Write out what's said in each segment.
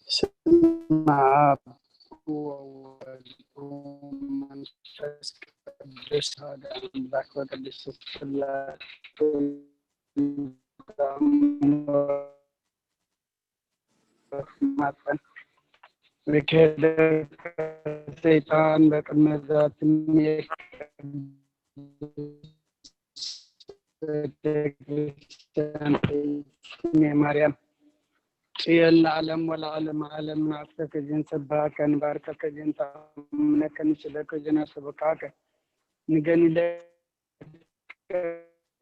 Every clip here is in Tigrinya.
ስመ ኣብ ወወልድ ወመንፈስ ቅዱስ ሓደ ኣምላክ በቅድስት ስላሴ ማፀን ብክህደት ሰይጣን በቅድመ ዛቲ ቤተክርስትያን ማርያም ጽዮን ለዓለም ወለዓለመ ዓለም ናፍቀክን ጽባከን ባርከክን ተኣምነከን ስለክን ኣስብካከ ንገኒለ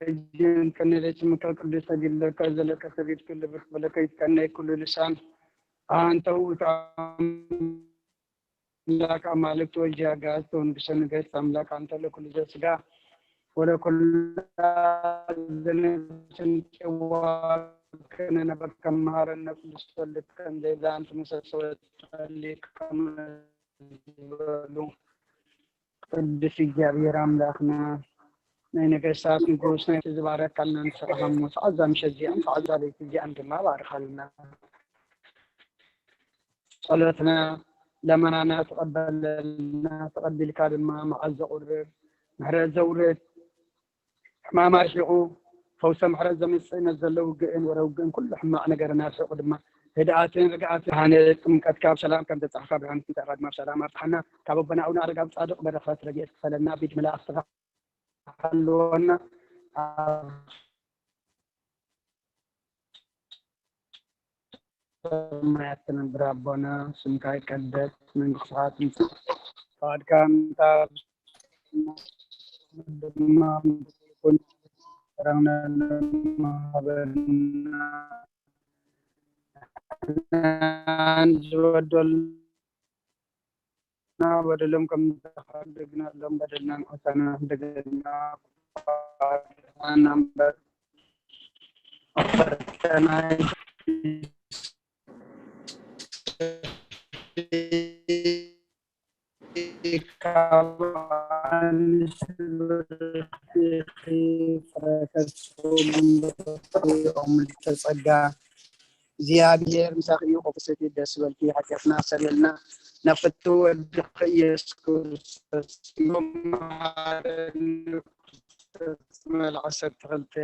እጅን ከነለች ምክር ቅዱስ ተግለከ ዘለከ ሰቤት ኩሉ ብርክ ብለከ ይትቀነ ኩሉ ልሳን ኣንተ ውእቱ አምላክ አማልክት ወልድ አጋዕዝት ወንጉሰ ነገስት አምላክ አንተ ለኩሉ ዘስጋ ወለኩላ ዘነፍስን ጭዋ ከነነበከ መሃረነ ቅዱስ ወልድከ እንዘ ይብላ አንተ መሰሶ ወጸልከ ዝበሉ ቅዱስ እግዚኣብሔር ኣምላኽና ናይ ነገስታት ንጉስ ናይ ዝባረካልና ንስኻ ሞት ኣዛ ምሸት እዚኣን ኣዛ ለይቲ እዚኣን ድማ ባርኻልና። ጸሎትና ለመናና ተቐበለልና። ተቐቢልካ ድማ መዓዝ ዘቑርብ ምሕረት ዘውርድ ሕማም ኣርሒቑ ፈውሰ ምሕረት ዘምጽእ ነዚ ዘሎ ውግእን ወረ ውግእን ኩሉ ሕማቕ ነገርን ኣርሒቑ ድማ ህድኣትን ርግኣትን ሃነ ጥምቀትካ ብሰላም ከም ዘብጽሓካ ብርሃን ትንሳኤኻ ድማ ብሰላም ኣብጽሓና። ካብ ኣቦና ኣቡነ ኣረጋዊ ጻድቕ በረኸት ረድኤት ክፈለና ቢድ መላእኽትኻ ሃልወና። ኣብ ሰማያት ትነብር ኣቦና ስምካ ይቀደስ፣ መንግስትኻ ትምጻእ፣ ፈቃድካ እንተ ኣብ ሰማይ ድማ ከምኡ ይኹን። ዝበደሉና በደሎም ከም ንሓድግ ንሎም በደልና ንዓሳና እንደገና ኣናንበር ፈተናይ ካብ ኣንስቲ ፍረከሶም ተጸጋ እግዚኣብሔር ምሳኺ እዩ። ቆፍሰቲ ደስ በልኪ ሓጢኣትና ሰረልና ናብ ፍቱ ወድኺ ኢየሱስ ክርስቶስ መል ዓሰርተ ክልተ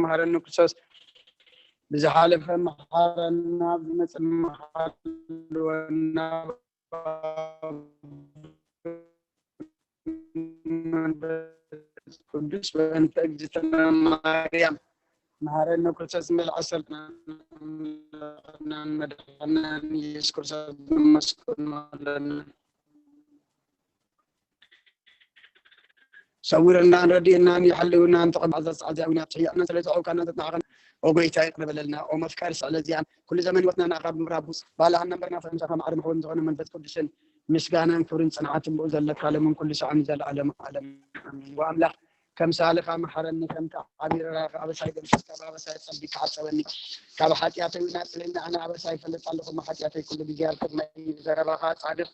መሃረኒ ክርስቶስ ብዝሓለፈ መሓረና ብመፅእ መሓልወና መንፈስ ቅዱስ በእንተ እግዝእትነ ማርያም መሃረነ ክርስቶስ መልዓ ሰልናን መድሓናን ኢየሱስ ክርስቶስ ነመስግኖ ኣለና። ሰውረናን ረድእናን ይሓልውናን ተቐባዛ ጻዕዚያዊና ትሕያና ስለ ዘቐውካና ዘጥናዕኸን ኦጎይታ ይቕረበለልና። ኦመፍቃሪ ስዕለ እዚኣን ኩሉ ዘመን ህይወትና ንኣኻ ብምራቡ ባላሃና እምበርና ፈረምሳኻ ማዕረ መሕወን ዝኾነ መንፈስ ቅዱስን ምስጋናን ክብርን ጽንዓትን ብኡ ዘለካ ለምን ኩሉ ሰዓን ዘለዓለም ዓለም ኣሜን። ወኣምላኽ ከም ሳልኻ መሓረኒ ከምቲ ዓቢረራ ኣበሳይ ደምሰስ ካብ ኣበሳይ ጸቢካ ሓጸበኒ ካብ ሓጢኣተይ ናጽለኒ ኣነ ኣበሳይ ይፈልጥ ኣለኹ ሓጢኣተይ ኩሉ ግዜ ኣብ ቅድመይ ብዘረባኻ ጻድቕ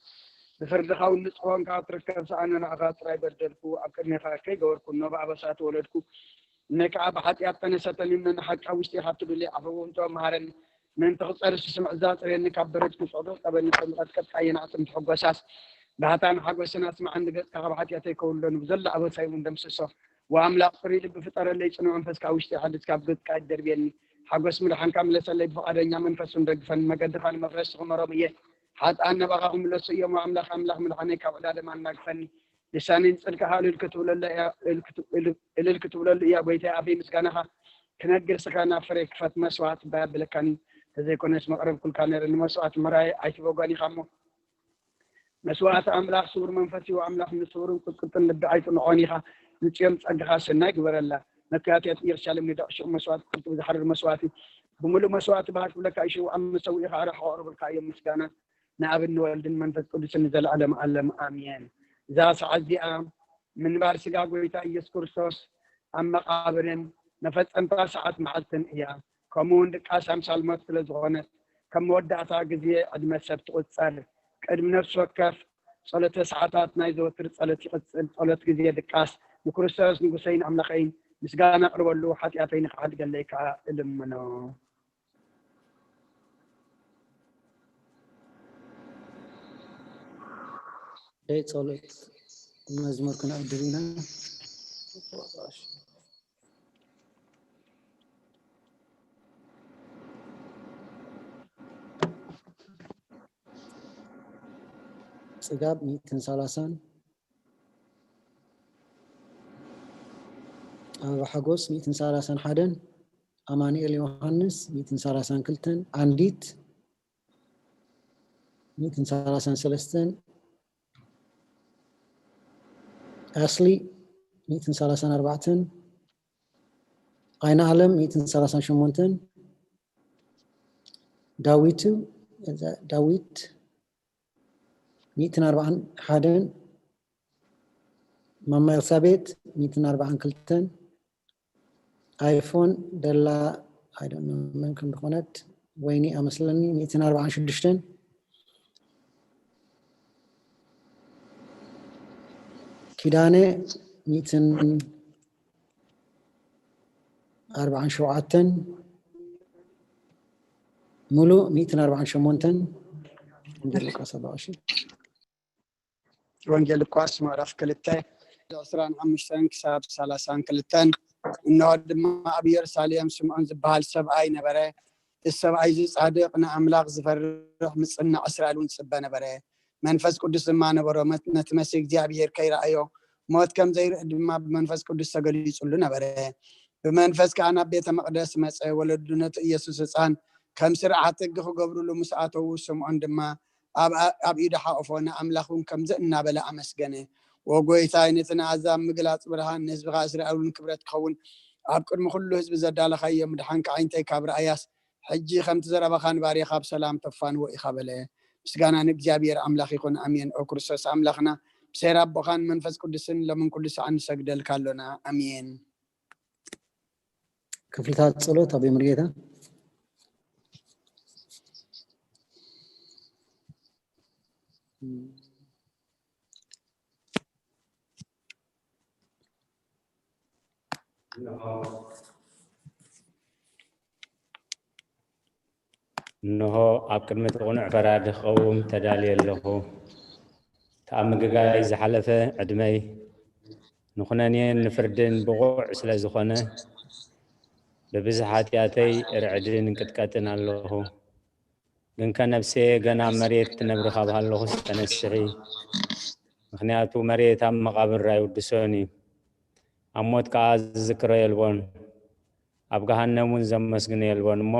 ብፍርድኻ እውን ንጹህ ኮንካ ትርከብ ሰኣነ ንኣኻ ጥራይ በደልኩ ኣብ ቅድሜኻ ከይገበርኩ እኖ ብኣበሳ ተወለድኩ እነ ከዓ ብሓጢኣት ተነሰተኒ እነ ንሓቂ ኣብ ውሽጢ ኢኻ ትብሊ ዓፈው እንቶ መሃረኒ ምእንቲ ክጸርስ ስምዕ ዛጽረኒ ካብ በረድኩ ጽዕዶ ቀበኒ ከም ዝቐጥቀየና ኣጥንቲ ሕጎሳስ ባህታን ሓጎስን ኣስምዓኒ ገጽካ ካብ ሓጢኣተይ ከውልዶ ንብዘሎ ኣበሳይ እውን ደምስሶ ወኣምላኽ ጽሩይ ልቢ ፍጠረለይ ጽኑዕ መንፈስካ ውሽጢ ሓድስ ካብ ገጽካ ይደርብየኒ ሓጎስ ምድሓንካ ምለሰለይ ብፍቓደኛ መንፈስ እውን ደግፈኒ መገድኻ ንመፍረስ ክመሮም እየ ሓጥኣን ናባኻ ክምለሱ እዮም። ኣምላኽ ኣምላኽ መድሓነይ ካብ ዕዳ ደማ ኣናግፈኒ። ልሳነይ ንጽድቅኻ እልል ክትብለሉ እያ፣ እልል ክት-፣ እልል፣ እልል ክትብለሉ እያ። ጎይታይ ኣፈይ ምስጋናኻ ክነግር ስኻ ናብ ፍረ ክፈት መስዋዕት እባ የብለካን እዩ። ተዘይኮነስ መቕረብ ኩልካ ነይረ ንመስዋዕት ምራይ ኣይትበጓን ኢኻ እሞ። መስዋዕት ኣምላኽ ስውር መንፈስ እዩ። ኣምላኽ ንስውርን ቁጥቁጥን ልቢ ኣይጽንዖን ኢኻ። ንጽዮን ጸጋኻ ሰናይ ግበረላ። መካትያት ኢየሩሳሌም ንደቕ ሽቕ መስዋዕት ቅልጥፍ ዝሓርር መስዋዕት እዩ። ብምሉእ መስዋዕት ባህ ክብለካ እዩ። ሽውዓን መሰውኢ ኸኣ ርሕቕ ኣቕርብልካ እዮም ምስጋና። ንኣብን ንወልድን መንፈስ ቅዱስን ንዘለኣለም ኣለም ኣሜን። እዛ ሰዓት እዚኣ ምንባር ስጋ ጎይታ ኢየሱስ ክርስቶስ ኣብ መቓብርን መፈጸምታ ሰዓት መዓልትን እያ። ከምኡ እውን ድቃስ ኣምሳል ሞት ስለ ዝኾነት፣ ከም መወዳእታ ግዜ ዕድመ ሰብ ትቑጸር። ቅድሚ ነፍሲ ወከፍ ጸሎተ ሰዓታት ናይ ዘወትር ጸሎት ይቕጽል። ጸሎት ግዜ ድቃስ ንክርስቶስ ንጉሰይን ኣምላኸይን ምስጋና ኣቕርበሉ፣ ሓጢኣተይ ንኽሓድገለይ ከኣ እልምኖ። ደይ ጸሎት መዝሙር ክነዕድል ኢና። ጽጋብ ሚእትን ሰላሳን፣ ኣበባ ሓጎስ ሚእትን ሰላሳን ሓደን፣ ኣማኑኤል ዮሃንስ ሚእትን ሰላሳን ክልተን፣ ኣንዲት ሚእትን ሰላሳን ሰለስተን፣ ኣስሊ ሚእትን ሰላሳን ኣርባዕተን፣ ኣይነ ኣለም ሚእትን ሰላሳን ሸሞንተን፣ ዳዊቱ፣ እዛ ዳዊት ሚእትን ኣርባዓን ሓደን፣ ማማ ኤልሳቤጥ ሚእትን ኣርባዓን ክልተን፣ ኣይፎን ደላ፣ I don't know መን ከም ዝኾነት፣ ወይኒ ኣመስለኒ ሚእትን ኣርባዓን ሽዱሽተን፣ ኪዳነ ሚእትን ኣርባዓን ሸውዓተን፣ ሙሉእ ሚእትን ኣርባዓን ሸሞንተን። ወንጌል ሉቃስ ኣርባዓ ሺሕ። ወንጌል ሉቃስ ምዕራፍ ክልተ ዕስራን ሓሙሽተን ክሳብ ሰላሳን ክልተን። እንሆ ድማ ኣብ ኢየሩሳሌም ስምዖን ዝበሃል ሰብኣይ ነበረ። እቲ ሰብኣይ እዚ ጻድቕ፣ ንኣምላኽ ዝፈርሕ፣ ምጽናዕ እስራኤል እውን ዝጽበ ነበረ። መንፈስ ቅዱስ ድማ ነበሮ። መት-፣ ነቲ መሲህ እግዚኣብሔር ከይረኣዮ፣ ሞት ከም ዘይርኢ ድማ ብመንፈስ ቅዱስ ተገሊጹሉ ነበረ። ብመንፈስ ከኣ ናብ ቤተ መቕደስ መጸ። ወለዱ ነቲ ኢየሱስ ህጻን ከም ስርዓት ሕጊ ክገብሩሉ ምስ ኣተዉ፣ ስምዖን ድማ ኣብ፣ ኣብ ኢዱ ሓቆፎ፣ ንኣምላኽ እውን ከምዚ እናበለ ኣመስገነ። "ኦ ጐይታይ፣ ነቲ ንኣህዛብ ምግላጽ ብርሃን፣ ንህዝብኻ እስራኤል እውን ክብረት ክኸውን፣ ኣብ ቅድሚ ኩሉ ህዝቢ ዘዳለኻዮ ምድሓንካ ኣዒንተይ ካብ ረኣያስ፣ ሕጂ ከምቲ ዘረባኻ ንባርያኻ ብሰላም ተፋንዎ ኢኻ" በለ። ምስጋና ንእግዚኣብሔር ኣምላኽ ይኹን፣ ኣሜን። ኦ ክርስቶስ ኣምላኽና፣ ብሰይር ኣቦኻን መንፈስ ቅዱስን ሎምን ኩሉ ሰዓት ንሰግደልካ ኣሎና፣ ኣሜን። ክፍልታት ጸሎት ኣብ የምርጌታ። እንሆ፣ ኣብ ቅድሚ እቲ ቅኑዕ ፈራዲ ክቐውም ተዳልየ ኣለኹ። እቲ ኣብ ምግጋይ ዝሓለፈ ዕድመይ ንኹነኔን ንፍርድን ብቑዕ ስለ ዝኾነ፣ ብብዝሒ ሓጢኣተይ እርዕድን እንቅጥቀጥን ኣለኹ። ግንከ ነፍሰየ ገና ኣብ መሬት ትነብሪ ካብ ሃለኹስ ተነስሒ፣ ምኽንያቱ መሬት ኣብ መቓብር ኣይውድሶን እዩ። ኣብ ሞት ከኣ ዝዝክሮ የልቦን፣ ኣብ ገሃነም እውን ዘመስግኖ የልቦን። እሞ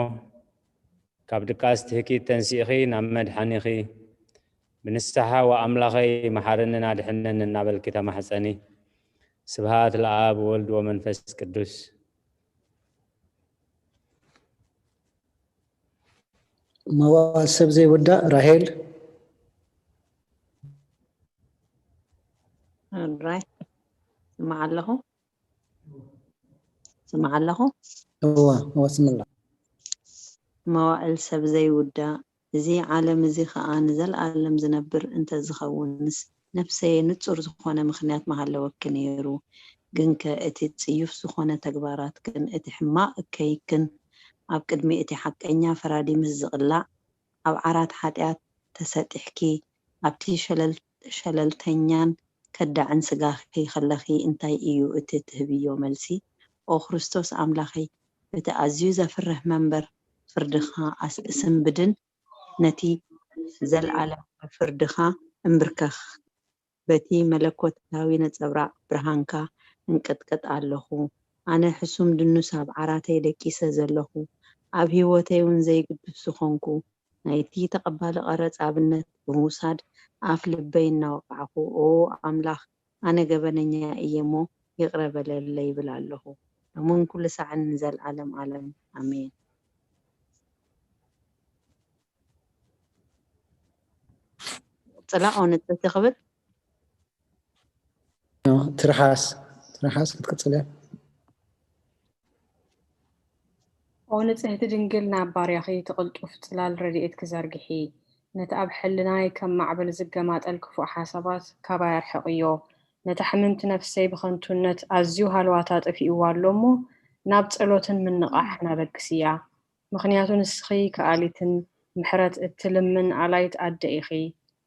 ካብ ድቃስ ትህኪት ተንሲእኺ ናብ መድሓኒኺ፣ ብንስሓ "ወኣምላኸይ፣ መሓረንን ኣድሕነን" እናበልኪ ተማሕጸኒ። ስብሃት ለኣብ ወወልድ ወመንፈስ ቅዱስ። መዋዕል ሰብ ዘይውዳእ ራሄል። ኦራይት፣ ስማዕ ኣለኹ፣ ስማዕ ኣለኹ። እዋ፣ እዋ፣ ስምላ። መዋዕል ሰብ ዘይውዳእ፣ እዚ ዓለም እዚ ኸኣ ንዘለኣለም ዝነብር እንተ ዝኸውንስ፣ ነፍሰየ ንጹር ዝኾነ ምኽንያት ምሃለወኪ ነይሩ። ግንከ እቲ ጽዩፍ ዝኾነ ተግባራትክን እቲ ሕማቕ እከይክን ኣብ ቅድሚ እቲ ሓቀኛ ፈራዲ ምስ ዝቕላዕ፣ ኣብ ዓራት ሓጢኣት ተሰጢሕኪ፣ ኣብቲ ሸለል-፣ ሸለልተኛን ከዳዕን ስጋኺ ከለኺ እንታይ እዩ እቲ ትህብዮ መልሲ? ኦ ክርስቶስ ኣምላኸይ፣ በቲ ኣዝዩ ዘፍርህ መንበር ፍርድኻ ኣስ-፣ ስንብድን ነቲ ዘልኣለማዊ ፍርድኻ እምብርከኽ። በቲ መለኮታዊ ነጸብራቕ ብርሃንካ እንቅጥቅጥ ኣለኹ። ኣነ ሕሱም ድኑስ ኣብ ዓራተይ ደቂሰ ዘለኹ፣ ኣብ ህይወተይ እውን ዘይግድፍ ዝኾንኩ፣ ናይቲ ተቐባሊ ቀረጽ ኣብነት ብምውሳድ ኣፍ ልበይ እናወቃዕኩ፣ ኦ ኣምላኽ፣ ኣነ ገበነኛ እየ እሞ ይቕረ በለለይ ይብል ኣለኹ። ሎምን ኩሉ ሳዕን ንዘልኣለም ኣለም። ኣሜን። ጽላእ ንጽህቲ ክብል ትርሓስ ትርሓስ ክትቅጽል እያ። ኦ ንጽህቲ ድንግል፣ ናብ ባርያኺ ትቕልጡፍ ጽላል ረድኤትኪ ዘርግሒ። ነቲ ኣብ ሕልናይ ከም ማዕበል ዝገማጠል ክፉእ ሓሳባት ካባይ ኣርሕቕዮ። ነታ ሕምምቲ ነፍሰይ ብኸንቱነት ኣዝዩ ሃለዋታ ጠፊእዋ ኣሎ እሞ፣ ናብ ጸሎትን ምንቓሕን ኣበግስያ። ምኽንያቱ ንስኺ ከኣሊትን ምሕረት እትልምን ኣላይት ኣደ ኢኺ።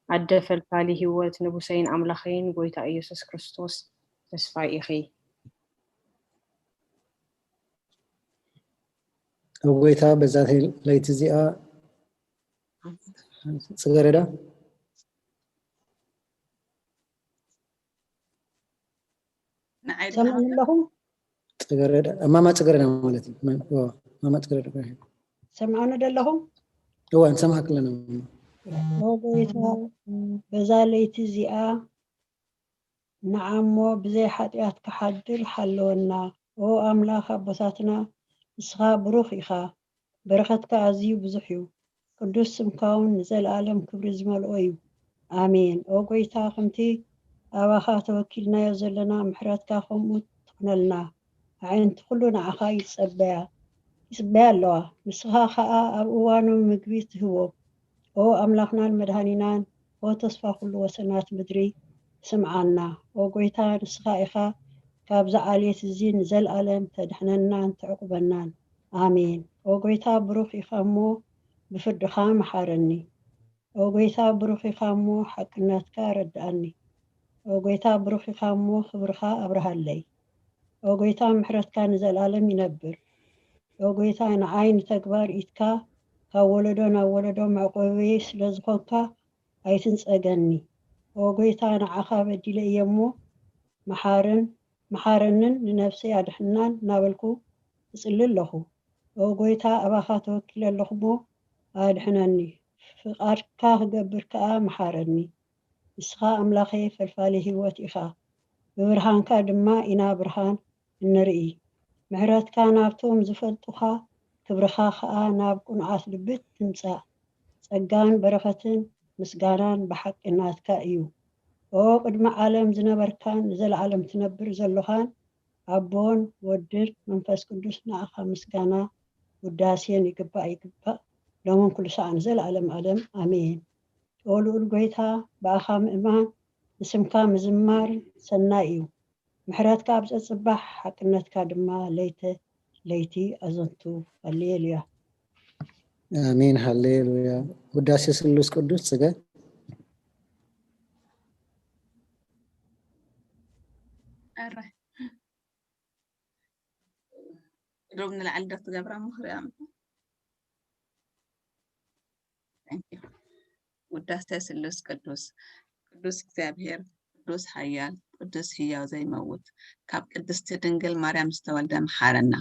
ኣደ ፈልፋሊ ህይወት፣ ንጉሰይን ኣምላኸይን ጐይታ ኢየሱስ ክርስቶስ ተስፋይ ኢኺ። ኦ ጐይታ፣ በዛ ለይቲ እዚኣ ጽገረዳ ንዓይ ሰምዑ ኣለኹም? ጽገረዳ፣ እማማ ጽገረዳ ማለት እዩ። መን- ኦ፣ እማማ ጽገረዳ። ሰምዑኒ ደለኹም? እዋ፣ ንሰማዕክ ኣለና። ኦ ጐይታ፣ በዛ ለይቲ እዚኣ ንዓሞ ብዘይ ሓጢኣት ክሓድር ሓለወና። ኦ ኣምላኽ ኣቦታትና፣ ንስኻ ብሩኽ ኢኻ፣ በረኸትካ ኣዝዩ ብዙሕ እዩ፣ ቅዱስ ስምካ እውን ንዘለኣለም ክብሪ ዝመልኦ እዩ። ኣሜን። ኦ ጐይታ፣ ከምቲ ኣባኻ ተወኪልናዮ ዘለና፣ ምሕረትካ ከምኡ ትኹነልና። ኣዒንቲ ኩሉ ንዓኻ ይጸበያ ይጽበያ ኣለዋ፣ ንስኻ ኸኣ ኣብ እዋኑ ምግቢ ትህቦ። ኦ ኣምላኽናን መድሃኒናን፣ ኦ ተስፋ ኩሉ ወሰናት ምድሪ፣ ስምዓና። ኦ ጐይታ፣ ንስኻ ኢኻ ካብዚ ዓሌት እዚ ንዘልኣለም ተድሕነናን ተዕቁበናን። ኣሜን። ኦ ጐይታ፣ ብሩኽ ኢኻ እሞ ብፍርድኻ መሓረኒ። ኦ ጐይታ፣ ብሩኽ ኢኻ እሞ ሓቅነትካ ረድኣኒ። ኦ ጐይታ፣ ብሩኽ ኢኻ እሞ ክብርኻ ኣብርሃለይ። ኦ ጐይታ፣ ምሕረትካ ንዘልኣለም ይነብር። ኦ ጐይታ፣ ንዓይ ንተግባር ኢድካ ካብ ወለዶ ናብ ወለዶ መዕቆበይ ስለ ዝኾንካ ኣይትንጸገኒ። ኦ ጐይታ፣ ንዓኻ በዲለ እየ እሞ መሓርን መሓረንን ንነፍሰይ ኣድሕናን እናበልኩ እጽሊ ኣለኹ። ኦ ጐይታ፣ ኣባኻ ተወኪለ ኣለኹ እሞ ኣድሕነኒ። ፍቓድካ ክገብር ከኣ መሓረኒ። ንስኻ ኣምላኸይ ፈልፋሊ ህይወት ኢኻ። ብብርሃንካ ድማ ኢና ብርሃን እንርኢ። ምሕረትካ ናብቶም ዝፈልጡኻ፣ ክብርኻ ኸኣ ናብ ቅኑዓት ልቢ ትምጻእ። ጸጋን በረኸትን ምስጋናን ብሓቂ ናትካ እዩ። ኦ ቅድሚ ዓለም ዝነበርካን ንዘለኣለም ትነብር ዘሎኻን ኣቦን ወድን መንፈስ ቅዱስ ንኣኻ ምስጋና ውዳሴን ይግባእ ይግባእ ሎምን ኩሉ ሰዓን ዘለኣለም ኣለም ኣሜን። ኦ ልኡል ጎይታ ብኣኻ ምእማን ንስምካ ምዝማር ሰናይ እዩ። ምሕረትካ ኣብ ጸጽባሕ ሓቅነትካ ድማ ለይተ ለይቲ ኣዘንቱ። ሃሌሉያ። ኣሜን ሃሌሉያ። ውዳሴ ስሉስ ቅዱስ ጽገ ኣረ ዶብ ንላዕሊ ዶ ትገብራ ምኽሪ ኣምጡ። Thank you። ውዳሴ ስሉስ ቅዱስ ቅዱስ እግዚኣብሔር ቅዱስ ሓያል ቅዱስ ህያው ዘይመውት ካብ ቅድስቲ ድንግል ማርያም ዝተወልደ መሓረና።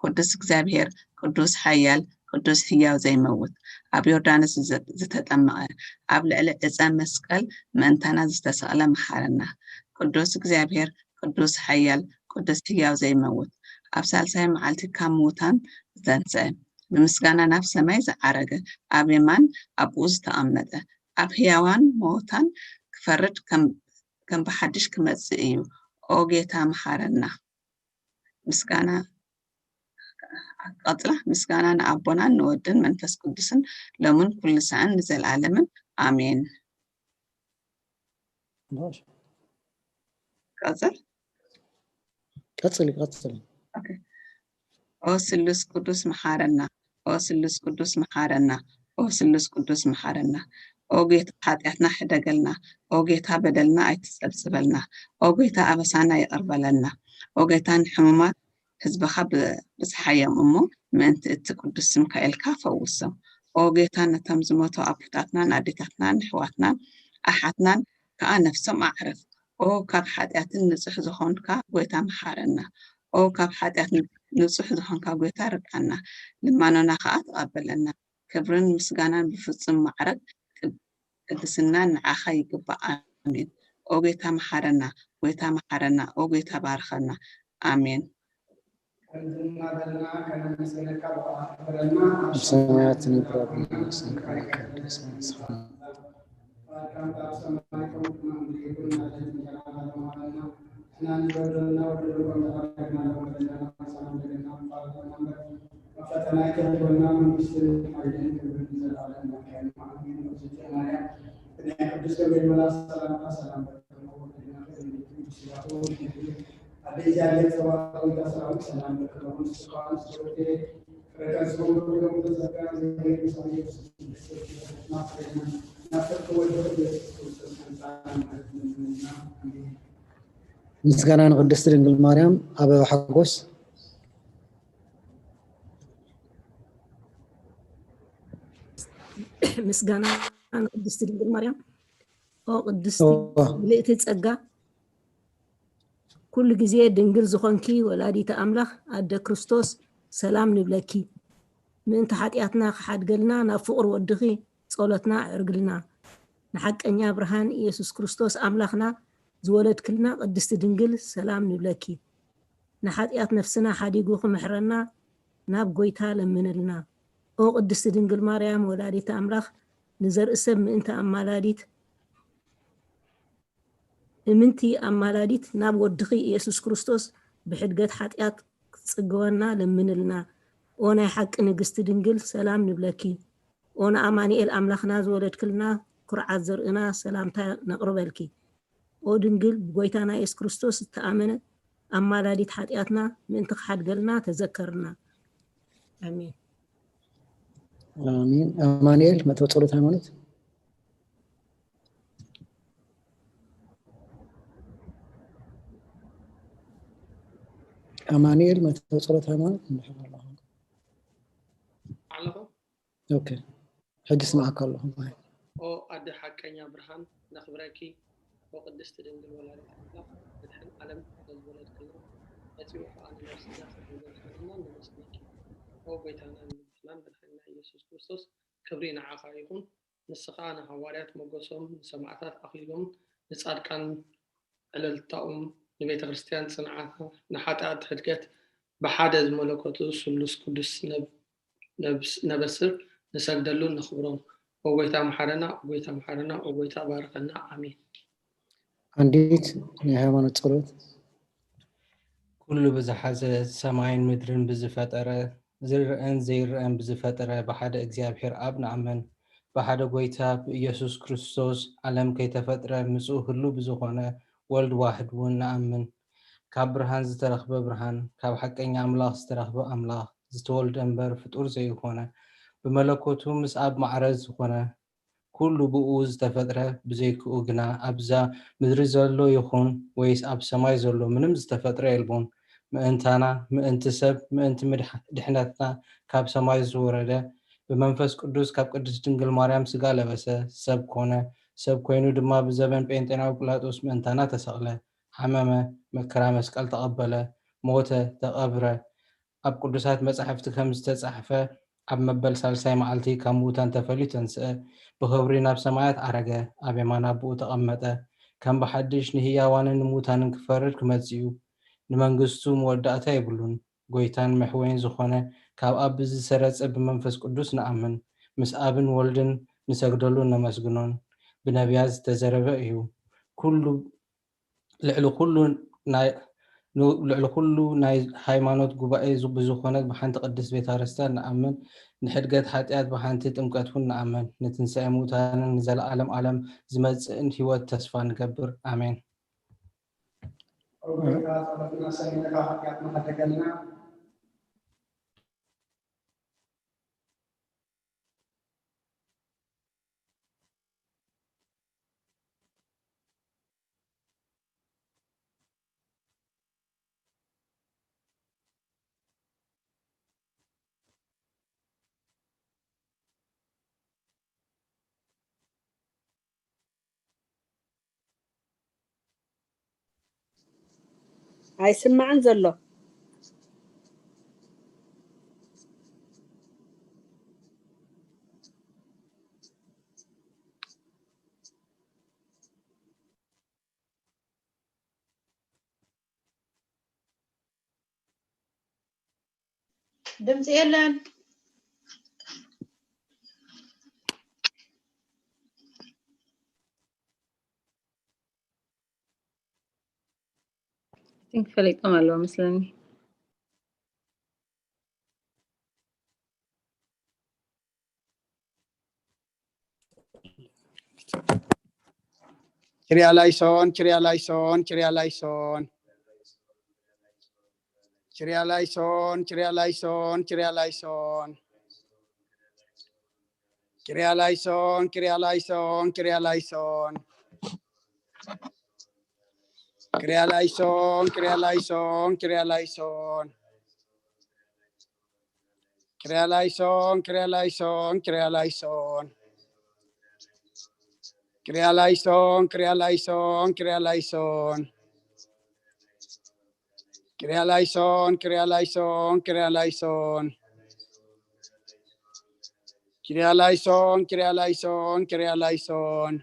ቅዱስ እግዚኣብሔር ቅዱስ ሓያል ቅዱስ ህያው ዘይመውት ኣብ ዮርዳኖስ ዝተጠመቐ ኣብ ልዕሊ ዕፀ መስቀል ምእንታና ዝተሰቕለ መሓረና። ቅዱስ እግዚኣብሔር ቅዱስ ሓያል ቅዱስ ህያው ዘይመውት ኣብ ሳልሳይ መዓልቲ ካብ ምዉታን ዝተንስአ ብምስጋና ናብ ሰማይ ዝዓረገ ኣብ የማን ኣቦኡ ዝተቐመጠ ኣብ ህያዋን ምዉታን ክፈርድ ከም ብሓድሽ ክመጽእ እዩ። ኦ ጌታ መሓረና። ምስጋና ቀጽላ ምስጋና ንኣቦናን ንወድን መንፈስ ቅዱስን ሎምን ኩሉ ሰዓን ንዘለኣለምን ኣሜን። ቀጽል ቀጽሊ ቀጽሊ። ኦ ስሉስ ቅዱስ መሓረና፣ ኦ ስሉስ ቅዱስ መሓረና፣ ኦ ስሉስ ቅዱስ መሓረና። ኦ ጌታ ሓጢኣትና ሕደገልና፣ ኦ ጌታ በደልና ኣይትጸብጽበልና፣ ኦ ጌታ ኣበሳና ይቕር በለልና፣ ኦ ጌታ ንሕሙማት ህዝብኻ ብጽሓዮም እሞ ምእንቲ እቲ ቅዱስ ስምካ ኢልካ ፈውሶም። ኦ ጌታ፣ ነቶም ዝሞቱ ኣቦታትናን ኣዴታትናን ኣሕዋትናን ኣሓትናን ከኣ ነፍሶም ኣዕርፍ። ኦ ካብ ሓጢኣትን ንጹሕ ዝኾንካ ጐይታ፣ መሓረና። ኦ ካብ ሓጢኣት ንጹሕ ዝኾንካ ጐይታ፣ ርድኣና። ልማኖና ከኣ ተቐበለና። ክብርን ምስጋናን ብፍጹም ማዕረግ ቅድስናን ንዓኻ ይግባእ። ኣሜን። ኦ ጐይታ፣ መሓረና። ጐይታ፣ መሓረና። ኦ ጐይታ፣ ባርኸና። ኣሜን። ከምዚ እናበልና ከነመስግነካ ብቕዓት ክብረና ኣብ ሰማያት ንብረና ስምካ ይቀደስ፣ መንግስትኻ ትምጻእ። ፍቓድካ ኣብ ሰማይ ከምኡ ድማ ምድሪ ይኹን። ናተን እንጀራና ሃበና ንሕና ንበደልና ወደደልኩም ተቐበልና ለወደደና መሳም ደገና ምፋረተና እምበር ኣብ ፈተና ኣይተእትወና። መንግስትን ሓይልን ክብርን ንዘለኣለም ናትካ እዩ። ኣሜን። እግዝእትየ ማርያም ብናይ ቅዱስ ገብርኤል መልኣክ ሰላምታ ሰላም በልኩ። ወደድና ከእንዲቱ ስጋሁ ወደድና ኣደ እግዚኣብሔር ጸባኦት ጌታ ሰራዊት ሰላም በልኩ። ንስኻ ንስወቴ ፍረቀን ስሙ በልኩ። ጸጋ እግዚኣብሔር ምሳሌ ኢየሱስ ክርስቶስ ናፍሬና ናፍርክ ወደ ኢየሱስ ክርስቶስ ሕንጻና ማለት ነው። ኣሜን። ምስጋና ንቅድስቲ ድንግል ማርያም። ኣበባ ሓጎስ። ምስጋና ንቅድስቲ ድንግል ማርያም። ኦ ቅድስቲ እዋ። ምልእቲ ጸጋ፣ ኩሉ ግዜ ድንግል ዝኾንኪ ወላዲተ ኣምላኽ ኣደ ክርስቶስ፣ ሰላም ንብለኪ። ምእንቲ ሓጢኣትና ክሓድገልና ናብ ፍቕሪ ወድኺ ጸሎትና ኣዕርግልና። ንሓቀኛ ብርሃን ኢየሱስ ክርስቶስ ኣምላኽና ዝወለድክልና ቅድስቲ ድንግል፣ ሰላም ንብለኪ። ንሓጢኣት ነፍስና ሓዲጉ ክምሕረና ናብ ጐይታ ለምንልና። ኦ ቅድስቲ ድንግል ማርያም ወላዲተ ኣምላኽ፣ ንዘርኢ ሰብ ምእንቲ ኣማላዲት፣ እምንቲ ኣማላዲት ናብ ወድኺ ኢየሱስ ክርስቶስ ብሕድገት ሓጢኣት ክትጽግወና ለምንልና። ኦ ናይ ሓቂ ንግስቲ ድንግል፣ ሰላም ንብለኪ። ኦ ንኣማኑኤል ኣምላኽና ዝወለድክልና ኩርዓት ዘርእና፣ ሰላምታ ነቕርበልኪ። ኦ ድንግል ብጎይታና የሱስ ክርስቶስ ዝተኣመነ ኣማላዲት ሓጢኣትና ምእንቲ ክሓድገልና ተዘከርና። ኣሜን። ኣሜን። ኣማኑኤል መእተዊ ጸሎት ሃይማኖት። ኣማኑኤል መእተዊ ጸሎት ሃይማኖት እንድሕር ኣለኹ። ኣለኹ። ኦኬ። ሕጂ ስማዕካ ኣለኹ። ኦ ኣደ ሓቀኛ ብርሃን ነኽብረኪ። ኦ ቅድስቲ ድንግል ወላዲት ኣምላኽ መድሕን ዓለም ስለዝወለድክልና መጺኡ ከኣ ንነፍስና ስለዝወለድክልና ነመስግነኪ። ኦ ጎይታናን ንጉስናን መድሓኒና ኢየሱስ ክርስቶስ ክብሪ ንዓኻ ይኹን። ንስኻ ንሃዋርያት ሞገሶም፣ ንሰማዕታት ኣኽሊሎም፣ ንጻድቃን ዕልልታኦም፣ ንቤተ ክርስቲያን ጽንዓታ፣ ንሓጥኣት ሕድገት፣ ብሓደ ዝመለኮቱ ስሉስ ቅዱስ ነብ- ነብስ- ነበስር ንሰግደሉን ነኽብሮን። ኦ ጎይታ መሓረና፣ ኦ ጎይታ መሓረና፣ ኦ ጎይታ ባርኸና። ኣሜን። ኣንዲት ናይ ሃይማኖት ጸሎት። ኩሉ ብዝሓዘ ሰማይን ምድርን ብዝፈጠረ ዝረኣን ዘይረኣን ብዝፈጠረ ብሓደ እግዚኣብሔር ኣብ ንኣምን። ብሓደ ጎይታ ብኢየሱስ ክርስቶስ ዓለም ከይተፈጥረ ምስኡ ህሉ ብዝኾነ ወልድ ዋሕድ እውን ንኣምን። ካብ ብርሃን ዝተረኽበ ብርሃን፣ ካብ ሓቀኛ ኣምላኽ ዝተረኽበ ኣምላኽ፣ ዝተወልደ እምበር ፍጡር ዘይኾነ፣ ብመለኮቱ ምስ ኣብ ማዕረ ዝኾነ፣ ኩሉ ብእኡ ዝተፈጥረ፣ ብዘይክኡ ግና ኣብዛ ምድሪ ዘሎ ይኹን ወይስ ኣብ ሰማይ ዘሎ ምንም ዝተፈጥረ የልቦን። ምእንታና፣ ምእንቲ ሰብ፣ ምእንቲ ምድሕ- ድሕነትና ካብ ሰማይ ዝወረደ፣ ብመንፈስ ቅዱስ ካብ ቅድስት ድንግል ማርያም ስጋ ለበሰ፣ ሰብ ኮነ። ሰብ ኮይኑ ድማ ብዘበን ጴንጤናዊ ጲላጦስ ምእንታና ተሰቕለ፣ ሓመመ፣ መከራ መስቀል ተቐበለ፣ ሞተ፣ ተቐብረ። ኣብ ቅዱሳት መጻሕፍቲ ከም ዝተጻሕፈ፣ ኣብ መበል ሳልሳይ መዓልቲ ካብ ምዉታን ተፈልዩ ተንስአ፣ ብኽብሪ ናብ ሰማያት ዓረገ፣ ኣብ የማን ኣቦኡ ተቐመጠ። ከም ብሓድሽ ንህያዋንን ንሙታንን ክፈርድ ክመጽእ እዩ። ንመንግስቱ መወዳእታ የብሉን። ጎይታን መሕወይን ዝኾነ ካብ ኣብ ብዝሰረጸ ብመንፈስ ቅዱስ ንኣምን። ምስ ኣብን ወልድን ንሰግደሉን ነመስግኖን። ብነቢያት ዝተዘረበ እዩ። ኩሉ ልዕሊ ኩሉ ናይ ን- ልዕሊ ኩሉ ናይ ሃይማኖት ጉባኤ ዝ- ብዝኾነት ብሓንቲ ቅድስት ቤተ ክርስቲያን ንኣምን። ንሕድገት ሓጢኣት ብሓንቲ ጥምቀት እውን ንኣምን። ንትንሳኤ ምውታንን ንዘለኣለም ዓለም ዝመጽእን ህይወት ተስፋ ንገብር። ኣሜን። ኦ ጎይታ፣ ጸሎትና ሰሚዕካ ሓጢኣትና ሓደገልና። ኣይስማዕን ዘሎ። ድምፂ የለን። I think ፈሊጦም ኣለዉ መስለኒ። ኪርያ ላይሶን፣ ኪርያ ላይሶን፣ ኪርያ ላይሶን። ኪርያ ላይሶን፣ ኪርያ ላይሶን፣ ኪርያ ላይሶን። ኪርያ ላይሶን፣ ኪርያ ላይሶን፣ ኪርያ ላይሶን። ኪርያ ላይሶን፣ ኪርያ ላይሶን፣ ኪርያ ላይሶን። ኪርያ ላይሶን፣ ኪርያ ላይሶን፣ ኪርያ ላይሶን። ኪርያ ላይሶን፣ ኪርያ ላይሶን፣ ኪርያ ላይሶን። ኪርያ ላይሶን፣ ኪርያ ላይሶን፣ ኪርያ ላይሶን። ኪርያ ላይሶን፣ ኪርያ ላይሶን፣ ኪርያ ላይሶን።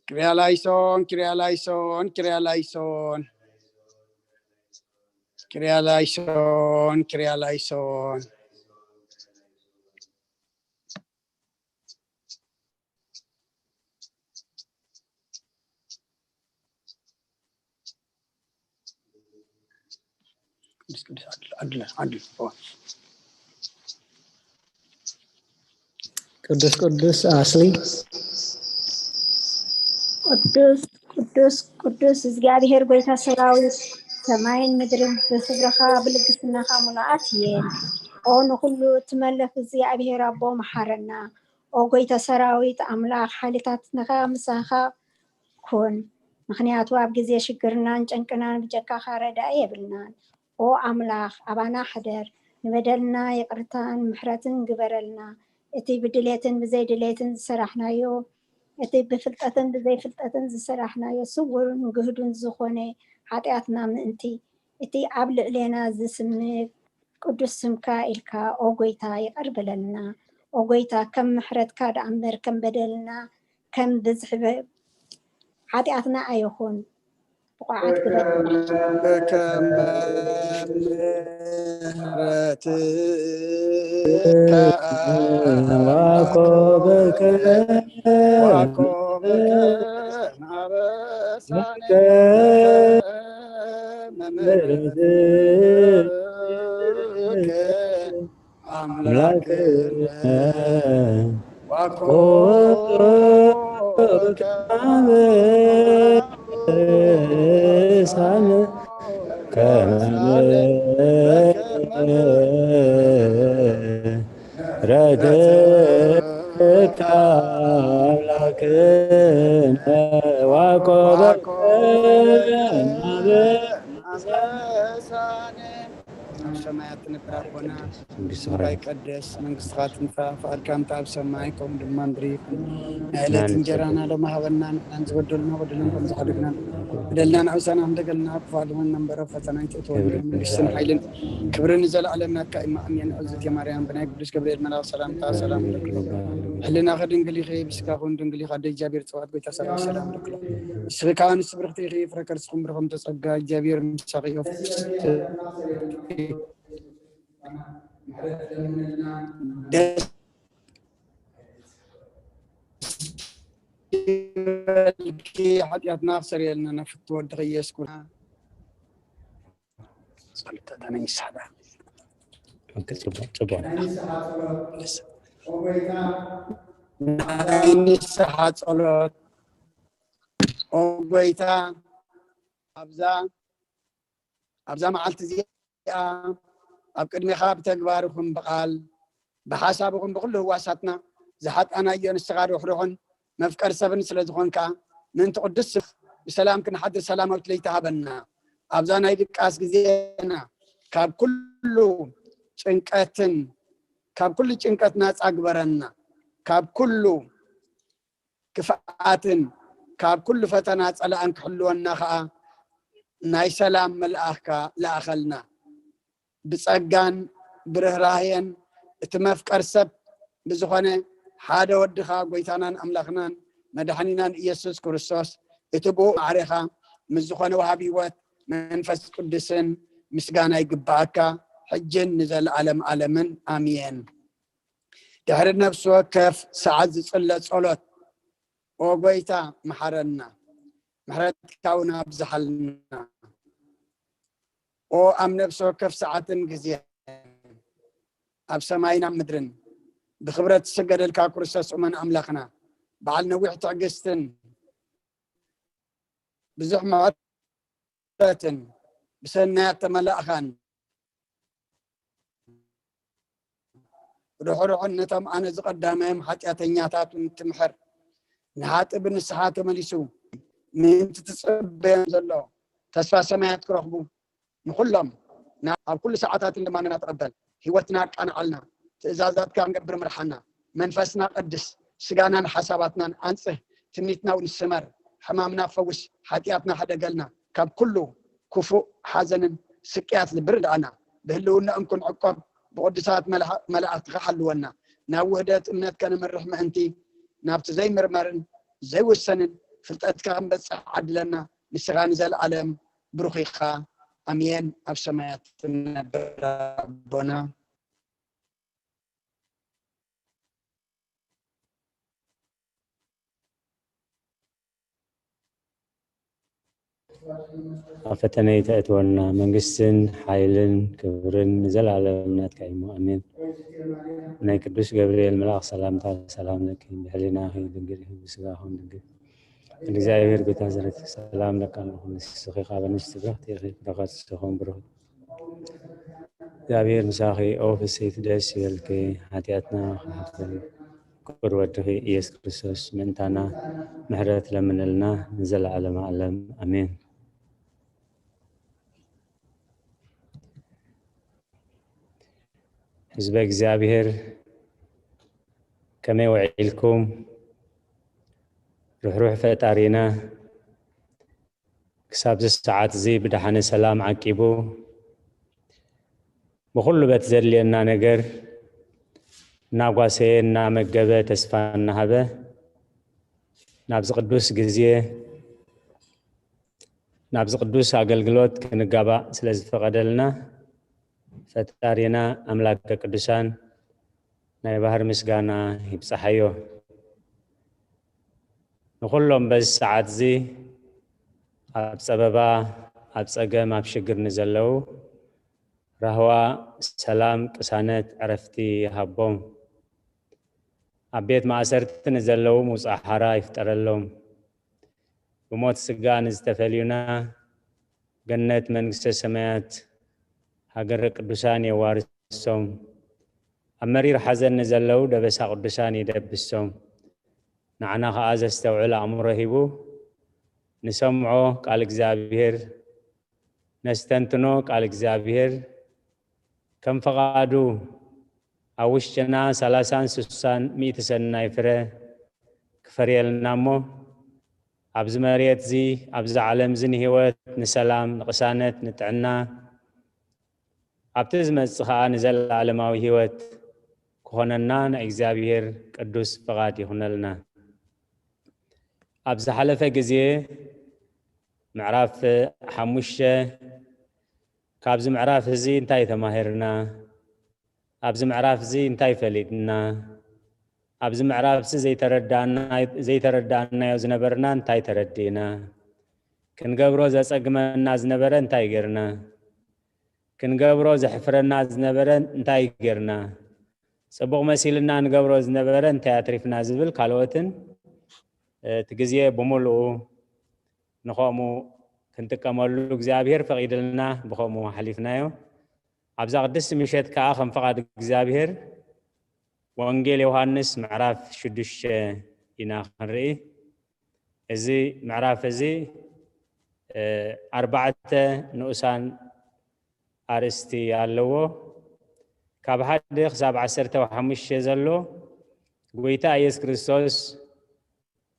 ኪርያ ላይሶን፣ ኪርያ ላይሶን፣ ኪርያ ላይሶን። ኪርያ ላይሶን፣ ኪርያ ላይሶን። ቅዱስ ቅዱስ ዓድል ዓድል ዓድል ቅዱስ ቅዱስ ኣስሊ ቅዱስ ቅዱስ ቅዱስ እግዚኣብሔር ጎይታ ሰራዊት፣ ሰማይን ምድርን ብክብርኻ ብልግስናኻ ሙሉኣት እየን። ኦ ንኹሉ እትመልኽ እግዚኣብሔር ኣቦ መሓረና። ኦ ጎይታ ሰራዊት ኣምላኽ ሓይልታትና ምሳኻ ኩን። ምኽንያቱ ኣብ ግዜ ሽግርናን ጨንቅናን ብጀካኻ ረዳኢ የብልናን። ኦ ኣምላኽ ኣባና ሕደር፣ ንበደልና ይቕርታን ምሕረትን ግበረልና። እቲ ብድሌትን ብዘይድሌትን ዝሰራሕናዮ እቲ ብፍልጠትን ብዘይፍልጠትን ዝሰራሕናዮ ስውርን ግህዱን ዝኾነ ሓጢኣትና ምእንቲ እቲ ኣብ ልዕሌና ዝስምብ ቅዱስ ስምካ ኢልካ ኦ ጎይታ ይቕር በለልና። ኦ ጎይታ ከም ምሕረትካ ደኣ እምበር ከም በደልና ከም ብዝሒ ሓጢኣትና ኣይኹን። ብቑዓት ግበረልና። ከመ ምሕረትከ ዋኮበከ ዋኮበከ ናበሳነ ምሕረትከ ኣምላክነ ዋኮ ሳነ ከመ ረድእካ ኣምላክነ ዋኮበ ኣብ ሰማያት ትነብር ኣቦና፣ ስምካ ይቀደስ፣ መንግስትኻ ትምጻእ፣ ፍቓድካ ከምቲ ኣብ ሰማይ ከምኡ ድማ ምድሪ ይኹን። ናይ ዕለት እንጀራና ሎሚ ሃበና፣ ንሕናን ዝበደሉና በደሎም ከም ዝሓለፍና በደልና ንዕውሳና ከም ዘገልና፣ ክፉእ ዓለምን መንበረ ፈተና ኣይተእትወና፣ መንግስትን ሓይልን ክብርን ንዘለኣለም ናትካ እዩ። ኣሜን። እግዝእትየ ማርያም ብናይ ቅዱስ ገብርኤል መልኣኽ ሰላምታ ሰላም ንብለኪ። ሕልናኺ ድንግል ኢኺ፣ ብስጋኺ እውን ድንግል ኢኻ። ኣደ እግዚኣብሔር ጽባኦት ጎይታ ሰራዊት ሰላም ንብለኪ። ንስኺ ከኣ ንስብርኽቲ ኢኺ፣ ፍረ ከርስኹም ብሩኽ እምተ ጸጋ፣ እግዚኣብሔር ምሳኺ እዩ። ደስ ይበልኪ፣ ሓጢኣትና ክሰርየልና ናብ ፍትው ወድኺ ኢየሱስ ክርስቶስ። ጸሎት ኣዳነኝ ይስሓዳ። ኦኬ፣ ጽቡቅ፣ ጽቡቅ። ናይ ንስሓ ጸሎት ኦ ጎይታ፣ ኣብዛ ኣብዛ መዓልቲ እዚኣ ኣብ ቅድሜኻ ብተግባር ይኹን ብቓል ብሓሳብ ይኹን ብኹሉ ህዋሳትና ዝሓጣናዮ ንስኻ ርሕሩሕን መፍቀር ሰብን ስለ ዝኾንካ ምእንቲ ቅዱስ ስምካ ብሰላም ክንሓድር ሰላማዊት ለይቲ ሃበና። ኣብዛ ናይ ድቃስ ግዜና ካብ ኩሉ ጭንቀትን ካብ ኩሉ ጭንቀት ናጻ ግበረና። ካብ ኩሉ ክፍኣትን ካብ ኩሉ ፈተና ጸላእን ክሕልወና ኸኣ ናይ ሰላም መልኣኽካ ለኣኸልና። ብጸጋን ብርህራሄን እቲ መፍቀር ሰብ ብዝኾነ ሓደ ወድኻ ጎይታናን ኣምላኽናን መድሓኒናን ኢየሱስ ክርስቶስ እቲ ብኡ ማዕሬኻ ምስ ዝኾነ ወሃብ ህይወት መንፈስ ቅዱስን ምስጋና ይግባኣካ ሕጅን ንዘለዓለም ዓለምን ኣሜን። ድሕሪ ነፍሲ ወከፍ ሰዓት ዝጽለ ጸሎት፣ ኦ ጎይታ መሓረና፣ ምሕረትካ እውን ኣብዝሓልና። ኦ ኣብ ነፍሲ ወከፍ ሰዓትን ግዜ ኣብ ሰማይን ኣብ ምድርን ብክብረት ዝስገደልካ ክርስቶስ እመን ኣምላኽና፣ በዓል ነዊሕ ትዕግስትን ብዙሕ ምሕረትን ብሰናያት ተመላእኻን ርሑሩሕን ነቶም ኣነ ዝቐዳማዮም ሓጢኣተኛታት እውን ትምሕር ንሓጢ ብንስሓ ተመሊሱ ምእንቲ ትጽበዮም ዘሎ ተስፋ ሰማያት ክረኽቡ ንኹሎም ኣብ ኩሉ ሰዓታትን ድማ ንና ተቐበል። ህይወትና ኣቃንዓልና፣ ትእዛዛትካ ንገብር ምርሓና። መንፈስና ቀድስ፣ ስጋናን ሓሳባትናን ኣንጽህ፣ ትምኒትና እውን ስመር፣ ሕማምና ፈውስ፣ ሓጢኣትና ሕደገልና፣ ካብ ኩሉ ክፉእ ሓዘንን ስቅያት ልቢ ርድኣና። ብህልውናኦም ክንዕቆብ ብቕዱሳት መልሓ- መላእኽትኻ ሓልወና። ናብ ውህደት እምነት ከነምርሕ ምእንቲ ናብቲ ዘይምርመርን ዘይውሰንን ፍልጠትካ ክንበጽሕ ዓድለና። ንስኻ ንዘለኣለም ብሩኽ ኢኻ። ኣሜን። ኣብ ሰማያት እትነብር ኣቦና፣ ኣብ ፈተነ ይተእትወና፣ መንግስትን ሓይልን ክብርን ንዘለኣለም ናትካ እዩ። ኣሜን። ናይ ቅዱስ ገብርኤል መልኣኽ ሰላምታ ሰላም ለኪ፣ ብሕሊናኺ ድንግል ኢኺ፣ ብስጋኹም ድንግል። እግዚኣብሔር ጎይታ ዘረት ሰላም ለካ ንኹን ንስኺ ካብ ኣንስቲ ብርኽቲ ኢኺ፣ ብረኸት ስኹም ብሩኽ። እግዚኣብሔር ምሳኺ፣ ኦ ፍስሕቲ ደስ ይበልኪ፣ ሓጢኣትና ክሓፍር ፍቁር ወድኺ ኢየሱስ ክርስቶስ ምእንታና ምሕረት ለምነልና ንዘለዓለመ ዓለም ኣሜን። ህዝበ እግዚኣብሔር ከመይ ውዒልኩም? ርሕሩሕ ፈጣሪና ክሳብዚ ሰዓት እዚ ብደሓነ ሰላም ዓቂቡ ብኹሉ በቲ ዘድልየና ነገር እናጓሰየ እናመገበ ተስፋ እናሃበ ናብዚ ቅዱስ ግዜ ናብዚ ቅዱስ ኣገልግሎት ክንጋባእ ስለ ዝፈቐደልና ፈጣሪና ኣምላከ ቅዱሳን ናይ ባህር ምስጋና ይብጻሓዮ። ንኹሎም በዚ ሰዓት እዚ ኣብ ጸበባ፣ ኣብ ጸገም፣ ኣብ ሽግር ንዘለዉ ራህዋ፣ ሰላም፣ ቅሳነት፣ ዕረፍቲ ይሃቦም። ኣብ ቤት ማእሰርቲ ንዘለዉ ምውጻእ ሓራ ይፍጠረሎም። ብሞት ስጋ ንዝተፈልዩና ገነት መንግስተ ሰማያት ሃገረ ቅዱሳን የዋርሶም። ኣብ መሪር ሓዘን ንዘለዉ ደበሳ ቅዱሳን ይደብሶም። ንዓና ኸዓ ዘስተውዕል ኣእምሮ ሂቡ ንሰምዖ ቃል እግዚኣብሔር፣ ነስተንትኖ ቃል እግዚኣብሔር፣ ከም ፈቓዱ ኣብ ውሽጥና ሰላሳን ስሳን ሚእቲ ሰናይ ፍረ ክፈርየልና እሞ ኣብዚ መሬት እዚ ኣብዚ ዓለም እዚ ንህይወት ንሰላም ንቅሳነት ንጥዕና ኣብቲ ዝመጽእ ኸዓ ንዘለዓለማዊ ህይወት ክኾነና ናይ እግዚኣብሔር ቅዱስ ፍቓድ ይኹነልና። ኣብ ዝሓለፈ ግዜ ምዕራፍ ሓሙሽተ ካብዚ ምዕራፍ እዚ እንታይ ተማሂርና? ኣብዚ ምዕራፍ እዚ እንታይ ፈሊጥና? ኣብዚ ምዕራፍ እዚ ዘይተረዳእናዮ ዝነበርና እንታይ ተረዲእና? ክንገብሮ ዘጸግመና ዝነበረ እንታይ ጌርና? ክንገብሮ ዘሕፍረና ዝነበረ እንታይ ጌርና? ጽቡቕ መሲልና ንገብሮ ዝነበረ እንታይ ኣትሪፍና ዝብል ካልኦትን እቲ ግዜ ብምሉኡ ንኸምኡ ክንጥቀመሉ እግዚኣብሔር ፈቒድልና ብኸምኡ ሓሊፍናዮ። ኣብዛ ቅድስቲ ምሸት ከኣ ከም ፍቓድ እግዚኣብሔር ወንጌል ዮሃንስ ምዕራፍ ሽዱሽተ ኢና ክንርኢ። እዚ ምዕራፍ እዚ ኣርባዕተ ንኡሳን ኣርእስቲ ኣለዎ። ካብ ሓደ ክሳብ ዓሰርተ ሓሙሽተ ዘሎ ጎይታ ኢየሱስ ክርስቶስ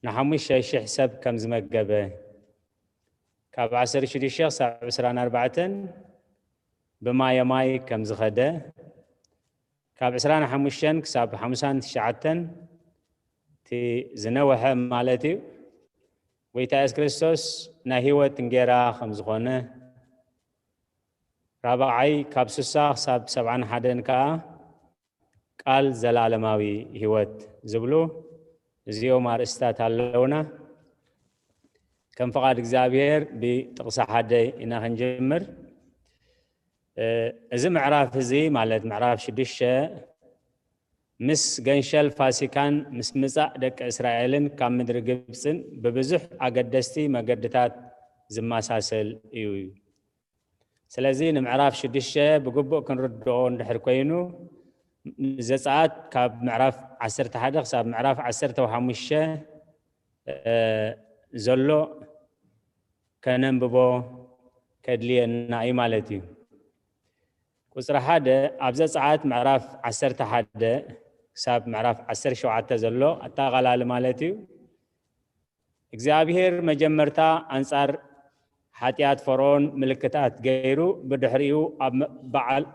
ንሓሙሽተ ሽሕ ሰብ ከም ዝመገበ፣ ካብ ዓሰርተ ሽዱሽተ ክሳብ ዕስራን ኣርባዕተን ብማየ ማይ ከም ዝኸደ፣ ካብ ዕስራን ሓሙሽተን ክሳብ ሓምሳን ትሽዓተን እቲ ዝነውሐ ማለት እዩ፣ ጎይታ የሱስ ክርስቶስ ናይ ህይወት እንጌራ ከም ዝኾነ፣ ራብዓይ ካብ ስሳ ክሳብ ሰብዓን ሓደን ከኣ ቃል ዘላለማዊ ህይወት ዝብሉ እዚኦም ኣርእስታት ኣለውና። ከም ፍቓድ እግዚኣብሔር ብጥቕሲ ሓደ ኢና ክንጅምር። እ፣ እዚ ምዕራፍ እዚ ማለት ምዕራፍ ሽዱሽተ ምስ ገንሸል ፋሲካን ምስ ምጻእ ደቂ እስራኤልን ካብ ምድሪ ግብጽን ብብዙሕ ኣገደስቲ መገድታት ዝመሳሰል እዩ። ስለዚ ንምዕራፍ ሽዱሽተ ብግቡእ ክንርድኦ እንድሕር ኮይኑ፣ ዘጸኣት ካብ ምዕራፍ ዓሰርተ ሓደ ክሳብ ምዕራፍ ዓሰርተ ሓሙሽተ፣ እ፣ ዘሎ ከነንብቦ ከድልየና እዩ ማለት እዩ። ቁጽሪ ሓደ ኣብ ዘጸኣት ምዕራፍ ዓሰርተ ሓደ ክሳብ ምዕራፍ ዓሰርተ ሸውዓተ ዘሎ ኣጠቓላሊ ማለት እዩ። እግዚኣብሔር መጀመርታ ኣንጻር ሓጢኣት ፈርኦን ምልክታት ገይሩ፣ ብድሕሪኡ ኣብ መ-፣ በዓል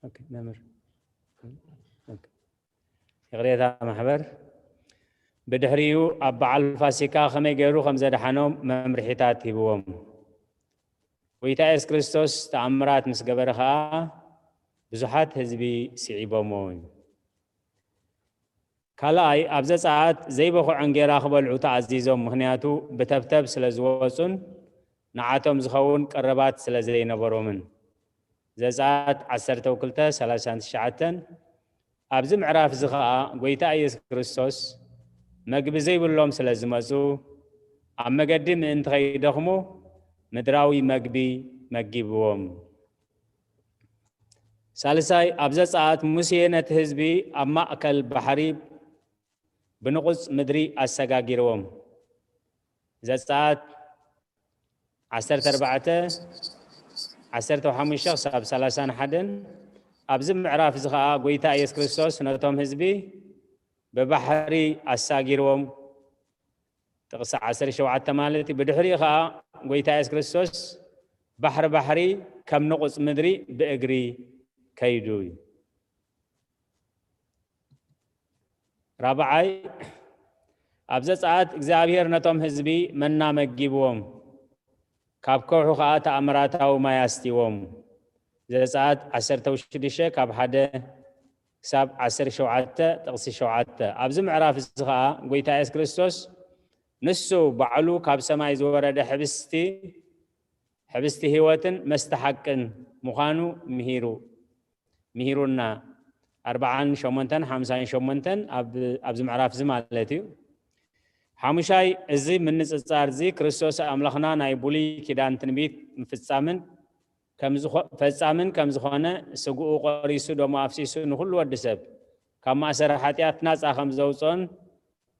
ኦኬ፣ መምህር። ኦኬ። ይቕሬታ ማሕበር። ብድሕሪኡ ኣብ በዓል ፋሲካ ከመይ ገይሩ ከም ዘድሓኖም መምርሒታት ሂብዎም። ጎይታ የሱስ ክርስቶስ ተኣምራት ምስ ገበረ ኸኣ ብዙሓት ህዝቢ ስዒቦምዎ እዩ። ካልኣይ፣ ኣብ ዘጸኣት ዘይበኹዕ እንጌራ ክበልዑ ተኣዚዞም፣ ምኽንያቱ ብተብተብ ስለ ዝወጹን ንዓቶም ዝኸውን ቀረባት ስለ ዘይነበሮምን። ዘጸኣት ዓሰርተ ክልተ ሰላሳን ትሽዓተን። ኣብዚ ምዕራፍ እዚ ኸኣ ጎይታ ኢየሱስ ክርስቶስ መግቢ ዘይብሎም ስለ ዝመጹ፣ ኣብ መገዲ ምእንቲ ኸይደኽሙ ምድራዊ መግቢ መጊብዎም። ሳልሳይ፣ ኣብ ዘጸኣት ሙሴ ነቲ ህዝቢ ኣብ ማእከል ባሕሪ ብንቑጽ ምድሪ ኣሰጋጊርዎም። ዘጸኣት ዓሰርተ ኣርባዕተ፣ ዓሰርተ ሓሙሽተ ክሳብ ሰላሳን ሓደን። ኣብዚ ምዕራፍ እዚ ኸኣ ጎይታ ኢየሱስ ክርስቶስ ነቶም ህዝቢ ብባሕሪ ኣሳጊርዎም። ጥቕሲ ዓሰርተ ሸውዓተ ማለት እዩ። ብድሕሪኡ ኸኣ ጎይታ የሱስ ክርስቶስ ባሕሪ ባሕሪ ከም ንቑጽ ምድሪ ብእግሪ ከይዱ እዩ። ራብዓይ፣ ኣብ ዘጸኣት እግዚኣብሔር ነቶም ህዝቢ መና መጊብዎም፣ ካብ ከውሒ ኸኣ ተኣምራታዊ ማይ ኣስትይዎም። ዘጸኣት ዓሰርተ ሽዱሽተ ካብ ሓደ ክሳብ ዓሰርተ ሸውዓተ ጥቕሲ ሸውዓተ። ኣብዚ ምዕራፍ እዚ ኸኣ ጎይታ የሱስ ክርስቶስ ንሱ ባዕሉ ካብ ሰማይ ዝወረደ ሕብስቲ፣ ሕብስቲ ህይወትን መስተ ሓቅን ምዃኑ ምሂሩ፣ ምሂሩና። ኣርብዓን ሸሞንተን ሓምሳን ሸሞንተን ኣብ፣ ኣብዚ ምዕራፍ እዚ ማለት እዩ። ሓሙሻይ፣ እዚ ምንጽጻር እዚ ክርስቶስ ኣምላኽና ናይ ብሉይ ኪዳን ትንቢት ምፍጻምን ከም ዝኾ-፣ ፈጻምን ከም ዝኾነ፣ ስግኡ ቆሪሱ ደሙ ኣፍሲሱ ንኹሉ ወዲ ሰብ ካብ ማእሰሪ ሓጢኣት ናጻ ከም ዘውጽኦን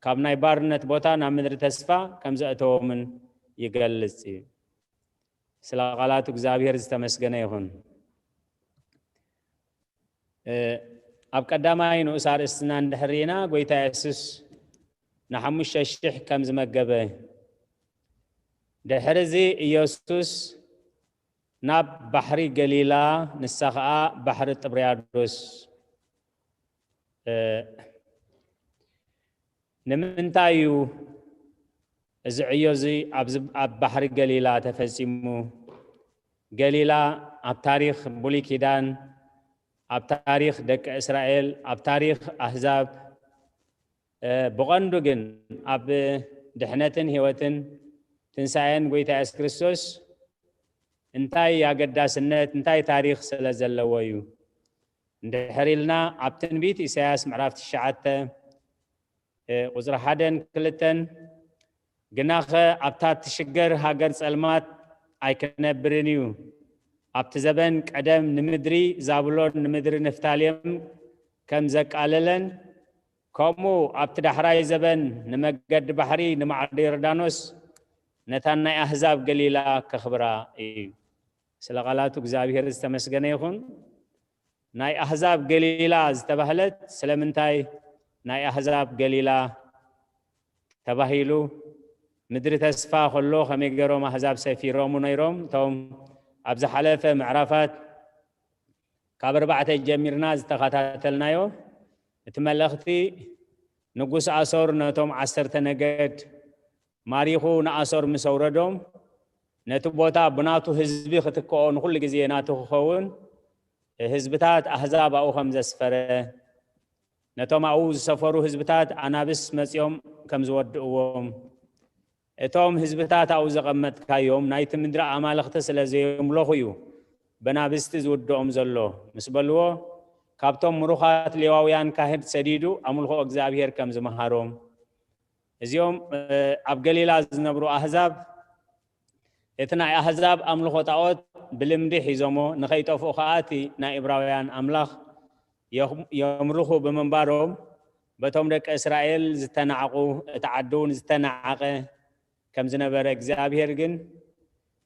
ካብ ናይ ባርነት ቦታ ናብ ምድሪ ተስፋ ከም ዘእተዎምን ይገልጽ እዩ። ስለ ቃላቱ እግዚኣብሔር ዝተመስገነ ይኹን። እ፣ ኣብ ቀዳማይ ንኡስ ኣርእስትና እንድሕር ርኢና፣ ጎይታ የሱስ ንሓሙሽተ ሽሕ ከም ዝመገበ፣ ድሕሪ እዚ ኢየሱስ ናብ ባሕሪ ገሊላ፣ ንሳ ኸኣ ባሕሪ ጥብርያዶስ፣ እ፣ ንምንታይ እዩ እዚ ዕዮ እዚ ኣብዚ ኣብ ባሕሪ ገሊላ ተፈጺሙ? ገሊላ ኣብ ታሪኽ ብሉይ ኪዳን፣ ኣብ ታሪኽ ደቂ እስራኤል፣ ኣብ ታሪኽ ኣህዛብ፣ እ፣ ብቐንዱ ግን ኣብ ድሕነትን ህይወትን ትንሳኤን ጎይታ የሱስ ክርስቶስ እንታይ ኣገዳስነት፣ እንታይ ታሪኽ ስለ ዘለዎ እዩ? እንድሕር ኢልና ኣብ ትንቢት ኢሳያስ ምዕራፍ ትሽዓተ፣ እ፣ ቁጽሪ ሓደን ክልተን፣ ግናኸ ኣብታ ትሽገር ሃገር ጸልማት ኣይክነብርን እዩ። ኣብቲ ዘበን ቀደም ንምድሪ ዛብሎን ንምድሪ ንፍታሌም ከም ዘቃለለን፣ ከምኡ ኣብቲ ዳሕራይ ዘበን ንመገዲ ባሕሪ ንማዕዶ ዮርዳኖስ ነታን ናይ ኣህዛብ ገሊላ ከኽብራ እዩ። ስለ ቃላቱ እግዚኣብሔር ዝተመስገነ ይኹን። ናይ ኣህዛብ ገሊላ ዝተባህለት ስለምንታይ ናይ ኣህዛብ ገሊላ ተባሂሉ? ምድሪ ተስፋ ከሎ ከመይ ገይሮም ኣህዛብ ሰፊሮሙ ነይሮም? እቶም ኣብ ዝሓለፈ ምዕራፋት ካብ ኣርባዕተ ጀሚርና ዝተኸታተልናዮ እቲ መልእኽቲ፣ ንጉስ ኣሶር ነቶም ዓሰርተ ነገድ ማሪኹ ንኣሶር ምስ ኣውረዶም፣ ነቲ ቦታ ብናቱ ህዝቢ ክትክኦ፣ ንኹሉ ግዜ ናቱ ክኸውን ህዝብታት ኣህዛብ ኣብኡ ከም ዘስፈረ፣ ነቶም ኣብኡ ዝሰፈሩ ህዝብታት ኣናብስ መጺኦም ከም ዝወድእዎም፣ እቶም ህዝብታት ኣብኡ ዘቐመጥካዮም ናይቲ ምድሪ ኣማልኽቲ ስለ ዘየምለኹ እዩ በናብስቲ ዝውድኦም ዘሎ ምስ በልዎ፣ ካብቶም ምሩኻት ሌዋውያን ካህድ ሰዲዱ ኣምልኾ እግዚኣብሔር ከም ዝመሃሮም፣ እዚኦም ኣብ ገሊላ ዝነብሩ ኣህዛብ እቲ ናይ ኣህዛብ ኣምልኾ ጣዖት ብልምዲ ሒዞሞ ንኸይጠፍኡ ከኣ እቲ ናይ እብራውያን ኣምላኽ የምልኹ ብምንባሮም፣ በቶም ደቂ እስራኤል ዝተናዕቑ፣ እቲ ዓዲ እውን ዝተናዓቐ ከም ዝነበረ፣ እግዚኣብሔር ግን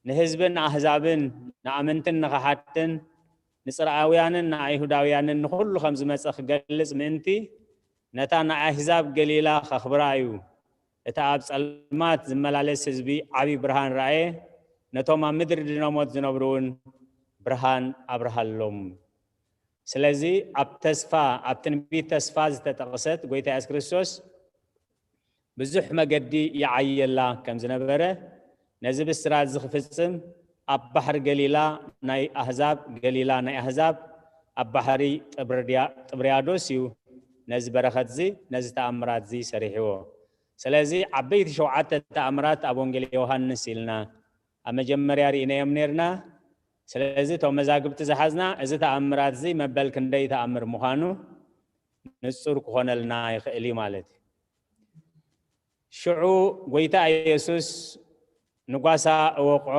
ንህዝብን ኣህዛብን ንኣመንትን ንኸሓድትን ንጽርኣውያንን ንኣይሁዳውያንን ንኹሉ ከም ዝመጸ ክገልጽ ምእንቲ፣ ነታ ናይ ኣህዛብ ገሊላ ከኽብራ እዩ። እቲ ኣብ ጸልማት ዝመላለስ ህዝቢ ዓቢ ብርሃን ረኣየ፣ ነቶም ኣብ ምድሪ ድነሞት ዝነብሩ እውን ብርሃን ኣብርሃሎም። ስለዚ ኣብ ተስፋ፣ ኣብ ትንቢት ተስፋ ዝተጠቕሰት ጎይታ የሱስ ክርስቶስ ብዙሕ መገዲ ይዓየላ ከም ዝነበረ፣ ነዚ ብስራት እዚ ክፍጽም ኣብ ባሕሪ ገሊላ ናይ ኣህዛብ፣ ገሊላ ናይ ኣህዛብ ኣብ ባሕሪ ጥብርድያ-፣ ጥብርያዶስ እዩ ነዚ በረኸት እዚ፣ ነዚ ተኣምራት እዚ ሰሪሕዎ። ስለዚ ዓበይቲ ሸውዓተ ተኣምራት ኣብ ወንጌል ዮሃንስ ኢልና ኣብ መጀመርያ ርኢናዮም ነርና። ስለዚ እቶም መዛግብቲ ዝሓዝና፣ እዚ ተኣምራት እዚ መበል ክንደይ ተኣምር ምዃኑ ንጹር ክኾነልና ይኽእል እዩ ማለት እዩ። ሽዑ ጎይታ ኢየሱስ ንጓሳ እወቕዖ፣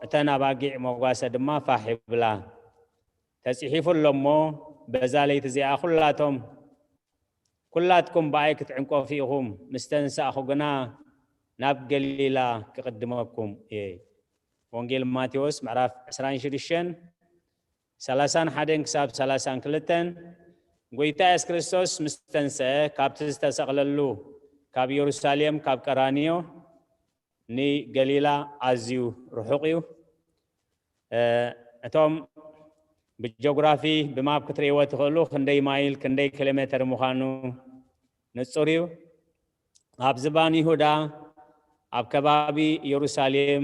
እተን ኣባጊዕ መጓሰ ድማ ፋሕ ይብላ። ተጽሒፉ ኣሎ እሞ፣ በዛ ለይቲ እዚኣ ኩላቶም፣ ኩላትኩም ብኣይ ክትዕንቀፉ ኢኹም፣ ምስ ተንሳእኹ ግና ናብ ገሊላ ክቕድመኩም እየ። ወንጌል ማቴዎስ ምዕራፍ ዕስራን ሽዱሽተን፣ ሰላሳን ሓደን ክሳብ ሰላሳን ክልተን። ጎይታ የሱስ ክርስቶስ ምስ ተንስአ፣ ካብቲ ዝተሰቕለሉ ካብ ኢየሩሳሌም፣ ካብ ቀራንዮ ንገሊላ ኣዝዩ ርሑቕ እዩ። እ፣ እቶም ብጂኦግራፊ ብማፕ ክትርእይዎ ትኽእሉ፣ ክንደይ ማይል፣ ክንደይ ኪሎ ሜተር ምዃኑ ንጹር እዩ። ኣብ ዝባን ይሁዳ፣ ኣብ ከባቢ ኢየሩሳሌም፣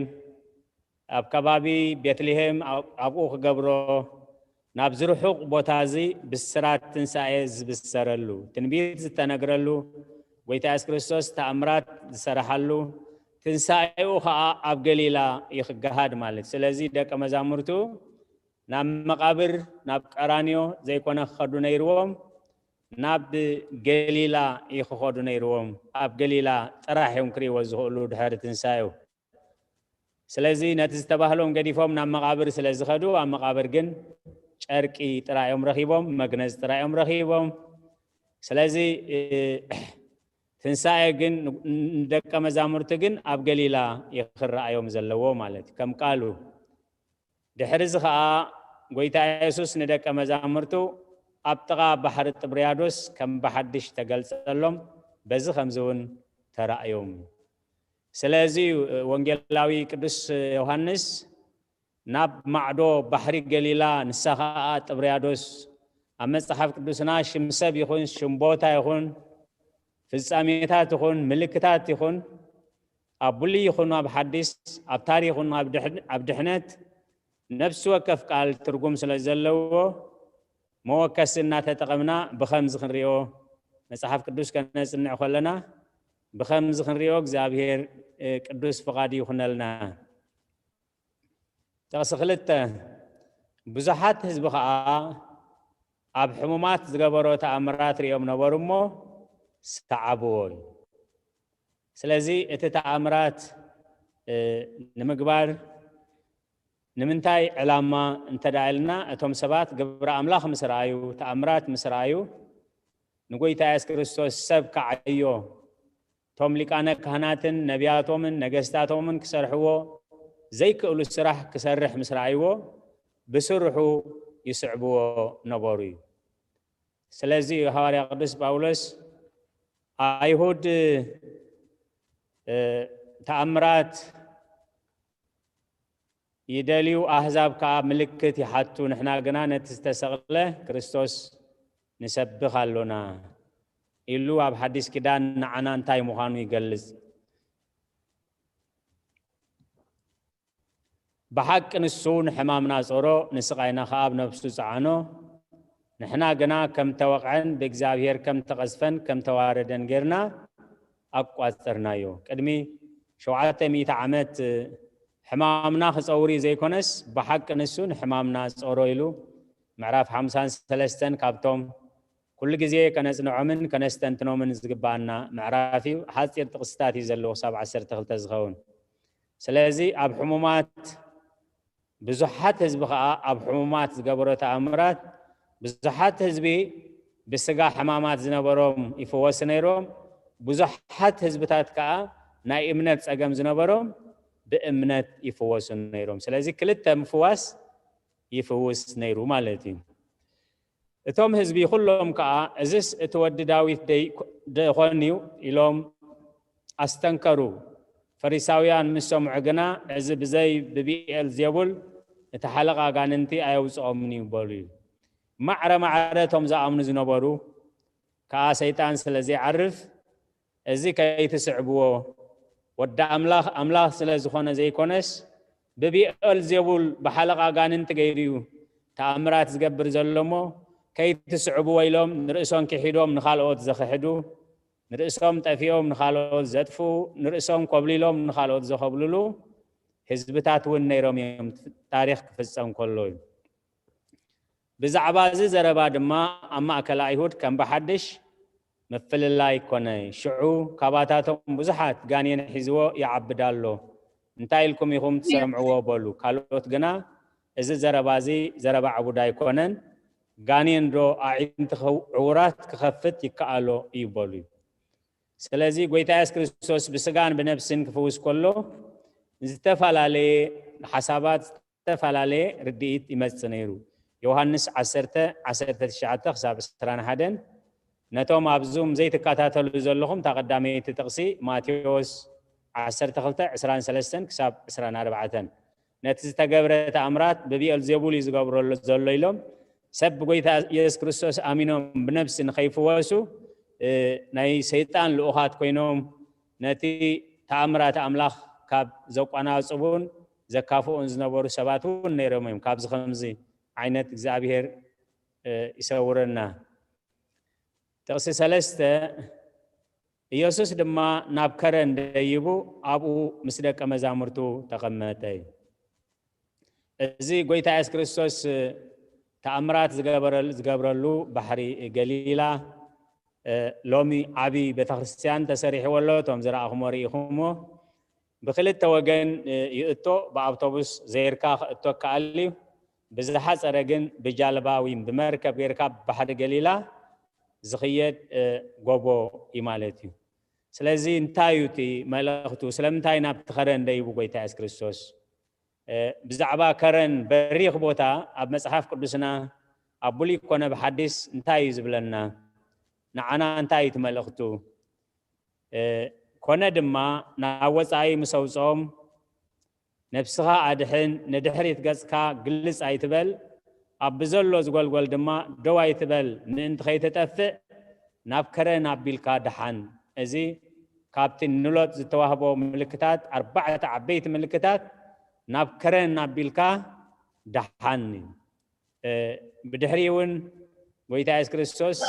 ኣብ ከባቢ ቤትልሄም፣ ኣብ-፣ ኣብኡ ክገብሮ፣ ናብዚ ርሑቕ ቦታ እዚ ብስራት ትንሳኤ ዝብሰረሉ፣ ትንቢት ዝተነግረሉ፣ ጎይታ የሱስ ክርስቶስ ተኣምራት ዝሰረሓሉ፣ ትንሳኤኡ ኸኣ ኣብ ገሊላ እዩ ክገሃድ ማለት። ስለዚ ደቀ መዛሙርቱ ናብ መቓብር፣ ናብ ቀራንዮ ዘይኮነ ክኸዱ ነይርዎም፣ ናብ ገሊላ እዩ ክኸዱ ነይርዎም። ኣብ ገሊላ ጥራሕ እዮም ክርእይዎ ዝኽእሉ ድሕሪ ትንሳኤኡ። ስለዚ ነቲ ዝተባህሎም ገዲፎም ናብ መቓብር ስለ ዝኸዱ፣ ኣብ መቓብር ግን ጨርቂ ጥራይ እዮም ረኺቦም፣ መግነዝ ጥራይ እዮም ረኺቦም። ስለዚ፣ እ፣ ትንሳኤ ግን ን-፣ ንደቀ መዛሙርቲ ግን ኣብ ገሊላ እዩ ክረኣዮም ዘለዎ ማለት እዩ፣ ከም ቃሉ። ድሕሪ እዚ ኸኣ ጎይታ የሱስ ንደቀ መዛሙርቱ ኣብ ጥቓ ባሕሪ ጥብርያዶስ ከም ብሓድሽ ተገልጸሎም፣ በዚ ከምዚ እውን ተራእዮም። ስለዚ እዩ ወንጌላዊ ቅዱስ ዮሃንስ፣ ናብ ማዕዶ ባሕሪ ገሊላ፣ ንሳ ኸኣ ጥብርያዶስ፣ ኣብ መጽሓፍ ቅዱስና ሽም ሰብ ይኹን፣ ሽም ቦታ ይኹን፣ ፍጻሜታት ይኹን፣ ምልክታት ይኹን፣ ኣብ ብሉይ ይኹን ኣብ ሓዲስ፣ ኣብ ታሪኽ ይኹን ኣብ ድሕ-፣ ኣብ ድሕነት፣ ነፍሲ ወከፍ ቃል ትርጉም ስለ ዘለዎ፣ መወከሲ እናተጠቐምና ብኸምዚ ክንሪኦ፣ መጽሓፍ ቅዱስ ከነጽንዕ ከለና ብኸምዚ ክንሪኦ እግዚኣብሔር፣ እ፣ ቅዱስ ፍቓድ ይኹነልና። ጥቕሲ ክልተ፣ ብዙሓት ህዝቢ ኸኣ ኣብ ሕሙማት ዝገበሮ ተኣምራት ሪኦም ነበሩ እሞ ሰዓብዎ። ስለዚ እቲ ተኣምራት፣ እ፣ ንምግባር ንምንታይ ዕላማ እንተ ደኣ ኢልና፣ እቶም ሰባት ግብሪ ኣምላኽ ምስ ረኣዩ፣ ተኣምራት ምስ ረኣዩ፣ ንጎይታ የሱስ ክርስቶስ ሰብ ከዓዮ፣ እቶም ሊቃነ ካህናትን ነቢያቶምን ነገስታቶምን ክሰርሕዎ ዘይክእሉ ስራሕ ክሰርሕ ምስ ረኣይዎ ብስርሑ ይስዕብዎ ነበሩ እዩ። ስለዚ ሃዋርያ ቅዱስ ጳውሎስ ኣይሁድ ተኣምራት ይደልዩ፣ ኣህዛብ ከዓ ምልክት ይሓቱ፣ ንሕና ግና ነቲ ዝተሰቕለ ክርስቶስ ንሰብኽ ኣሎና ኢሉ ኣብ ሓዲስ ኪዳን ንዓና እንታይ ምዃኑ ይገልጽ። ብሓቂ ንሱ ንሕማምና ጾሮ፣ ንስቓይና ከኣ ኣብ ነፍሱ ጸዓኖ። ንሕና ግና ከም ተወቕዐን ብእግዚኣብሔር ከም ተቐዝፈን ከም ተዋረደን ጌርና ኣቋጸርናዮ። ቅድሚ ሸውዓተ ሚእቲ ዓመት ሕማምና ክጸውር እዩ ዘይኮነስ፣ ብሓቂ ንሱ ንሕማምና ጾሮ ኢሉ ምዕራፍ ሓምሳን ሰለስተን ካብቶም ኩሉ ግዜ ከነጽንዖምን ከነስተንትኖምን ዝግባኣና ምዕራፍ እዩ። ሓጺር ጥቕስታት እዩ ዘለዎ ክሳብ ዓሰርተ ክልተ ዝኸውን። ስለዚ ኣብ ሕሙማት ብዙሓት ህዝቢ ከኣ ኣብ ሕሙማት ዝገበሮ ተኣምራት ብዙሓት ህዝቢ ብስጋ ሕማማት ዝነበሮም ይፍወሱ ነይሮም። ብዙሓት ህዝብታት ከኣ ናይ እምነት ጸገም ዝነበሮም ብእምነት ይፍወሱ ነይሮም። ስለዚ ክልተ ምፍዋስ ይፍውስ ነይሩ ማለት እዩ። እቶም ህዝቢ ኩሎም ከኣ፣ "እዝስ እቲ ወዲ ዳዊት ደይ-፣ ደይኮን እዩ?" ኢሎም ኣስተንከሩ። ፈሪሳውያን ምስ ሰምዑ ግና፣ "እዚ ብዘይ ብብኤል ዜቡል እቲ ሓለቓ ኣጋንንቲ ኣየውጽኦምን እዩ" በሉ እዩ። ማዕረ ማዕረ እቶም ዝኣምኑ ዝነበሩ ከኣ ሰይጣን ስለ ዘይዓርፍ፣ እዚ ከይትስዕብዎ፣ ወዲ ኣምላኽ ኣምላኽ ስለ ዝኾነ ዘይኮነስ፣ ብብኤል ዜቡል ብሓለቓ ኣጋንንቲ ገይሩ እዩ ተኣምራት ዝገብር ዘሎ እሞ፣ ከይትስዕብዎ ኢሎም ንርእሶም ክሒዶም ንኻልኦት ዘኽሕዱ፣ ንርእሶም ጠፊኦም ንኻልኦት ዘጥፍኡ፣ ንርእሶም ኮብሊሎም ንኻልኦት ዘኸብልሉ ህዝብታት እውን ነይሮም እዮም፣ ታሪኽ ክፍጸም ከሎ እዩ። ብዛዕባ እዚ ዘረባ ድማ ኣብ ማእከል ኣይሁድ ከም ብሓድሽ ምፍልላይ ኮነ። ሽዑ ካባታቶም ብዙሓት፣ "ጋኔን ሒዝዎ ይዓብድ ኣሎ፣ እንታይ ኢልኩም ኢኹም ትሰምዕዎ?" በሉ። ካልኦት ግና፣ "እዚ ዘረባ እዚ ዘረባ ዕቡድ ኣይኮነን፣ ጋኔን ዶ ኣዒንቲ ክኸው-፣ ዕዉራት ክኸፍት ይከኣሎ እዩ?" በሉ። ስለዚ ጎይታ የሱስ ክርስቶስ ብስጋን ብነፍስን ክፍውስ ከሎ ዝተፈላለየ ሓሳባት፣ ዝተፈላለየ ርድኢት ይመጽእ ነይሩ። ዮሃንስ ዓሰርተ፣ ዓሰርተ ትሽዓተ ክሳብ ዕስራን ሓደን። ነቶም ኣብ ዙም ዘይትከታተሉ ዘለኹም፣ እታ ቀዳመይቲ ጥቕሲ ማቴዎስ ዓሰርተ ክልተ፣ ዕስራን ሰለስተን ክሳብ ዕስራን ኣርባዕተን። ነቲ ዝተገብረ ተኣምራት ብብኤልዜቡል እዩ ዝገብረሉ ዘሎ ኢሎም፣ ሰብ ብጎይታ የሱስ ክርስቶስ ኣሚኖም ብነፍሲ ንኸይፍወሱ፣ እ፣ ናይ ሰይጣን ልኡኻት ኮይኖም፣ ነቲ ተኣምራት ኣምላኽ ካብ ዘቋናጽቡን ዘካፍኡን ዝነበሩ ሰባት እውን ነይሮም እዮም። ካብዚ ከምዚ ዓይነት እግዚኣብሔር፣ እ፣ ይሰውረና። ጥቕሲ ሰለስተ፣ ኢየሱስ ድማ ናብ ከረን ደይቡ ኣብኡ ምስ ደቀ መዛሙርቱ ተቐመጠ። እዚ ጎይታ የሱስ ክርስቶስ ተኣምራት ዝገበረል-፣ ዝገብረሉ ባሕሪ ገሊላ፣ እ፣ ሎሚ ዓቢ ቤተክርስትያን ተሰሪሕዎ ኣሎ። እቶም ዝረኣኹሞ ርኢኹሞ። ብክልተ ወገን፣ እ፣ ይእቶ፣ ብኣውቶቡስ ዘይርካ ክእቶ ይከኣል እዩ። ብዝሓጸረ ግን ብጃልባ ወይ ብመርከብ ጌርካ ባሕሪ ገሊላ ዝኽየድ፣ እ፣ ጎቦ እዩ ማለት እዩ። ስለዚ እንታይ እዩ እቲ መልእኽቱ? ስለምንታይ ናብቲ ከረን ደይቡ ጎይታ የሱስ ክርስቶስ? እ፣ ብዛዕባ ከረን በሪኽ ቦታ ኣብ መጽሓፍ ቅዱስና ኣብ ብሉይ ኮነ ብሓዲስ እንታይ እዩ ዝብለና? ንዓና እንታይ እዩ እቲ መልእኽቱ? እ፣ ኮነ ድማ ናብ ወጻኢ ምስ ኣውጽኦም፣ "ነብስኻ ኣድሕን፣ ንድሕሪት ገጽካ ግልጽ ኣይትበል፣ ኣብ ብዘሎ ዝጎልጎል ድማ ደው ኣይትበል፣ ምእንቲ ከይትጠፍእ ናብ ከረን ኣቢልካ ደሓን።" እዚ ካብቲ ንሎጥ ዝተዋህቦ ምልክታት፣ ኣርባዕተ ዓበይቲ ምልክታት፣ "ናብ ከረን ኣቢልካ ደሓን" እዩ። እ፣ ብድሕሪ እውን ጎይታ የሱስ ክርስቶስ፣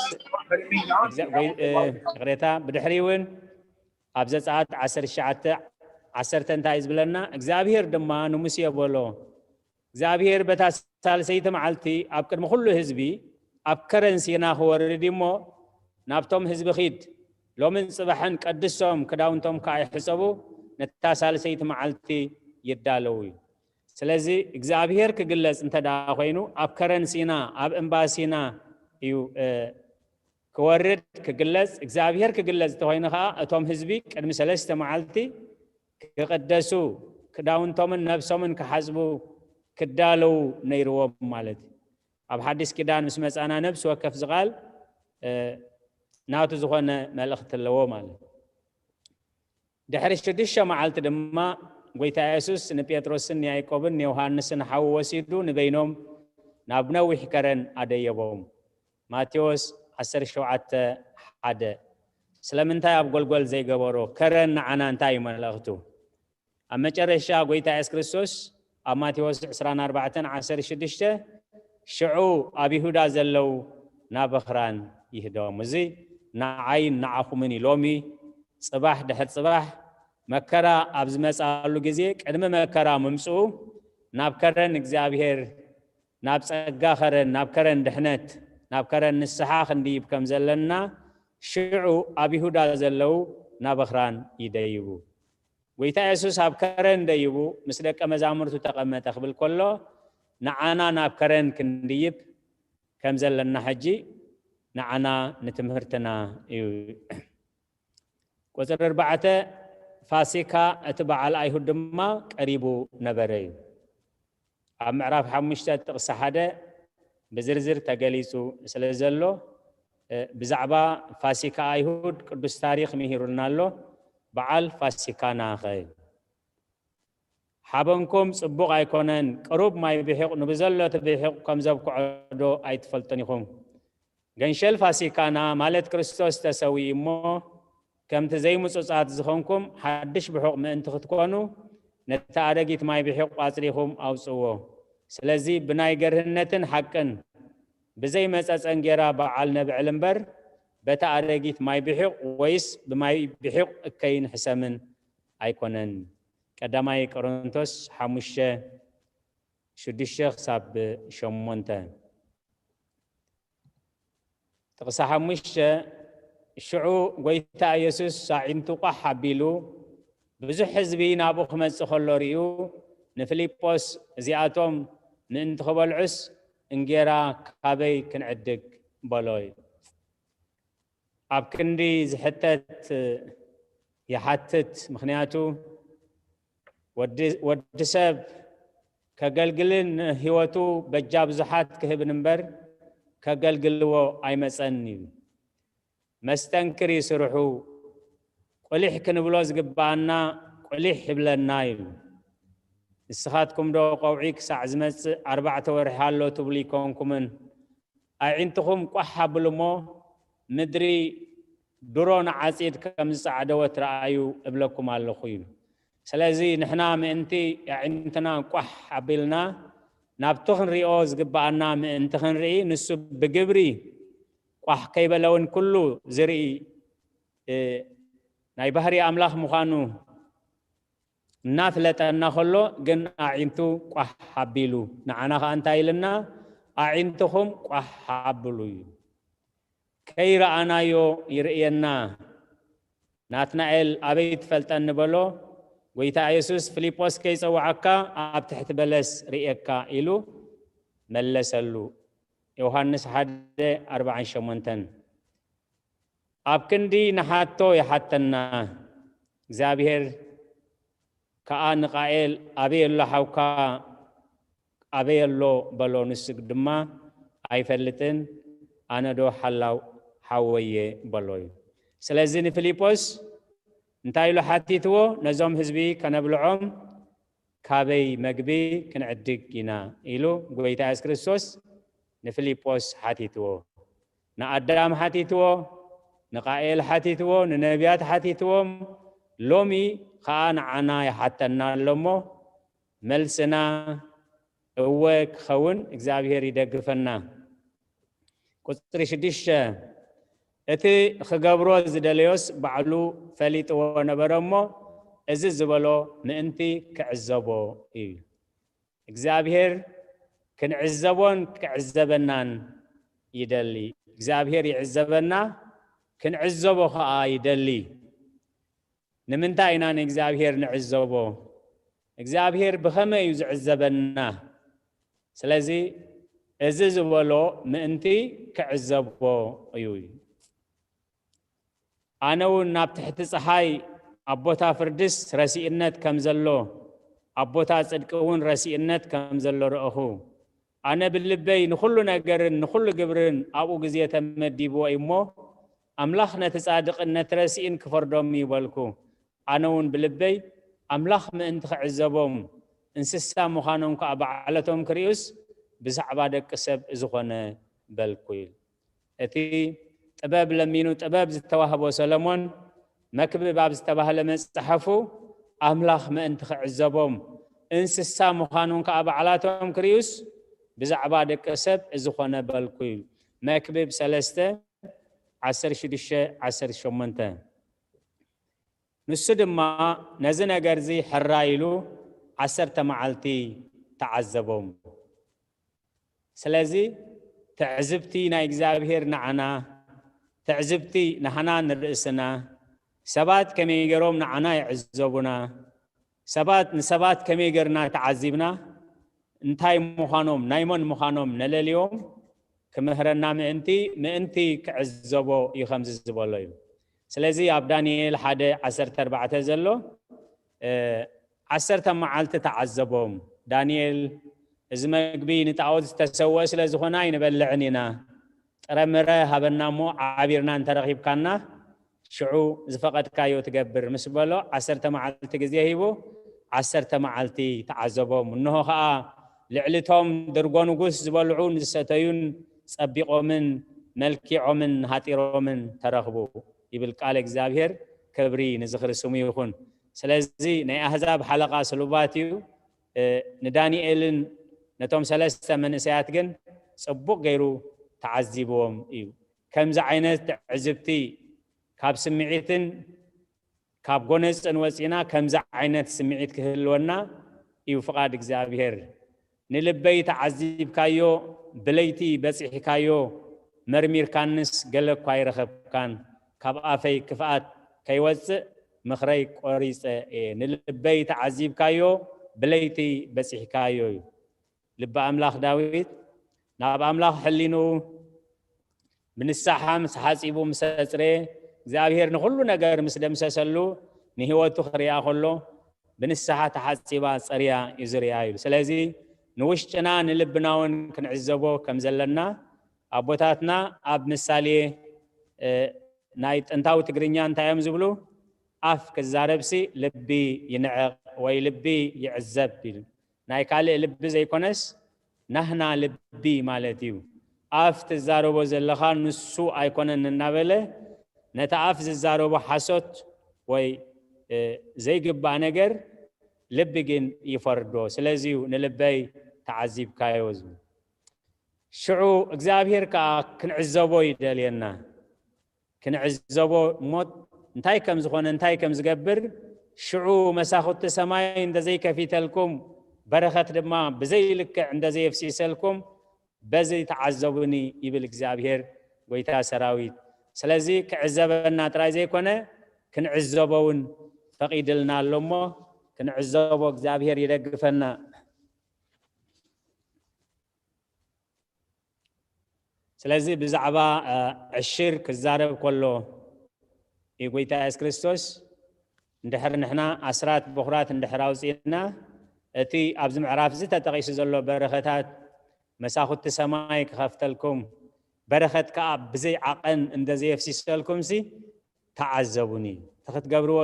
እግዛ-፣ ጎይ-፣ እ፣ ይቕሬታ፣ ብድሕሪ እውን ኣብ ዘጸኣት ዓሰርተ ትሽዓተ ዓሰርተ እንታይ እዩ ዝብለና? "እግዚኣብሔር ድማ ንሙሴ በሎ፣ እግዚኣብሔር በታ ሳልሰይቲ መዓልቲ ኣብ ቅድሚ ኩሉ ህዝቢ ኣብ ከረን ሲና ክወርድ እዩ እሞ፣ ናብቶም ህዝቢ ኺድ፣ ሎምን ጽባሕን ቀድሶም፣ ክዳውንቶም ከኣ ይሕጸቡ፣ ነታ ሳልሰይቲ መዓልቲ ይዳለዉ" እዩ። ስለዚ እግዚኣብሔር ክግለጽ እንተ ደኣ ኮይኑ፣ ኣብ ከረን ሲና፣ ኣብ እምባ ሲና እዩ፣ እ፣ ክወርድ፣ ክግለጽ። እግዚኣብሔር ክግለጽ እንተኾይኑ ኸኣ፣ እቶም ህዝቢ ቅድሚ ሰለስተ መዓልቲ ክቕደሱ፣ ክዳውንቶምን ነብሶምን ክሓጽቡ ክዳለዉ ነይርዎም ማለት እዩ። ኣብ ሓዲስ ኪዳን ምስ መጻና ነብሲ ወከፍ ዝቓል ናቱ ዝኾነ መልእኽቲ ኣለዎ ማለት እዩ። ድሕሪ ሽዱሽተ መዓልቲ ድማ ጎይታ የሱስ ንጴጥሮስን ንያዕቆብን ንዮሃንስን ሓዉ ወሲዱ ንበይኖም ናብ ነዊሕ ከረን ኣደየቦም። ማቴዎስ ዓሰርተ ሸውዓተ ሓደ። ስለምንታይ ኣብ ጎልጎል ዘይገበሮ? ከረን ንዓና እንታይ እዩ መልእኽቱ? ኣብ መጨረሻ ጎይታ የሱስ ክርስቶስ ኣብ ማቴዎስ ዕስራን ኣርባዕተን ዓሰርተ ሽዱሽተ ሽዑ ኣብ ይሁዳ ዘለዉ ናበኽራን ይህዶም። እዚ ንዓይን ንዓኹምን እዩ። ሎሚ ጽባሕ ድሕር ጽባሕ መከራ ኣብ ዝመጻሉ ግዜ ቅድሚ መከራ ምምጽኡ ናብ ከረን እግዚኣብሔር፣ ናብ ጸጋ ከረን፣ ናብ ከረን ድሕነት፣ ናብ ከረን ንስሓ ክንድይብ ከም ዘለና ሽዑ ኣብ ይሁዳ ዘለዉ ናበኽራን ይደይቡ። ጎይታ የሱስ ኣብ ከረን ደይቡ ምስ ደቀ መዛሙርቱ ተቐመጠ ክብል ከሎ ንዓና ናብ ከረን ክንድይብ ከም ዘለና ሕጂ ንዓና ንትምህርትና እዩ። ቁጽሪ ኣርባዕተ፣ ፋሲካ እቲ በዓል ኣይሁድ ድማ ቀሪቡ ነበረ እዩ። ኣብ ምዕራፍ ሓሙሽተ ጥቕሲ ሓደ ብዝርዝር ተገሊጹ ስለ ዘሎ ብዛዕባ ፋሲካ ኣይሁድ ቅዱስ ታሪኽ ምሂሩልና ኣሎ። በዓል ፋሲካና ኸ ሓበንኩም ጽቡቕ ኣይኮነን? ቅሩብ ማይ ብሒቕ ንብዘሎ እቲ ብሒቕ ከም ዘብክዖ ዶ ኣይትፈልጡን ኢኹም? ገንሸል ፋሲካና ማለት ክርስቶስ ተሰዊኡ እሞ ከምቲ ዘይምጹጻት ዝኾንኩም ሓድሽ ብሑቕ ምእንቲ ክትኮኑ ነቲ ኣረጊት ማይ ብሒቕ ቋጽሪኹም ኣውጽዎ። ስለዚ ብናይ ገርህነትን ሓቅን ብዘይ መጸጸ እንጌራ በዓል ነብዕል እምበር በቲ ኣረጊት ማይ ብሒቕ ወይስ ብማይ ብሒቕ እከይን ሕሰምን ኣይኮነን። ቀዳማይ ቆሮንቶስ ሓሙሽተ ሽዱሽተ ክሳብ ሸሞንተ። ጥቕሲ ሓሙሽተ፣ ሽዑ ጎይታ ኢየሱስ ኣዒንቱ ቋሕ ኣቢሉ ብዙሕ ህዝቢ ናብኡ ክመጽእ ከሎ ርእዩ ንፊልጶስ፣ እዚኣቶም ምእንቲ ክበልዑስ እንጌራ ካበይ ክንዕድግ በሎ። ኣብ ክንዲ ዝሕተት ይሓትት። ምኽንያቱ ወዲ ሰብ ከገልግልን ንህይወቱ በጃ ብዙሓት ክህብን እምበር ከገልግልዎ ኣይመጸን እዩ። መስተንክር እዩ ስርሑ። ቁሊሕ ክንብሎ ዝግብኣና ቁሊሕ ይብለና እዩ። ንስኻትኩም ዶ ቀውዒ ክሳዕ ዝመጽእ ኣርባዕተ ወርሒ ኣሎ ትብሉ ይኮንኩምን? ኣዒንትኹም ቋሕ ኣብሉ እሞ ምድሪ ድሮ ንዓጺድ ከም ዝጸዓደወት ረኣዩ እብለኩም ኣለኹ እዩ። ስለዚ ንሕና ምእንቲ ኣዒንትና ቋሕ ኣቢልና ናብቲ ክንሪኦ ዝግብኣና ምእንቲ ክንርኢ ንሱ ብግብሪ ቋሕ ከይበለ እውን ኩሉ ዝርኢ ናይ ባህሪ ኣምላኽ ምዃኑ እናፍለጠና ከሎ ግን ኣዒንቱ ቋሕ ኣቢሉ ንዓና ኸዓ እንታይ ኢልና? ኣዒንትኹም ቋሕ ኣብሉ እዩ። ከይረኣናዮ ይርእየና። ናትናኤል ኣበይ ትፈልጠኒ በሎ። ጎይታ የሱስ ፊልጶስ ከይጸውዓካ ኣብ ትሕቲ በለስ ርእየካ ኢሉ መለሰሉ። ዮሃንስ ሓደ ኣርባዓን ሸሞንተን። ኣብ ክንዲ ንሓቶ ይሓተና። እግዚኣብሔር ከኣ ንቃኤል ኣበይ ኣሎ ሓውካ ኣበይ ኣሎ በሎ። ንሱ ድማ ኣይፈልጥን፣ ኣነ ዶ ሓላው ሓወየ በሎ እዩ። ስለዚ ንፊልጶስ እንታይ ኢሉ ሓቲትዎ? ነዞም ህዝቢ ከነብልዖም ካበይ መግቢ ክንዕድግ ኢና ኢሉ ጎይታ የሱስ ክርስቶስ ንፊልጶስ ሓቲትዎ። ንኣዳም ሓቲትዎ፣ ንቃኤል ሓቲትዎ፣ ንነቢያት ሓቲትዎም፣ ሎሚ ኸዓ ንዓና ይሓተና ኣሎ እሞ መልስና እወ ክኸውን እግዚኣብሔር ይደግፈና። ቁጽሪ ሽዱሽተ፣ እቲ ክገብሮ ዝደለዮስ ባዕሉ ፈሊጥዎ ነበረ እሞ እዚ ዝበሎ ምእንቲ ክዕዘቦ እዩ። እግዚኣብሔር ክንዕዘቦን ክዕዘበናን ይደሊ። እግዚኣብሔር ይዕዘበና፣ ክንዕዘቦ ኸዓ ይደሊ። ንምንታይ ኢና ንእግዚኣብሔር ንዕዘቦ? እግዚኣብሔር ብኸመይ እዩ ዝዕዘበና? ስለዚ እዚ ዝበሎ ምእንቲ ክዕዘቦ እዩ። ኣነ እውን ናብ ትሕቲ ጸሓይ ኣብ ቦታ ፍርድስ ረሲእነት ከም ዘሎ ኣብ ቦታ ጽድቂ እውን ረሲእነት ከም ዘሎ ረእኹ። ኣነ ብልበይ ንኹሉ ነገርን ንኹሉ ግብርን ኣብኡ ግዜ ተመዲብዎ እዩ እሞ፣ ኣምላኽ ነቲ ጻድቕን ነቲ ረሲእን ክፈርዶም እዩ በልኩ። ኣነ እውን ብልበይ፣ ኣምላኽ ምእንቲ ክዕዘቦም፣ እንስሳ ምዃኖም ከኣ ባዕለቶም ክርእዩስ፣ ብዛዕባ ደቂ ሰብ እዚ ኾነ በልኩ። ኢሉ እቲ ጥበብ ለሚኑ ጥበብ ዝተዋህቦ ሰሎሞን፣ መክብብ ኣብ ዝተባህለ መጽሓፉ፣ ኣምላኽ ምእንቲ ክዕዘቦም፣ እንስሳ ምዃኖም ከኣ ባዕላቶም ክርእዩስ፣ ብዛዕባ ደቂ ሰብ እዚ ኾነ በልኩ። ኢሉ መክብብ ሰለስተ፣ ዓሰርተ ሽዱሽተ፣ ዓሰርተ ሸሞንተ። ንሱ ድማ ነዚ ነገር እዚ ሕራይ ኢሉ ዓሰርተ መዓልቲ ተዓዘቦም። ስለዚ ትዕዝብቲ ናይ እግዚኣብሔር ንዓና፣ ትዕዝብቲ ንሃና ንርእስና፣ ሰባት ከመይ ገይሮም ንዓና ይዕዘቡና፣ ሰባት ንሰባት ከመይ ገርና ተዓዚብና፣ እንታይ ምዃኖም፣ ናይ መን ምዃኖም ነለልዮም ክምህረና ምእንቲ፣ ምእንቲ ክዕዘቦ እዩ ከምዚ ዝበሎ እዩ። ስለዚ ኣብ ዳንኤል ሓደ ዓሰርተ ኣርባዕተ ዘሎ፣ እ፣ ዓሰርተ መዓልቲ ተዓዘቦም። ዳንኤል፣ እዚ መግቢ ንጣዖት ዝተሰወአ ስለ ዝኾነ ኣይንበልዕን ኢና። ጥረ ምረ ሃበና እሞ ዓቢርና እንተረኺብካና፣ ሽዑ ዝፈቐድካዮ ትገብር ምስ በሎ፣ ዓሰርተ መዓልቲ ግዜ ሂቡ፣ ዓሰርተ መዓልቲ ተዓዘቦም። እንሆ ኸኣ ልዕሊ እቶም ድርጎ ንጉስ ዝበልዑን ዝሰተዩን ጸቢቖምን መልኪዖምን ሃጢሮምን ተረኽቡ፣ ይብል ቃል እግዚኣብሔር። ክብሪ ንዝኽሪ ስሙ ይኹን። ስለዚ ናይ ኣህዛብ ሓለቓ ስሉባት እዩ። እ፣ ንዳንኤልን ነቶም ሰለስተ መንእሰያት ግን ጽቡቕ ገይሩ ተዓዚብዎም እዩ። ከምዚ ዓይነት ትዕዝብቲ ካብ ስምዒትን ካብ ጎነጽን ወጺና ከምዚ ዓይነት ስምዒት ክህልወና እዩ ፍቓድ እግዚኣብሔር። ንልበይ ተዓዚብካዮ፣ ብለይቲ በጺሕካዮ፣ መርሚርካንስ ገለ እኳ ኣይረኸብካን። ካብ ኣፈይ ክፍኣት ከይወጽእ ምኽረይ ቆሪጸ እየ። ንልበይ ተዓዚብካዮ፣ ብለይቲ በጺሕካዮ እዩ። ልቢ ኣምላኽ ዳዊት ናብ ኣምላኽ ሕሊንኡ ብንስሓ ምስ ሓጺቡ ምስ ኣጽረየ፣ እግዚኣብሔር ንኹሉ ነገር ምስ ደምሰሰሉ፣ ንህይወቱ ክሪኣ ከሎ፣ ብንስሓ ተሓጺባ ጸርያ እዩ ዝሪኣ ኢሉ። ስለዚ ንውሽጥና ንልብና እውን ክንዕዘቦ ከም ዘለና፣ ኣቦታትና ኣብ ምሳሌ፣ እ፣ ናይ ጥንታዊ ትግርኛ እንታይ እዮም ዝብሉ? ኣፍ ክዛረብሲ ልቢ ይንዕቕ ወይ ልቢ ይዕዘብ ኢሉ። ናይ ካልእ ልቢ ዘይኮነስ ናህና ልቢ ማለት እዩ። ኣፍ ትዛረቦ ዘለኻ ንሱ ኣይኮነን እናበለ ነቲ ኣፍ ዝዛረቦ ሓሶት ወይ፣ እ፣ ዘይግባእ ነገር ልቢ ግን ይፈርዶ። ስለዚ እዩ ንልበይ ተዓዚብካዮ ዝብል። ሽዑ እግዚኣብሔር ከኣ ክንዕዘቦ ይደልየና። ክንዕዘቦ እሞ እንታይ ከም ዝኾነ፣ እንታይ ከም ዝገብር፣ ሽዑ መሳኹቲ ሰማይ እንተዘይከፊተልኩም፣ በረኸት ድማ ብዘይልክዕ እንተዘየፍሲሰልኩም፣ በዚ ተዓዘቡኒ ይብል እግዚኣብሔር ጐይታ ሰራዊት። ስለዚ ክዕዘበና ጥራይ ዘይኮነ፣ ክንዕዘቦ እውን ፈቒድልና ኣሎ እሞ፣ ክንዕዘቦ እግዚኣብሔር ይደግፈና። ስለዚ ብዛዕባ፣ እ፣ ዕሽር ክዛረብ ከሎ እዩ ጐይታ የሱስ ክርስቶስ፣ እንድሕር ንሕና ኣስራት በኹራት እንድሕር ኣውጺእና፣ እቲ ኣብዚ ምዕራፍ እዚ ተጠቒሱ ዘሎ በረኸታት መሳኹቲ ሰማይ ክኸፍተልኩም፣ በረኸት ከኣ ብዘይ ዓቐን እንደ ዘየፍሲሰልኩምሲ፣ ተዓዘቡኒ። እቲ ክትገብርዎ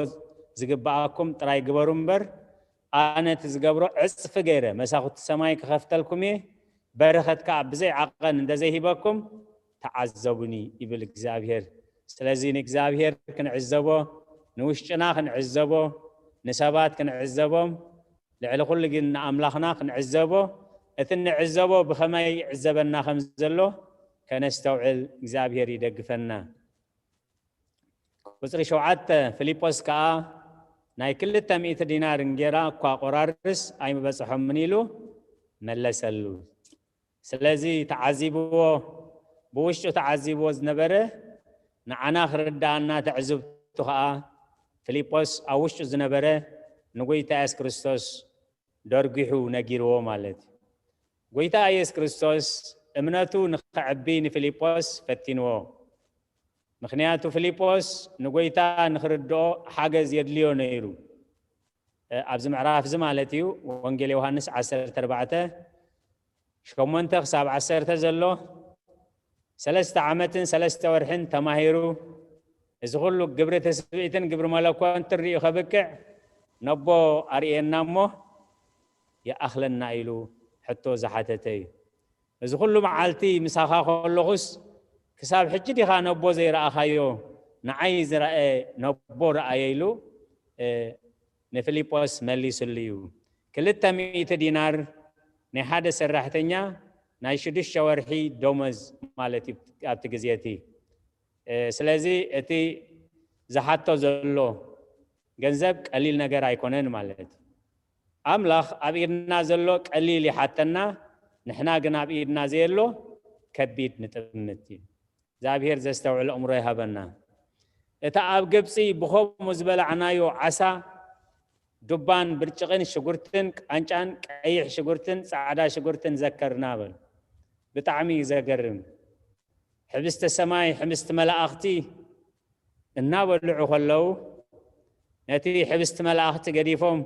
ዝግብኣኩም ጥራይ ግበሩ እምበር፣ ኣነ እቲ ዝገብሮ ዕጽፊ ገይረ መሳኹቲ ሰማይ ክኸፍተልኩም እየ፣ በረኸት ከኣ ብዘይ ዓቐን እንደ ዘይሂበኩም ተዓዘቡኒ ይብል እግዚኣብሔር። ስለዚ ንእግዚኣብሔር ክንዕዘቦ፣ ንውሽጥና ክንዕዘቦ፣ ንሰባት ክንዕዘቦም፣ ልዕሊ ኩሉ ግን ንኣምላኽና ክንዕዘቦ፣ እቲ እንዕዘቦ ብኸመይ ይዕዘበና ከም ዘሎ ከነስተውዕል እግዚኣብሔር ይደግፈና። ቁጽሪ ሸውዓተ፣ ፊልጶስ ከኣ ናይ ክልተ ሚእቲ ዲናር እንጌራ እኳ ቆራርስ ኣይምበጽሖምን ኢሉ መለሰሉ። ስለዚ ተዓዚብዎ፣ ብውሽጡ ተዓዚብዎ ዝነበረ፣ ንዓና ክርድኣና ትዕዝብቱ ከኣ ፊልጶስ ኣብ ውሽጡ ዝነበረ ንጎይታ የሱስ ክርስቶስ ደርጒሑ ነጊርዎ ማለት እዩ። ጎይታ የሱስ ክርስቶስ እምነቱ ንኸዕቢ ንፊልጶስ ፈቲንዎ። ምኽንያቱ ፊልጶስ ንጎይታ ንኽርድኦ ሓገዝ የድልዮ ነይሩ። ኣብዚ ምዕራፍ እዚ ማለት እዩ። ወንጌል ዮሃንስ ዓሰርተ ኣርባዕተ ሸሞንተ ክሳብ ዓሰርተ ዘሎ ሰለስተ ዓመትን ሰለስተ ወርሕን ተማሂሩ፣ እዚ ኩሉ ግብሪ ትስብእትን ግብሪ መለኮትን ሪኡ ከብቅዕ፣ ነቦ ኣርእየና እሞ ይኣኽለና ኢሉ ሕቶ ዝሓተተ እዩ። እዚ ኩሉ መዓልቲ ምሳኻ ከለኹስ፣ ክሳብ ሕጂ ዲኻ ነቦ ዘይረኣኻዮ? ንዓይ ዝረኣየ ነቦ ረኣየ ኢሉ፣ እ፣ ንፊልጶስ መሊስሉ እዩ። ክልተ ሚእቲ ዲናር ናይ ሓደ ሰራሕተኛ ናይ ሽዱሽተ ወርሒ ደሞዝ ማለት እዩ ኣብቲ ግዜ እቲ። እ፣ ስለዚ እቲ ዝሓቶ ዘሎ ገንዘብ ቀሊል ነገር ኣይኮነን ማለት እዩ። ኣምላኽ ኣብ ኢድና ዘሎ ቀሊል ይሓተና፣ ንሕና ግን ኣብ ኢድና ዘየሎ ከቢድ ንጥምት እዩ። እግዚኣብሔር ዘስተውዕል ኣእምሮ ይሃበና። እታ ኣብ ግብፂ ብኸምኡ ዝበላዕናዮ ዓሳ፣ ዱባን ብርጭቕን ሽጉርትን ቃንጫን ቀይሕ ሽጉርትን ፃዕዳ ሽጉርትን ዘከርና በል። ብጣዕሚ እዩ ዘገርም። ሕብስተ ሰማይ፣ ሕብስቲ መላእኽቲ እናበልዑ ከለዉ፣ ነቲ ሕብስቲ መላእኽቲ ገዲፎም፣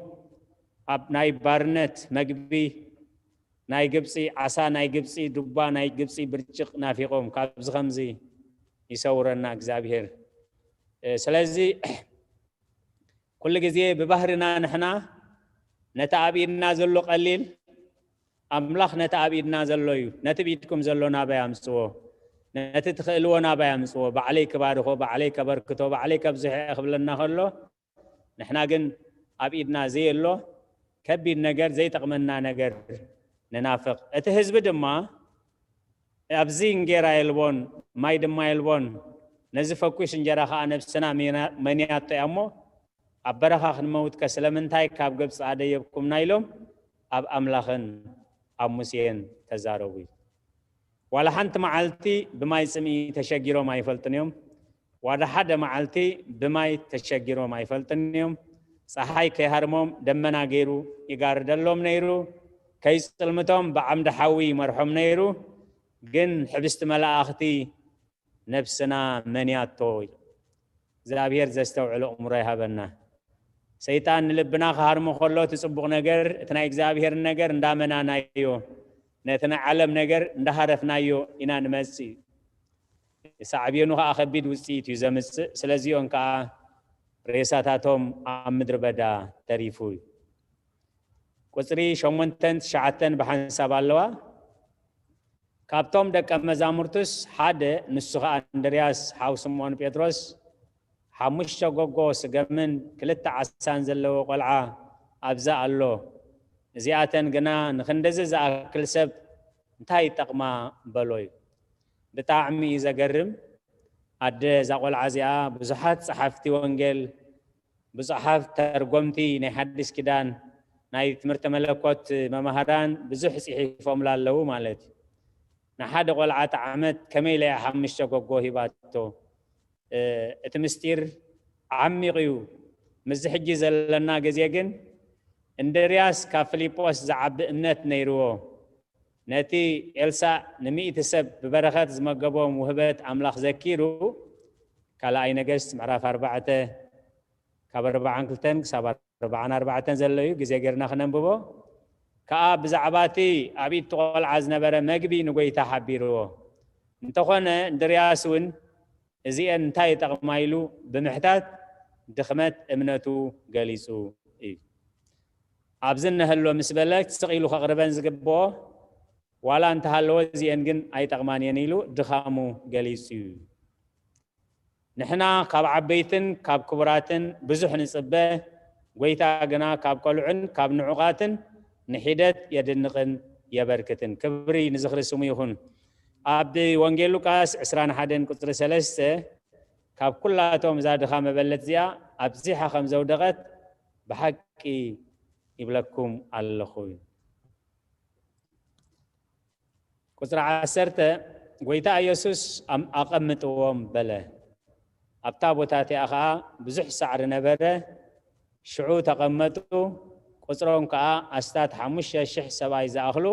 ኣብ ናይ ባርነት መግቢ ናይ ግብፂ ዓሳ፣ ናይ ግብፂ ዱባ፣ ናይ ግብፂ ብርጭቕ ናፊቖም፣ ካብዚ ከምዚ ይሰውረና እግዚኣብሔር። እ፣ ስለዚ ኩሉ ግዜ ብባህርና ንሕና ነቲ ኣብ ኢድና ዘሎ ቀሊል፣ ኣምላኽ ነቲ ኣብ ኢድና ዘሎ እዩ። ነቲ ብኢድኩም ዘሎ ናባይ ኣምጽዎ፣ ነቲ ትኽእልዎ ናባይ ኣምጽዎ። ባዕለይ ክባርኾ፣ ባዕለይ ከበርክቶ፣ ባዕለይ ከብዝሖ እየ ክብለና ከሎ፣ ንሕና ግን ኣብ ኢድና ዘየሎ ከቢድ ነገር፣ ዘይጠቕመና ነገር ንናፍቕ። እቲ ህዝቢ ድማ ኣብዚ እንጌራ የልቦን፣ ማይ ድማ የልቦን፣ ነዚ ፈኲስ እንጀራ ኸኣ ነብስና መና-፣ መንያቶ እያ እሞ፣ ኣብ በረኻ ክንመውትከ ስለምንታይ ካብ ግብጺ ኣደየብኩምና? ኢሎም ኣብ ኣምላኽን ኣብ ሙሴን ተዛረቡ። ዋላ ሓንቲ መዓልቲ ብማይ ጽምኢ ተሸጊሮም ኣይፈልጡን እዮም። ዋላ ሓደ መዓልቲ ብማይ ተሸጊሮም ኣይፈልጡን እዮም። ጸሓይ ከይሃርሞም ደመና ገይሩ ይጋርደሎም ነይሩ፣ ከይጽልምቶም ብዓምዲ ሓዊ ይመርሖም ነይሩ። ግን ሕብስቲ መላእኽቲ ነብስና መንያቶ ኢሉ። እግዚኣብሔር ዘስተውዕሎ እምሮ ይሃበና። ሰይጣን ንልብና ክሃርሞ ከሎ፣ እቲ ጽቡቕ ነገር፣ እቲ ናይ እግዚኣብሔር ነገር እንዳመናናዮ፣ ነቲ ናይ ዓለም ነገር እንዳሃረፍናዮ ኢና ንመጽእ። ሳዕቤኑ ኸኣ ከቢድ ውጽኢት እዩ ዘምጽእ። ስለዚኦን ከኣ ሬሳታቶም ኣብ ምድሪ በዳ ተሪፉ እዩ። ቁጽሪ ሸሞንተን ትሽዓተን ብሓንሳብ ኣለዋ። ካብቶም ደቀ መዛሙርቱስ ሓደ፣ ንሱ ኸኣ እንድርያስ ሓው ስምዖን ጴጥሮስ፣ ሓሙሽተ ጎጎ ስገምን ክልተ ዓሳን ዘለዎ ቈልዓ ኣብዛ ኣሎ። እዚኣተን ግና ንኽንድዚ ዝኣክል ሰብ እንታይ ይጠቕማ? በሎ እዩ። ብጣዕሚ እዩ ዘገርም። ኣደ እዛ ቈልዓ እዚኣ ብዙሓት ጸሓፍቲ ወንጌል፣ ብዙሓት ተርጎምቲ ናይ ሓድሽ ኪዳን፣ ናይ ትምህርቲ መለኮት መማህራን ብዙሕ ጽሒፎምላ ኣለዉ ማለት እዩ። ንሓደ ቈልዓ እቲ ዓመት ከመይ ኢላ እያ ሓሙሽተ ጎጎ ሂባቶ? እ፣ እቲ ምስጢር ዓሚቕ እዩ። ምስዚ ሕጂ ዘለና ግዜ ግን፣ እንድርያስ ካብ ፊልጶስ ዝዓቢ እምነት ነይርዎ። ነቲ ኤልሳእ ንሚእቲ ሰብ ብበረኸት ዝመገቦም ውህበት ኣምላኽ ዘኪሩ፣ ካልኣይ ነገስት ምዕራፍ ኣርባዕተ ካብ ኣርባዓን ክልተን ክሳብ ኣርባዓን ኣርባዕተን ዘሎ እዩ፣ ግዜ ጌርና ክነንብቦ። ከኣ ብዛዕባ እቲ ኣብ ኢድ እቲ ቈልዓ ዝነበረ መግቢ ንጐይታ ሓቢርዎ። እንተኾነ እንድርያስ እውን እዚኤን እንታይ ይጠቕማ ኢሉ ብምሕታት ድኽመት እምነቱ ገሊጹ እዩ። ኣብዚ እነሀሎ ምስ በለ ስቕ ኢሉ ከቕርበን ዝግብኦ ዋላ እንተሃለወ እዚኤን ግን ኣይጠቕማን እየን ኢሉ ድኻሙ ገሊጹ እዩ። ንሕና ካብ ዓበይትን ካብ ክቡራትን ብዙሕ ንጽበ፣ ጐይታ ግና ካብ ቈልዑን ካብ ንዑቓትን ንሒደት የድንቕን የበርክትን። ክብሪ ንዝኽሪ ስሙ ይኹን። ኣብ ወንጌል ሉቃስ ዕስራን ሓደን ቁጽሪ ሰለስተ፣ ካብ ኩላቶም እዛ ድኻ መበለት እዚኣ ኣብዚሓ ከም ዘውደቐት ብሓቂ ይብለኩም ኣለኹ። ቁጽሪ ዓሰርተ፣ ጐይታ ኢየሱስ ኣም-፣ ኣቐምጥዎም በለ። ኣብታ ቦታ እቲኣ ኸኣ ብዙሕ ሳዕሪ ነበረ። ሽዑ ተቐመጡ። ቁጽሮም ከኣ ኣስታት ሓሙሽተ ሽሕ ሰብኣይ ዝኣኽሉ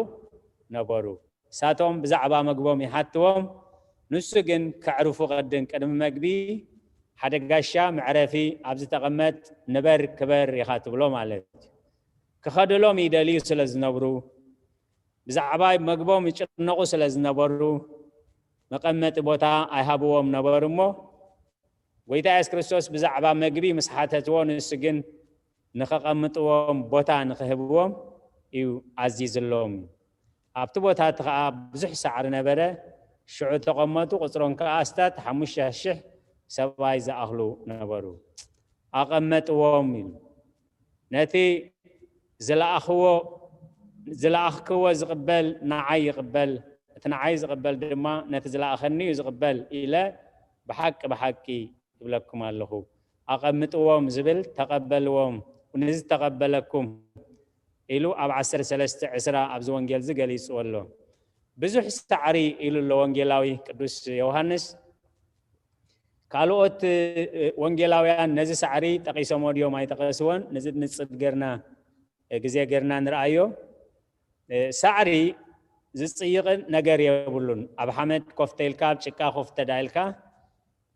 ነበሩ። ንሳቶም ብዛዕባ መግቦም ይሓትዎም። ንሱ ግን ከዕርፉ ቅድም ቅድሚ መግቢ ሓደ ጋሻ መዕረፊ ኣብዚ ተቐመጥ ንበር ክበር ኢኻ ትብሎ ማለት እዩ። ክኸድሎም ይደልዩ ስለ ዝነብሩ፣ ብዛዕባ መግቦም ይጭነቑ ስለ ዝነበሩ፣ መቐመጢ ቦታ ኣይሃብዎም ነበሩ እሞ፣ ጎይታ የሱስ ክርስቶስ ብዛዕባ መግቢ ምስ ሓተትዎ፣ ንሱ ግን ንኸቐምጥዎም ቦታ ንኽህብዎም እዩ ኣዚዝሎም። ኣብቲ ቦታ እቲ ኸኣ ብዙሕ ሳዕሪ ነበረ። ሽዑ ተቐመጡ፣ ቁጽሮም ከኣ ኣስታት ሓሙሽተ ሽሕ ሰብኣይ ዝኣኽሉ ነበሩ። ኣቐመጥዎም ኢሉ። ነቲ ዝለኣኽዎ፣ ዝለኣኽክዎ ዝቕበል ንዓይ ይቕበል፣ እቲ ንዓይ ዝቕበል ድማ ነቲ ዝለኣኸኒ እዩ ዝቕበል ኢለ ብሓቂ ብሓቂ ይብለኩም ኣለኹ። ኣቐምጥዎም ዝብል ተቐበልዎም፣ ንዝተቐበለኩም ኢሉ ኣብ ዓሰርተ ሰለስተ ዕስራ ኣብዚ ወንጌል እዚ ገሊጽዎ ኣሎ። ብዙሕ ሳዕሪ ኢሉ ኣሎ ወንጌላዊ ቅዱስ ዮሃንስ። ካልኦት፣ እ፣ ወንጌላውያን ነዚ ሳዕሪ ጠቒሶሞ ድዮም ኣይጠቐስዎን? ነዚ ንጽብ ጌርና፣ እ፣ ግዜ ጌርና ንርኣዮ። እ፣ ሳዕሪ ዝጽይቕ ነገር የብሉን። ኣብ ሓመድ ኮፍ ተኢልካ፣ ኣብ ጭቃ ኮፍ ተዳኢልካ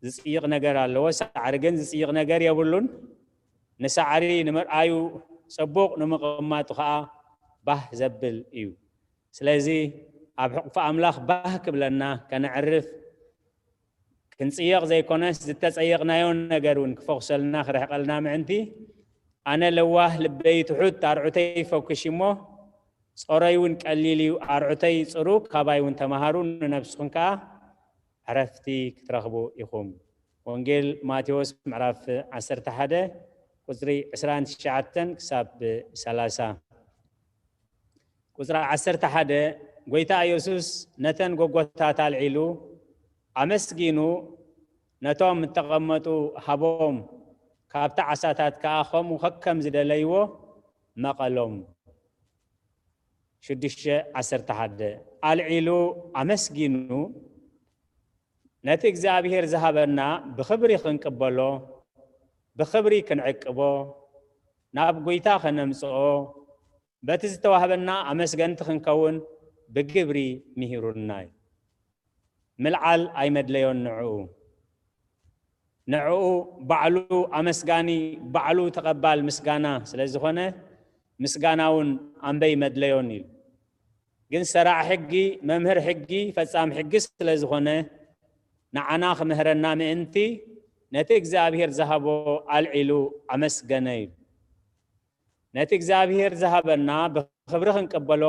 ዝጽይቕ ነገር ኣለዎ። ሳዕሪ ግን ዝጽይቕ ነገር የብሉን። ንሳዕሪ ንምርኣዩ ጽቡቕ፣ ንምቕማጡ ኸኣ ባህ ዘብል እዩ። ስለዚ ኣብ ሕቑፊ ኣምላኽ ባህ ክብለና፣ ከነዕርፍ፣ ክንጽየቕ ዘይኮነስ ዝተጸየቕናዮ ነገር እውን ክፈኹሰልና፣ ክርሕቐልና ምእንቲ፣ ኣነ ለዋህ፣ ልበይ ትሑት፣ ኣርዑተይ ፈኩሽ እሞ፣ ጾረይ እውን ቀሊል እዩ፣ ኣርዑተይ ጽሩ፣ ካባይ እውን ተማሃሩ፣ ንነብስኹም ከኣ ዕረፍቲ ክትረኽቡ ኢኹም። ወንጌል ማቴዎስ ምዕራፍ ዓሰርተ ሓደ ቁጽሪ ዕስራን ትሽዓተን ክሳብ ሰላሳ። ቁጽሪ ዓሰርተ ሓደ፣ ጎይታ ኢየሱስ ነተን ጎጎታት ኣልዒሉ ኣመስጊኑ ነቶም እተቐመጡ ሃቦም፣ ካብቲ ዓሳታት ከኣ ከምኡ ከከም ዝደለይዎ መቐሎም። ሽዱሽተ ዓሰርተ ሓደ፣ ኣልዒሉ ኣመስጊኑ ነቲ እግዚኣብሔር ዝሃበና ብኽብሪ ክንቅበሎ፣ ብኽብሪ ክንዕቅቦ፣ ናብ ጎይታ ከነምጽኦ፣ በቲ ዝተዋህበና ኣመስገንቲ ክንከውን ብግብሪ ምሂሩና እዩ። ምልዓል ኣይመድለዮን ንዕኡ። ንዕኡ ባዕሉ ኣመስጋኒ፣ ባዕሉ ተቐባል ምስጋና ስለ ዝኾነ፣ ምስጋና እውን ኣምበይ መድለዮን እዩ። ግን ሰራዕ ሕጊ፣ መምህር ሕጊ፣ ፈጻም ሕጊ ስለ ዝኾነ፣ ንዓና ክምህረና ምእንቲ ነቲ እግዚኣብሔር ዝሃቦ ኣልዒሉ ኣመስገነ እዩ። ነቲ እግዚኣብሔር ዝሃበና ብኽብሪ ክንቅበሎ፣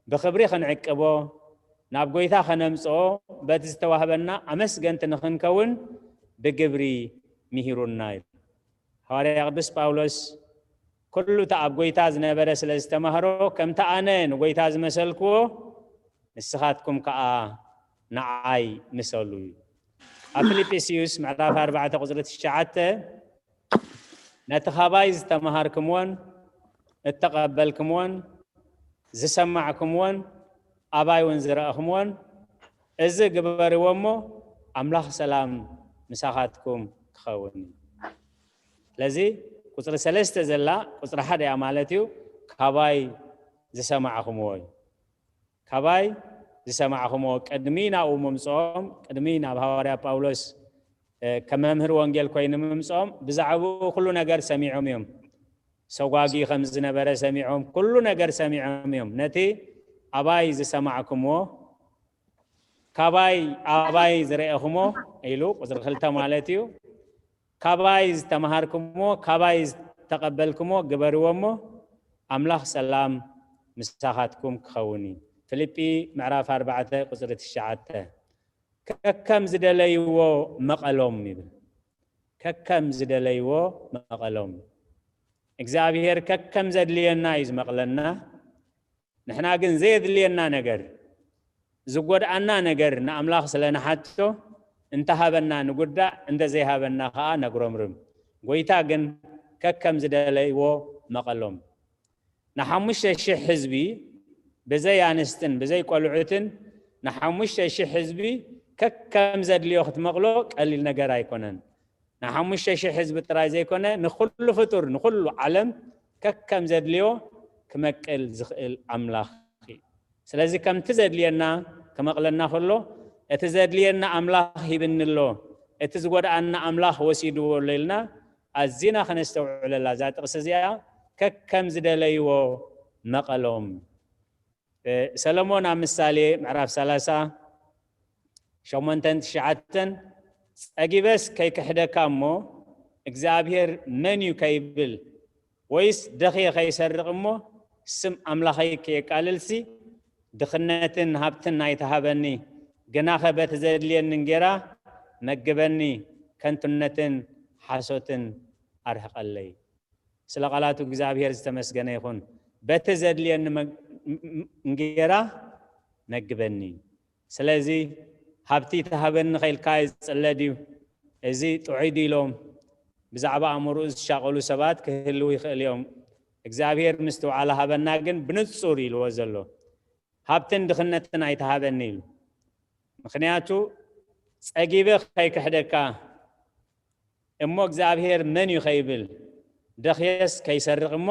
ብኽብሪ ክንዕቅቦ፣ ናብ ጎይታ ከነምጽኦ፣ በቲ ዝተዋህበና ኣመስገንቲ ንኽንከውን ብግብሪ ምሂሩና እዩ። ሃዋርያ ቅዱስ ጳውሎስ፣ "ኩሉ እቲ ኣብ ጎይታ ዝነበረ ስለ ዝተማህሮ፣ ከምቲ ኣነ ንጎይታ ዝመሰልክዎ፣ ንስኻትኩም ከኣ ንዓይ ምሰሉ" እዩ። ኣብ ፊልጵስዩስ ምዕራፍ ኣርባዕተ ቁጽሪ ትሽዓተ፣ "ነቲ ካባይ ዝተማሃርክምዎን እተቐበልክምዎን ዝሰማዕክምዎን ኣባይ እውን ዝረኣኽምዎን፣ እዚ ግበርዎ እሞ፣ ኣምላኽ ሰላም ምሳኻትኩም ክኸውን እዩ።" ስለዚ ቁጽሪ ሰለስተ ዘላ ቁጽሪ ሓደ እያ ማለት እዩ። "ካባይ ዝሰማዕኽምዎ" እዩ። "ካባይ ዝሰማዕኽምዎ"፣ ቅድሚ ናብኡ ምምጽኦም፣ ቅድሚ ናብ ሃዋርያ ጳውሎስ፣ እ፣ ከም መምህር ወንጌል ኮይኑ ምምጽኦም፣ ብዛዕባኡ ኩሉ ነገር ሰሚዖም እዮም። ሰጓጊ ከም ዝነበረ ሰሚዖም፣ ኩሉ ነገር ሰሚዖም እዮም። ነቲ "ኣባይ ዝሰማዕክምዎ፣ ካባይ ኣባይ ዝረኤኽሞ" ኢሉ፣ ቁጽሪ ክልተ ማለት እዩ። "ካባይ ዝተማሃርክሞ፣ ካባይ ዝተቐበልክሞ ግበርዎ እሞ፣ ኣምላኽ ሰላም ምሳኻትኩም ክኸውን እዩ።" ፊልጲ ምዕራፍ ኣርባዕተ ቁጽሪ ትሽዓተ። "ከከም ዝደለይዎ መቐሎም" ይብል። ከከም ዝደለይዎ መቐሎም። እግዚኣብሔር ከከም ዘድልየና እዩ ዝመቕለና። ንሕና ግን ዘየድልየና ነገር፣ ዝጎድኣና ነገር ንኣምላኽ ስለ ንሓቶ፣ እንተሃበና ንጉዳእ፣ እንተዘይሃበና ኸኣ ነጉረምርም። ጎይታ ግን ከከም ዝደለይዎ መቐሎም። ንሓሙሽተ ሽሕ ህዝቢ፣ ብዘይ ኣንስትን ብዘይ ቆልዑትን፣ ንሓሙሽተ ሽሕ ህዝቢ ከከም ዘድልዮ ክትመቕሎ ቀሊል ነገር ኣይኮነን። ንሓሙሽተ ሽሕ ህዝቢ ጥራይ ዘይኮነ፣ ንኹሉ ፍጡር፣ ንኹሉ ዓለም ከከም ዘድልዮ ክመቅል ዝኽእል ኣምላኽ እዩ። ስለዚ ከምቲ ዘድልየና ክመቕለና ከሎ፣ እቲ ዘድልየና ኣምላኽ ሂብኒ ኣሎ፣ እቲ ዝጎድኣና ኣምላኽ ወሲድዎ ኣሎ ኢልና ኣዚና ከነስተውዕለላ እዛ ጥቕሲ እዚኣ። ከከም ዝደለይዎ መቐሎም። ሰሎሞን ኣብ ምሳሌ ምዕራፍ ሰላሳ ሸሞንተን ትሽዓተን፣ ጸጊበስ ከይክሕደካ እሞ እግዚኣብሔር መን እዩ ከይብል፣ ወይስ ደኽየ ከይሰርቕ እሞ ስም ኣምላኸይ ከየቃልልሲ፣ ድኽነትን ሃብትን ኣይትሃበኒ፣ ግናኸ በቲ ዘድልየኒ እንጌራ መግበኒ፣ ከንቱነትን ሓሶትን ኣርሕቐለይ። ስለ ቃላቱ እግዚኣብሔር ዝተመስገነ ይኹን። በቲ ዘድልየኒ መግ- ም- ም- እንጌራ መግበኒ። ስለዚ ሃብቲ ተሃበኒ ከኢልካ ይጽለ ድዩ? እዚ ጥዑይ ድዩ ኢሎም ብዛዕባ ኣእምሮኡ ዝሻቐሉ ሰባት ክህልዉ ይኽእል እዮም። እግዚኣብሔር ምስትውዓል ሃበና ግን ብንጹር ኢልዎ ዘሎ ሃብትን ድኽነትን ኣይተሃበኒ ኢሉ። ምኽንያቱ ጸጊበ ከይክሕደካ እሞ እግዚኣብሔር መን እዩ ከይብል፣ ደኽየስ ከይሰርቕ እሞ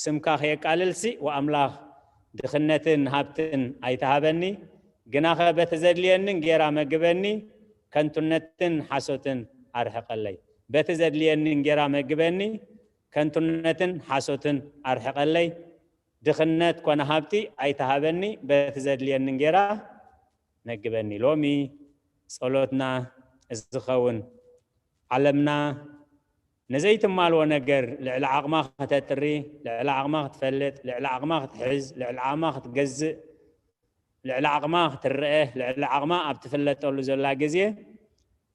ስምካ ከየቃልልሲ ወኣምላኽ ድኽነትን ሃብትን ኣይተሃበኒ፣ ግናኸ በቲ ዘድልየኒ እንጌራ መግበኒ፣ ከንቱነትን ሓሶትን ኣርሕቐለይ። በቲ ዘድልየኒ እንጌራ መግበኒ፣ ከንቱነትን ሓሶትን ኣርሕቐለይ። ድኽነት ኮነ ሃብቲ ኣይተሃበኒ፣ በቲ ዘድልየኒ እንጌራ መግበኒ። ሎሚ ጸሎትና እዚ ዝኸውን፣ ዓለምና ንዘይትማልዎ ነገር ልዕሊ ዓቕማ ከተጥሪ፣ ልዕሊ ዓቕማ ክትፈልጥ፣ ልዕሊ ዓቕማ ክትሕዝ፣ ልዕሊ ዓቕማ ክትገዝእ፣ ልዕሊ ዓቕማ ክትረአ፣ ልዕሊ ዓቕማ ኣብ ትፍለጠሉ ዘላ ግዜ፣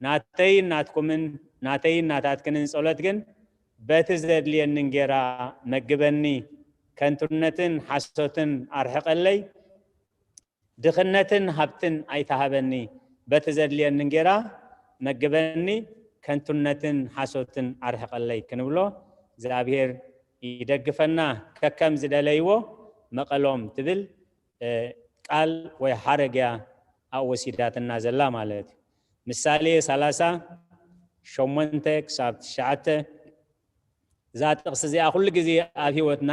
ናተይን ናትኩምን ናተይን ናታትክንን ጸሎት ግን በቲ ዘድልየኒ እንጌራ መግበኒ፣ ከንቱነትን ሓሶትን ኣርሕቐለይ፣ ድኽነትን ሃብትን ኣይተሃበኒ፣ በቲ ዘድልየኒ እንጌራ መግበኒ፣ ከንቱነትን ሓሶትን ኣርሕቐለይ ክንብሎ እግዚኣብሔር ይደግፈና። ከከም ዝደለይዎ መቐሎም ትብል ቃል ወይ ሓረግ እያ ኣብኡ ወሲዳትና ዘላ ማለት እዩ። ምሳሌ ሰላሳ ሸሞንተ ክሳብ ትሽዓተ። እዛ ጥቕሲ እዚኣ ኩሉ ግዜ ኣብ ህይወትና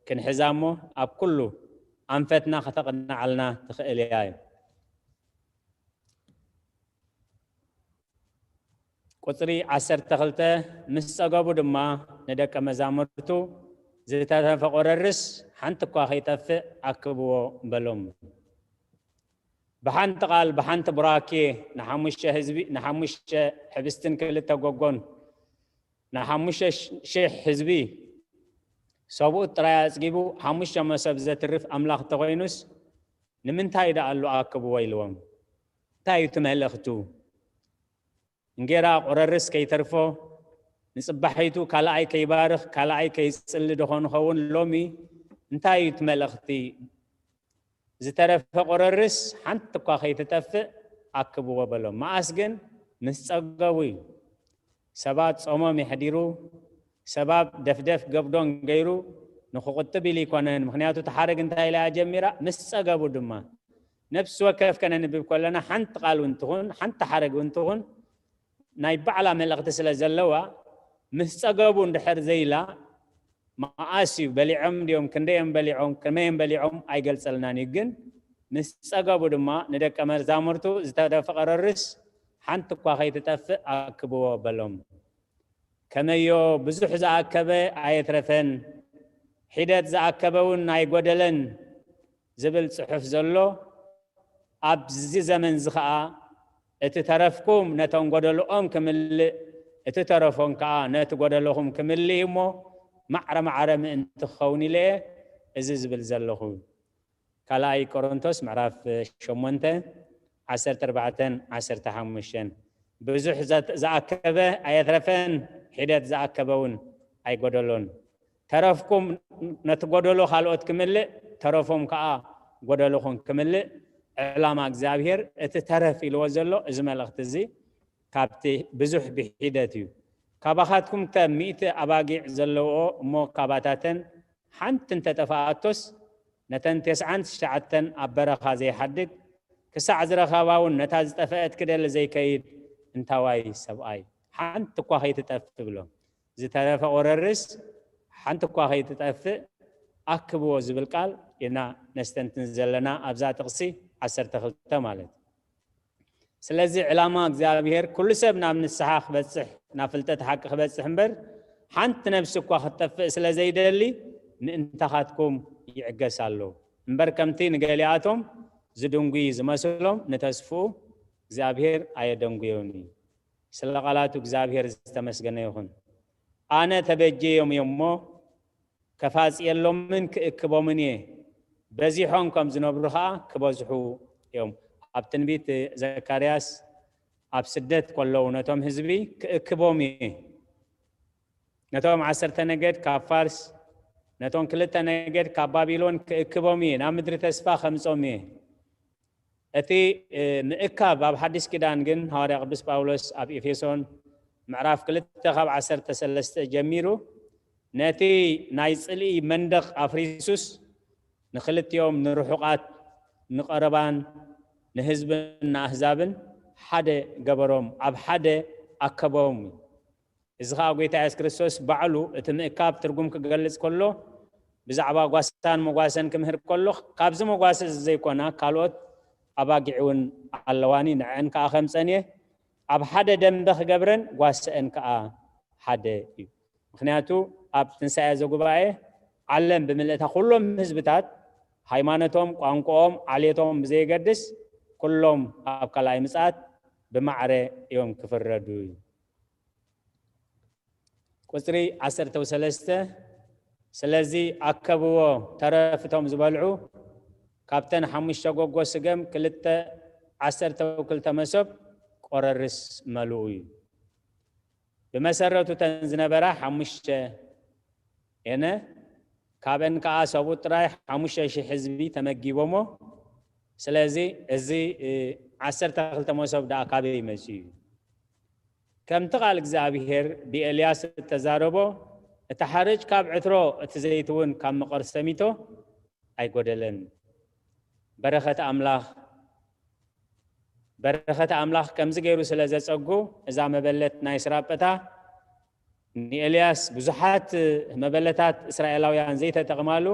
ክንሕዛ እሞ ኣብ ኩሉ ኣንፈትና ከተቕንዓልና ትኽእል እያ እዩ። ቁፅሪ ዓሰርተ ክልተ፣ ምስ ጸገቡ ድማ ንደቀ መዛሙርቱ ዝተረፈ ቆረርስ ሓንቲ እኳ ከይጠፍእ ኣክብዎ በሎም። ብሓንቲ ቃል ብሓንቲ ቡራኬ ንሓሙሽተ ህዝቢ ንሓሙሽተ ሕብስትን ክልተ ጎጎን ንሓሙሽተ ሽሕ ህዝቢ ሰብኡት ጥራይ ኣጽጊቡ ሓሙሽተ መሶብ ዘትርፍ ኣምላኽ እንተኾይኑስ ንምንታይ ደኣ ኣሉ ኣክብዎ ኢልዎም? እንታይ እዩ እቲ መልእኽቱ? እንጌራ ቁረርስ ከይተርፎ ንጽባሒቱ ካልኣይ ከይባርኽ ካልኣይ ከይጽሊ ደኾን ኸውን? ሎሚ እንታይ እዩ እቲ መልእኽቲ? ዝተረፈ ቁረርስ ሓንቲ እኳ ከይትጠፍእ ኣክብዎ በሎም። መኣስ ግን ምስ ጸገቡ እዩ። ሰባት ጾሞም የሕዲሩ፣ ሰባት ደፍደፍ ገብዶን ገይሩ ንክቁጥብ ኢሉ ኣይኮነን። ምክንያቱ እቲ ሓረግ እንታይ ኢላ እያ ጀሚራ? ምስ ጸገቡ ድማ። ነፍሲ ወከፍ ከነንብብ ከለና ሓንቲ ቃል እውን ትኹን ሓንቲ ሓረግ እውን ትኹን ናይ ባዕላ መልእኽቲ ስለ ዘለዋ ምስ ጸገቡ እንድሕር ዘይላ መኣስ እዩ በሊዖም ድዮም ክንደዮም በሊዖም ከመዮም በሊዖም ኣይገልጸልናን እዩ። ግን ምስ ጸገቡ ድማ ንደቀ መዛሙርቱ ዝተረፈ ቀረርስ ሓንቲ እኳ ከይትጠፍእ ኣክብዎ በሎም። ከመዮ ብዙሕ ዝኣከበ ኣየትረፈን፣ ሒደት ዝኣከበ እውን ኣይጎደለን ዝብል ጽሑፍ ዘሎ ኣብዚ ዘመን እዚ ኸኣ እቲ ተረፍኩም ነቶም ጎደልኦም ክምልእ እቲ ተረፎም ከኣ ነቲ ጎደልኹም ክምልእ እዩ እሞ ማዕረ ማዕረ ምእንቲ ክኸውን ኢለ እየ እዚ ዝብል ዘለኹ። ካልኣይ ቆሮንቶስ ምዕራፍ ሸሞንተ ዓሰርተ ኣርባዕተን ዓሰርተ ሓሙሽተን። ብዙሕ ዝኣከበ ኣየትረፈን፣ ሒደት ዝኣከበ እውን ኣይጎደሎን። ተረፍኩም ነቲ ጎደሎ ካልኦት ክምልእ፣ ተረፎም ከዓ ጎደሎኹም ክምልእ ዕላማ እግዚኣብሔር እቲ ተረፍ ኢልዎ ዘሎ እዚ መልእኽቲ እዚ ካብቲ ብዙሕ ብሒደት እዩ። ካባኻትኩም ከ ሚእቲ ኣባጊዕ ዘለዎ እሞ ካባታተን ሓንቲ እንተጠፋኣቶስ ነተን ተስዓን ትሽዓተን ኣብ በረኻ ዘይሓድግ ክሳዕ ዝረኸባ እውን ነታ ዝጠፈአት ክደሊ ዘይከይድ እንታዋይ ሰብኣይ ሓንቲ እኳ ከይትጠፍ ብሎም ዝተረፈ ቁረርስ ሓንቲ እኳ ከይትጠፍእ ኣክብዎ ዝብል ቃል ኢና ነስተንትን ዘለና ኣብዛ ጥቕሲ ዓሰርተ ክልተ ማለት እዩ። ስለዚ ዕላማ እግዚኣብሔር ኩሉ ሰብ ናብ ንስሓ ክበፅሕ ናብ ፍልጠት ሓቂ ክበፅሕ እምበር ሓንቲ ነብሲ እኳ ክትጠፍእ ስለ ዘይደሊ ምእንታኻትኩም ይዕገስ ኣሎ። እምበር ከምቲ ንገሊኣቶም ዝድንጉይ ዝመስሎም ንተስፍኡ እግዚኣብሔር ኣየደንጉዮን እዩ። ስለ ቃላቱ እግዚኣብሔር ዝተመስገነ ይኹን። ኣነ ተበጀዮም እዮም እሞ ከፋጽየሎምን ክእክቦምን እየ። በዚሖም ከም ዝነብሩ ኸዓ ክበዝሑ እዮም። ኣብ ትንቢት ዘካርያስ ኣብ ስደት ከለዉ ነቶም ህዝቢ ክእክቦም እየ። ነቶም ዓሰርተ ነገድ ካብ ፋርስ፣ ነቶም ክልተ ነገድ ካብ ባቢሎን ክእክቦም እየ፣ ናብ ምድሪ ተስፋ ከምጾም እየ። እቲ ምእካብ ኣብ ሓዲስ ኪዳን ግን ሃዋርያ ቅዱስ ጳውሎስ ኣብ ኤፌሶን ምዕራፍ ክልተ ካብ ዓሰርተ ሰለስተ ጀሚሩ ነቲ ናይ ጽልኢ መንደቕ ኣፍሪሱስ ንክልቲኦም ንርሑቓት ንቐረባን ንህዝብን ንኣህዛብን ሓደ ገበሮም፣ ኣብ ሓደ ኣከቦም። እዚ ኸዓ ጎይታ የሱስ ክርስቶስ ባዕሉ እቲ ምእካብ ትርጉም ክገልጽ ከሎ ብዛዕባ ጓሳን መጓሰን ክምህር ከሎ ካብዚ መጓሰ እዚ ዘይኮና ካልኦት ኣባጊዕ እውን ኣለዋኒ ንዐን ከኣ ከምጸን እየ ኣብ ሓደ ደንበ ክገብረን ጓሰአን ከኣ ሓደ እዩ። ምክንያቱ ኣብ ትንሳኤ ዘጉባኤ ዓለም ብምልእታ ኩሎም ህዝብታት ሃይማኖቶም፣ ቋንቋኦም፣ ዓሌቶም ብዘየገድስ ኩሎም ኣብ ካልኣይ ምጽኣት ብማዕረ እዮም ክፍረዱ እዩ። ቁፅሪ ዓሰርተ ሰለስተ ስለዚ ኣከብዎ፣ ተረፍ እቶም ዝበልዑ ካብተን ሓሙሽተ ጎጎ ስገም ክልተ ዓሰርተ ክልተ መሶብ ቆረርስ መልኡ እዩ። ብመሰረቱ ተን ዝነበራ ሓሙሽተ የነ ካብአን ከዓ ሰብኡ ጥራይ ሓሙሽተ ሺሕ ህዝቢ ተመጊቦሞ። ስለዚ እዚ ዓሰርተ ክልተ መሶብ ደኣ ካበይ መፂኡ እዩ? ከምቲ ቃል እግዚኣብሔር ብኤልያስ እተዛረቦ፣ እቲ ሓርጭ ካብ ዕትሮ፣ እቲ ዘይቲ እውን ካብ መቐር ሰሚቶ ኣይጎደለን። በረኸት ኣምላኽ በረኸት ኣምላኽ ከምዚ ገይሩ ስለ ዘጸጉ፣ እዛ መበለት ናይ ስራጳታ ንኤልያስ ብዙሓት መበለታት እስራኤላውያን ዘይተጠቕማሉ፣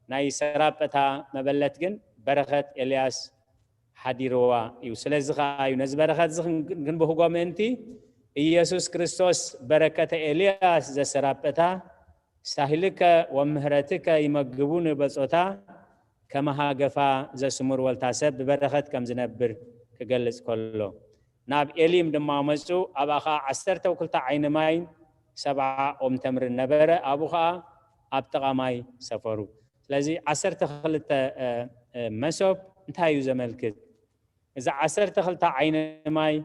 ናይ ስራጳታ መበለት ግን በረኸት ኤልያስ ሓዲርዋ እዩ። ስለዚ ኸዓ እዩ ነዚ በረኸት እዚ ክንብህጎ ምእንቲ ኢየሱስ ክርስቶስ በረከተ ኤልያስ ዘሰራጳታ ሳህልከ ወምህረትከ ይመግቡኒ በጾታ ከመ ሃገፋ ዘስሙር ወልታ ሰብ ብበረኸት ከም ዝነብር ክገልጽ ከሎ፣ ናብ ኤሊም ድማ መጹ፣ ኣብኣ ኸኣ ዓሰርተ ክልተ ዓይኒ ማይን ሰብዓ ኦም ተምርን ነበረ፣ ኣብኡ ኸኣ ኣብ ጥቓ ማይ ሰፈሩ። ስለዚ ዓሰርተ ክልተ መሶብ እንታይ እዩ ዘመልክት? እዚ ዓሰርተ ክልተ ዓይኒ ማይ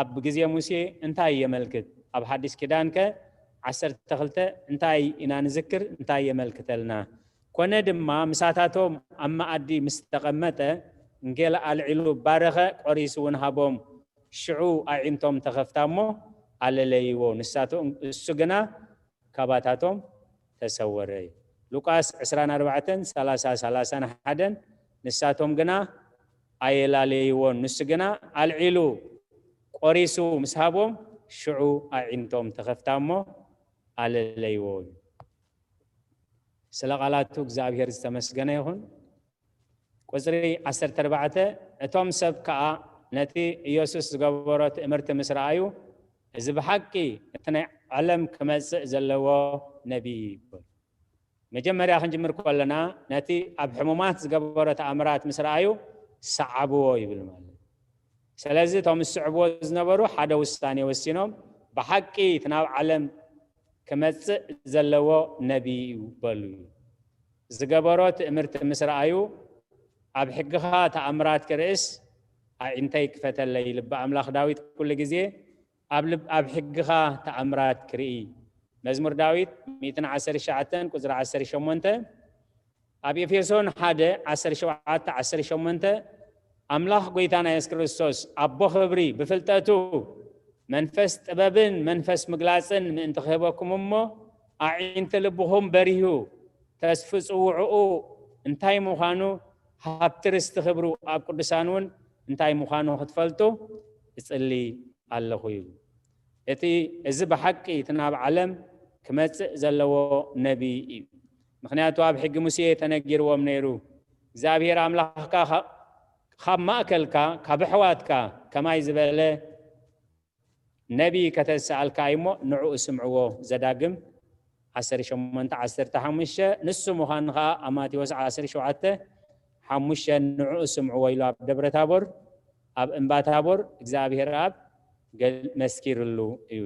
ኣብ ግዜ ሙሴ እንታይ የመልክት? ኣብ ሓዲስ ኪዳን ከ ዓሰርተ ክልተ እንታይ ኢና ንዝክር? እንታይ የመልክተልና? ኮነ ድማ ምሳታቶም ኣብ መኣዲ ምስ ተቐመጠ እንጌላ ኣልዒሉ ባረኸ፣ ቆሪሱ እውን ሃቦም። ሽዑ ኣዒንቶም ተኸፍታ እሞ ኣለለይዎ። ንሳቶ እሱ ግና ካባታቶም ተሰወረ። ሉቃስ ዕስራን ኣርባዕተን ሰላሳ ሰላሳን ሓደን ንሳቶም ግና ኣየላለይዎን። ንሱ ግና ኣልዒሉ ቆሪሱ ምስ ሃቦም ሽዑ ኣዒንቶም ተኸፍታ እሞ ኣለለይዎ። ስለ ቃላቱ እግዚኣብሔር ዝተመስገነ ይኹን። ቁፅሪ ዓሰርተ ኣርባዕተ እቶም ሰብ ከዓ ነቲ ኢየሱስ ዝገበሮ ትእምርቲ ምስ ረኣዩ፣ እዚ ብሓቂ እቲ ናይ ዓለም ክመፅእ ዘለዎ ነቢይ እዩ ይበሉ። መጀመርያ ክንጅምር ከለና ነቲ ኣብ ሕሙማት ዝገበሮ ተኣምራት ምስ ረኣዩ ሰዓብዎ ይብል ማለት እዩ። ስለዚ እቶም ዝስዕብዎ ዝነበሩ ሓደ ውሳኔ ወሲኖም፣ ብሓቂ እቲ ናብ ዓለም ክመፅእ ዘለዎ ነቢይ እዩ በሉ እዩ። ዝገበሮ ትእምርቲ ምስ ረኣዩ፣ ኣብ ሕግኻ ተኣምራት ክርእስ ኣዒንተይ ክፈተለይ። ልቢ ኣምላኽ ዳዊት ኩሉ ግዜ ኣብ ልብ-፣ ኣብ ሕግኻ ተኣምራት ክርኢ። መዝሙር ዳዊት ሚእትን ዓሰርተ ትሽዓተን ቁፅሪ ዓሰርተ ሸሞንተ፣ ኣብ ኤፌሶን ሓደ ዓሰርተ ሸውዓተ ዓሰርተ ሸሞንተ ኣምላኽ ጎይታና የሱስ ክርስቶስ ኣቦ ክብሪ ብፍልጠቱ መንፈስ ጥበብን መንፈስ ምግላጽን ምእንቲ ክህበኩም እሞ ኣዒንቲ ልብኹም በሪሁ ተስፊ ጽውዕኡ እንታይ ምዃኑ ሃብቲ ርስቲ ክብሩ ኣብ ቅዱሳን እውን እንታይ ምዃኑ ክትፈልጡ እጽሊ ኣለኹ ይብል። እቲ፣ እዚ ብሓቂ እቲ ናብ ዓለም ክመጽእ ዘለዎ ነቢይ እዩ። ምኽንያቱ ኣብ ሕጊ ሙሴ ተነጊርዎም ነይሩ፣ እግዚኣብሔር ኣምላኽካ ከ-፣ ካብ ማእከልካ ካብ ኣሕዋትካ ከማይ ዝበለ ነቢ ከተሰኣልካ እሞ ንዕኡ ስምዕዎ። ዘዳግም ዓሰርተ ሸሞንተ ዓሰርተ ሓሙሽተ፣ ንሱ ምዃኑ ኸዓ ኣብ ማቴዎስ ዓሰርተ ሸውዓተ ሓሙሽተ ንዕኡ ስምዕዎ ኢሉ ኣብ ደብረ ታቦር ኣብ እምባ ታቦር እግዚኣብሔር ኣብ መስኪርሉ እዩ።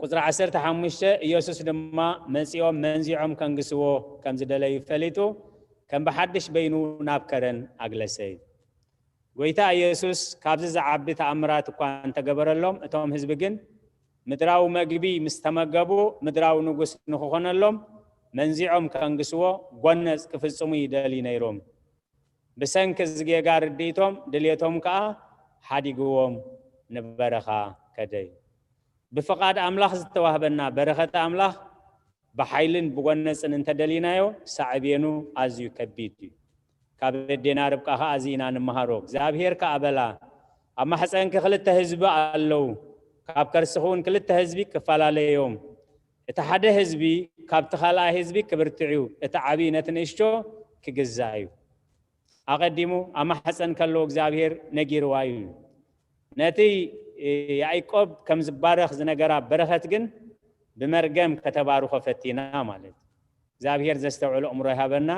ቁፅሪ ዓሰርተ ሓሙሽተ፣ ኢየሱስ ድማ መፂኦም መንዚዖም ከንግስዎ ከም ዝደለዩ ፈሊጡ ከም ብሓድሽ በይኑ ናብ ከረን ኣግለሰ እዩ። ጎይታ ኢየሱስ ካብዚ ዝዓቢ ተኣምራት እኳ እንተገበረሎም እቶም ህዝቢ ግን ምድራዊ መግቢ ምስ ተመገቡ ምድራዊ ንጉስ ንክኾነሎም መንዚዖም ከንግስዎ ጎነፅ ክፍፅሙ ይደልዩ ነይሮም። ብሰንኪ እዚ ጌጋ ርድኢቶም ድልየቶም ከዓ ሓዲግዎም ንበረኻ ከደዩ። ብፍቓድ ኣምላኽ ዝተዋህበና በረኸት ኣምላኽ ብሓይልን ብጎነፅን እንተደሊናዮ ሳዕቤኑ ኣዝዩ ከቢድ እዩ። ካብ ኣዴና ርብቃ ከዓ እዚ ኢና ንምሃሮ። እግዚኣብሔር ከዓ በላ ኣብ ማሕፀንኪ ክልተ ህዝቢ ኣለዉ፣ ካብ ከርስኺ እውን ክልተ ህዝቢ ክፈላለዮም፣ እቲ ሓደ ህዝቢ ካብቲ ካልኣይ ህዝቢ ክብርትዕ እዩ፣ እቲ ዓብዪ ነቲ ንእሽቶ ክግዛእ እዩ። ኣቐዲሙ ኣብ ማሕፀን ከሎ እግዚኣብሔር ነጊርዋ እዩ። ነቲ ያዕቆብ ከም ዝባረኽ ዝነገራ በረኸት ግን ብመርገም ከተባርኾ ፈቲና ማለት እዩ። እግዚኣብሔር ዘስተውዕል ኣእምሮ ይሃበና።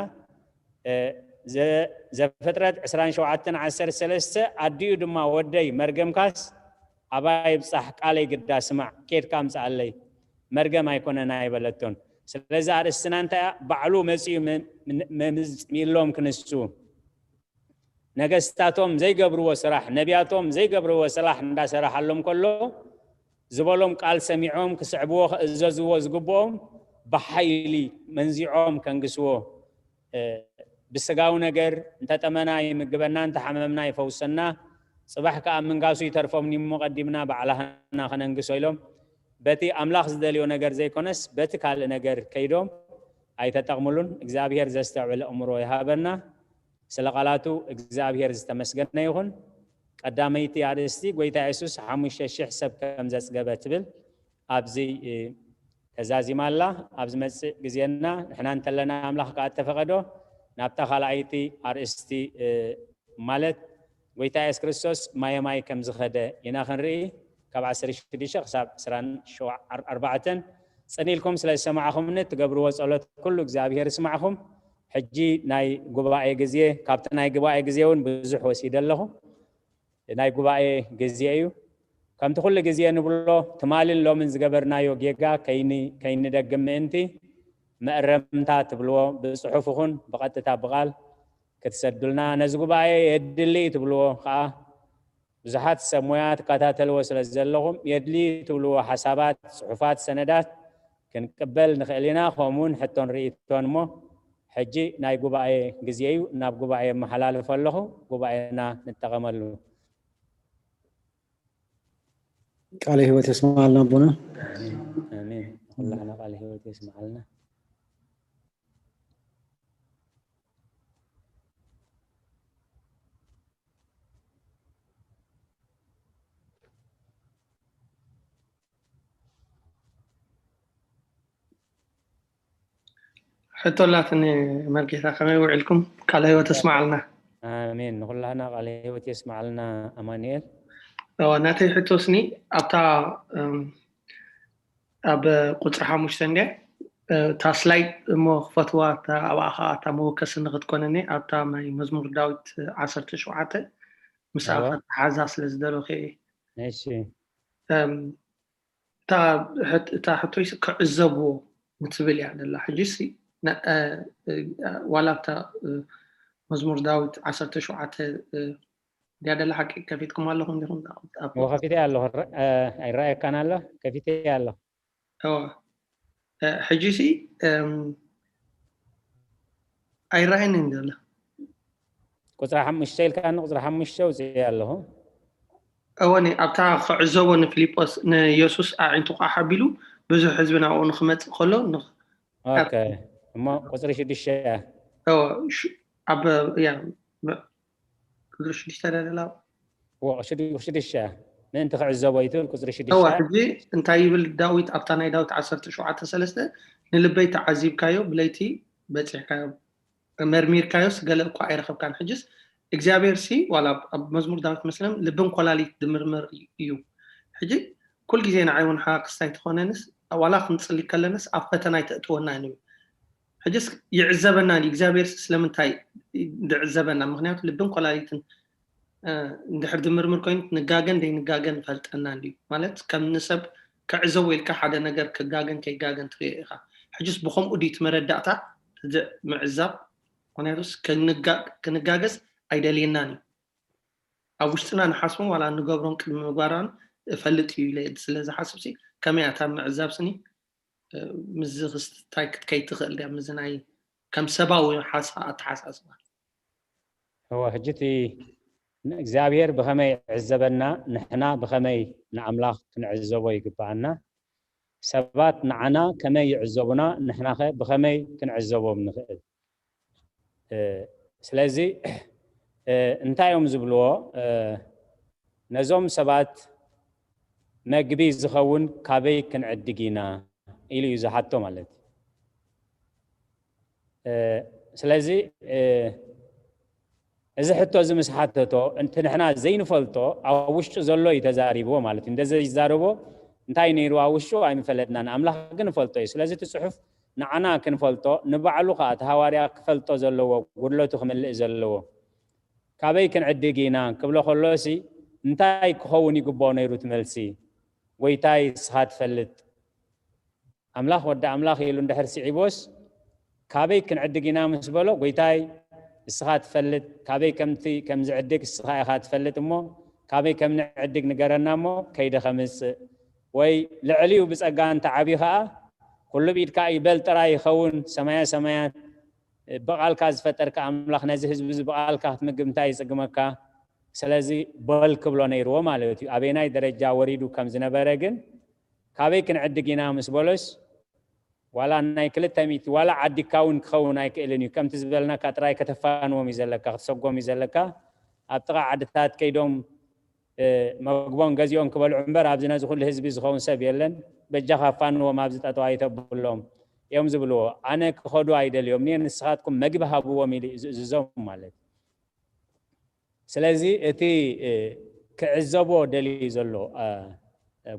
ዘፍጥረት ዕስራን ሸውዓተን ዓሰርተ ሰለስተ ኣዲኡ ድማ ወደይ መርገምካስ ኣባይ ይብጻሕ፣ ቃለይ ግዳ ስማዕ፣ ኬድካ ኣምጽኣለይ፣ መርገም ኣይኮነን ኣይበለቶን። ስለዚ ኣርእስትና እንታይ እያ? ባዕሉ መጺኡ ምሎም ክንሱ ነገስታቶም ዘይገብርዎ ስራሕ፣ ነቢያቶም ዘይገብርዎ ስራሕ እንዳሰራሓሎም ከሎ ዝበሎም ቃል ሰሚዖም ክስዕብዎ ክእዘዝዎ ዝግብኦም ብሓይሊ መንዚዖም ከንግስዎ። ብስጋዊ ነገር እንተጠመና ይምግበና፣ እንተሓመምና ይፈውሰና፣ ጽባሕ ከኣ ምንጋሱ ይተርፎም እሞ ቀዲምና ባዕላህና ከነንግሶ ኢሎም በቲ ኣምላኽ ዝደልዮ ነገር ዘይኮነስ በቲ ካልእ ነገር ከይዶም ኣይተጠቕምሉን። እግዚኣብሔር ዘስተውዕል ኣእምሮ ይሃበና። ስለ ቃላቱ እግዚኣብሔር ዝተመስገነ ይኹን። ቀዳመይቲ ኣርእስቲ፣ ጎይታ የሱስ ሓሙሽተ ሺሕ ሰብ ከም ዘጽገበ ትብል ኣብዚ ተዛዚማ ኣላ። ኣብ ዝመጽእ ግዜና ንሕና እንተለና ኣምላኽ ከኣ እተፈቐዶ ናብታ ካልኣይቲ ኣርእስቲ ማለት ጎይታ የሱስ ክርስቶስ ማየ ማይ ከም ዝኸደ ኢና ክንርኢ። ካብ ዓሰርተ ሽዱሽተ ክሳብ ዕስራን ኣርባዕተን ጽን ኢልኩም ስለ ዝሰማዕኹምኒ እትገብርዎ ጸሎት ኩሉ እግዚኣብሔር ይስማዕኹም። ሕጂ ናይ ጉባኤ ግዜ፣ ካብቲ ናይ ጉባኤ ግዜ እውን ብዙሕ ወሲደ ኣለኹ። ናይ ጉባኤ ግዜ እዩ። ከምቲ ኩሉ ግዜ ንብሎ ትማልን ሎምን ዝገበርናዮ ጌጋ ከይንደግም ምእንቲ መእረምታ ትብልዎ ብጽሑፍ ይኹን ብቐጥታ ብቓል ክትሰዱልና፣ ነዚ ጉባኤ የድሊ ትብልዎ ከዓ ብዙሓት ሰብ ሞያ ትከታተልዎ ስለ ዘለኹም የድሊ ትብልዎ ሓሳባት፣ ጽሑፋት፣ ሰነዳት ክንቅበል ንኽእል ኢና። ከምኡውን ሕቶን ርእይቶን እሞ ሕጂ ናይ ጉባኤ ግዜ እዩ። ናብ ጉባኤ የመሓላልፎ ኣለኹ። ጉባኤና ንጠቐመሉ። ቃለ ህይወት የስማዓልና ኣቦና። ኣሜን። ኩላህና ቃለ ህይወት የስማዓልና። ሕቶ ኣላትኒ መርጌታ፣ ከመይ ውዒልኩም? ቃለ ህይወት የስማዓልና። ኣሜን። ንኹላህና ቃለ ህይወት የስማዓልና ኣማኑኤል። እዋ፣ ናተይ ሕቶስኒ ኣብታ፣ እም፣ ኣብ ቁጽሪ ሓሙሽተ እንድያ፣ እታ ስላይድ እሞ ክፈትዋ፣ እታ ኣብኣ ኸኣ እታ መወከሲ ንኽትኮነኒ ኣብታ ናይ መዝሙር ዳዊት ዓሰርተ ሸውዓተ ምስኣ እዋ። ከተሓዛ ስለ ዝደለኹ እየ። እሺ። እም፣ እታ ሕት-፣ እታ ሕቶይስ ክዕዘብዎ ንትብል እያ ደላ። ሕጂስ ነ-፣ እ፣ እ፣ ዋላ ኣብታ፣ እ፣ መዝሙር ዳዊት ዓሰርተ ሸውዓተ፣ እ፣ ድያ ደላ ሓቂ ከፊትኩም ኣለኹም ዲኹም? ኣብ እዎ፣ ከፊተ ኣለኹ። ረ-፣ እ፣ ኣይረኣየካን ኣሎ? ከፊተ ኣለኹ። እዎ። እ፣ ሕጂሲ፣ እም፣ ኣይረኣየንን ዘሎ። ቁጽሪ ሓሙሽተ ኢልካኒ፣ ቁጽሪ ሓሙሽተ ውጽእ ኣለኹ። እወኒ፣ ኣብታ ክዕዘቦ ንፊልጶስ፣ ንየሱስ ኣዒንቱ ቋሕ ኣቢሉ፣ ብዙሕ ህዝቢ ናብኡ ንኽመጽእ ከሎ፣ ንኽ-፣ ኦኬ። እሞ ቁጽሪ ሽዱሽተ እያ። እዎ፣ ሽ-፣ ኣብ፣ ያ፣ ም-፣ ቁጽሪ ሽዱሽተ ደለላ። እዎ፣ ሽዱ-፣ ሽዱሽተ እያ። ምእንቲ ክዕዘቦ እዩ ትብል ቁጽሪ ሽዱሽተ። እዎ፣ ሕጂ እንታይ ይብል ዳዊት ኣብታ ናይ ዳዊት ዓሰርተ ሸውዓተ ሰለስተ፣ "ንልበይ ተዓዚብካዮ፣ ብለይቲ በጺሕካዮ፣ መርሚርካዮስ ገለ እኳ ኣይረኸብካን። ሕጂስ እግዚኣብሔር ሲ ዋላ ኣብ መዝሙር ዳዊት መስለም ልብን ኮላሊት ድምርምር እዩ። ሕጂ ኩል ግዜ ንዓይ እውን ሓዋ ክስታይ ትኾነንስ ዋላ ክንጽሊ ከለንስ ኣብ ፈተና ኣይተእትወና ንብል። ሕጅስ ይዕዘበና እዩ እግዚኣብሔር። ስለምንታይ ድዕዘበና? ምክንያቱ ልብን ኮላሊትን እንድሕር ድምርምር ኮይኑ ንጋገን ደይንጋገን ይፈልጠና እንድዩ። ማለት ከም ንሰብ ክዕዘቦ ኢልካ ሓደ ነገር ክጋገን ከይጋገን ትሪኦ ኢኻ። ሕጅስ ብኸምኡ ድዩ እቲ መረዳእታ ምዕዛብ? ምክንያቱስ ክንጋገስ ኣይደልየናን እዩ። ኣብ ውሽጥና ንሓስቦም ዋላ ንገብሮም ቅድሚ ምግባራን እፈልጥ እዩ ኢለ ስለ ዝሓስብ ሲ ከመይ ኣታ ምዕዛብ ስኒ ምስዚ ክስታይ ክትከይ ትኽእል ድያ? ምስዚ ናይ ከም ሰባዊ ሓሳ ኣተሓሳስባ። እወ ሕጂ እቲ እግዚኣብሔር ብኸመይ ይዕዘበና፣ ንሕና ብኸመይ ንኣምላኽ ክንዕዘቦ ይግብኣና። ሰባት ንዓና ከመይ ይዕዘቡና፣ ንሕናኸ ብኸመይ ክንዕዘቦም ንኽእል? ስለዚ እንታይ እዮም ዝብልዎ? ነዞም ሰባት መግቢ ዝኸውን ካበይ ክንዕድግ ኢና ኢሉ እዩ ዝሓቶ ማለት እዩ። ስለዚ እዚ ሕቶ እዚ ምስ ሓተቶ፣ እቲ ንሕና ዘይንፈልጦ ኣብ ውሽጡ ዘሎ እዩ ተዛሪብዎ ማለት እዩ። እንተ ዘይዛረቦ እንታይ ነይሩ ኣብ ውሽጡ ኣይምፈለጥናን። ኣምላኽ ግን ንፈልጦ እዩ። ስለዚ እቲ ጽሑፍ ንዓና ክንፈልጦ፣ ንባዕሉ ኸኣ እቲ ሃዋርያ ክፈልጦ ዘለዎ፣ ጉድለቱ ክምልእ ዘለዎ፣ ካበይ ክንዕድግ ኢና ክብሎ ከሎሲ እንታይ ክኸውን ይግብኦ ነይሩ እቲ መልሲ? ጎይታይ ንስኻ ትፈልጥ። ኣምላኽ ወዲ ኣምላኽ ኢሉ እንድሕር ስዒቦስ ካበይ ክንዕድግ ኢና ምስ በሎ፣ ጎይታይ ንስኻ ትፈልጥ፣ ካበይ ከምቲ ከም ዝዕድግ ንስኻ ኢኻ ትፈልጥ እሞ ካበይ ከም ንዕድግ ንገረና እሞ ከይደ ከምጽእ፣ ወይ ልዕሊኡ ብጸጋ እንተ ዓብዩ ኸኣ ኩሉ ብኢድካ እዩ በል ጥራይ ይኸውን። ሰማያ ሰማያት ብቓልካ ዝፈጠርካ ኣምላኽ ነዚ ህዝቢ እዚ ብቓልካ ክትምግብ እንታይ ይጽግመካ? ስለዚ በል ክብሎ ነይርዎ ማለት እዩ። ኣበየናይ ደረጃ ወሪዱ ከም ዝነበረ ግን ካበይ ክንዕድግ ኢና ምስ በሎስ ዋላ ናይ ክልተ ሚእቲ ዋላ ዓዲግካ እውን ክኸውን ኣይክእልን እዩ። ከምቲ ዝበልናካ ጥራይ ከተፋንዎም እዩ ዘለካ፣ ክትሰጎም እዩ ዘለካ። ኣብ ጥቓ ዓድታት ከይዶም መግቦን ገዚኦን ክበልዑ እምበር ኣብዚ ነዚ ኩሉ ህዝቢ ዝኸውን ሰብ የለን። በጃኻ ኣፋንዎም ኣብዚ ጠጠው ኣይተብሎም እዮም ዝብልዎ። ኣነ ክኸዱ ኣይደልዮም እየ፣ ንስኻትኩም መግቢ ሃብዎም ኢሉ እዩ ዝእዝዞም ማለት እዩ። ስለዚ እቲ ክዕዘቦ ደልዩ ዘሎ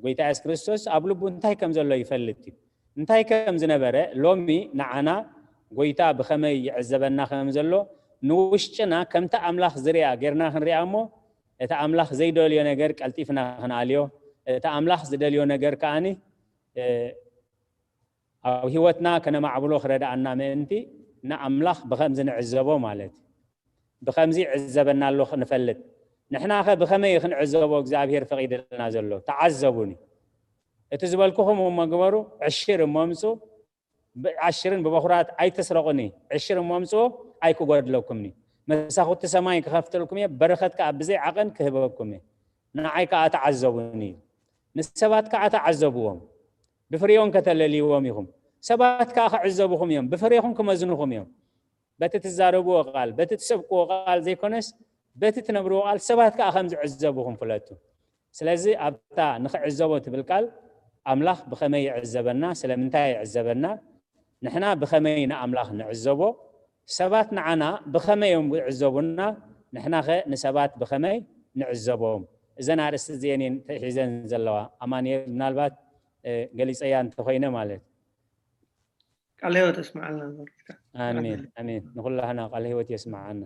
ጎይታ የሱስ ክርስቶስ ኣብ ልቡ እንታይ ከም ዘሎ ይፈልጥ እዩ። እንታይ ከም ዝነበረ ሎሚ ንዓና ጎይታ ብኸመይ ይዕዘበና ከም ዘሎ ንውሽጥና ከምቲ ኣምላኽ ዝሪኣ ጌርና ክንሪኣ እሞ እቲ ኣምላኽ ዘይደልዮ ነገር ቀልጢፍና ክንኣልዮ፣ እቲ ኣምላኽ ዝደልዮ ነገር ከኣኒ ኣብ ህይወትና ከነማዕብሎ ክረድኣና ምእንቲ ንኣምላኽ ብኸምዚ ንዕዘቦ ማለት እዩ። ብኸምዚ ይዕዘበና ኣሎ ክንፈልጥ። ንሕናኸ ብኸመይ ክንዕዘቦ እግዚኣብሔር ፈቒድልና ዘሎ? ተዓዘቡኒ። እቲ ዝበልኩኹም እሞ ግበሩ፣ ዕሽር እሞ ምጹ፣ ብዓሽርን ብበኹራት ኣይትስረቑኒ፣ ዕሽር እሞ ምጹ ኣይክጎድለኩምኒ። መሳኹቲ ሰማይ ክኸፍተልኩም እየ፣ በረኸት ከኣ ብዘይ ዓቐን ክህበኩም እየ። ንዓይ ከኣ ተዓዘቡኒ። ንሰባት ከኣ ተዓዘብዎም። ብፍሬኦም ከተለልይዎም ኢኹም። ሰባት ከኣ ክዕዘቡኹም እዮም፣ ብፍሬኹም ክመዝኑኹም እዮም። በቲ ትዛረብዎ ቃል፣ በቲ ትሰብክዎ ቃል ዘይኮነስ በቲ ትነብርዎ ቃል ሰባት ከኣ ከም ዝዕዘቡኹም ፍለጡ። ስለዚ ኣብታ ንኽዕዘቦ ትብል ቃል ኣምላኽ ብኸመይ ይዕዘበና፣ ስለምንታይ ይዕዘበና፣ ንሕና ብኸመይ ንኣምላኽ ንዕዘቦ፣ ሰባት ንዓና ብኸመይ እዮም ዝዕዘቡና፣ ንሕናኸ ንሰባት ብኸመይ ንዕዘቦም? እዘን ኣርእስቲ እዚአን እየን ተሒዘን ዘለዋ። ኣማኑኤል ምናልባት ገሊፀያ እንተኾይነ ማለት። ቃለ ህይወት የስምዓልና። ኣሜን ኣሜን። ንኹላህና ቃለ ህይወት የስምዓና።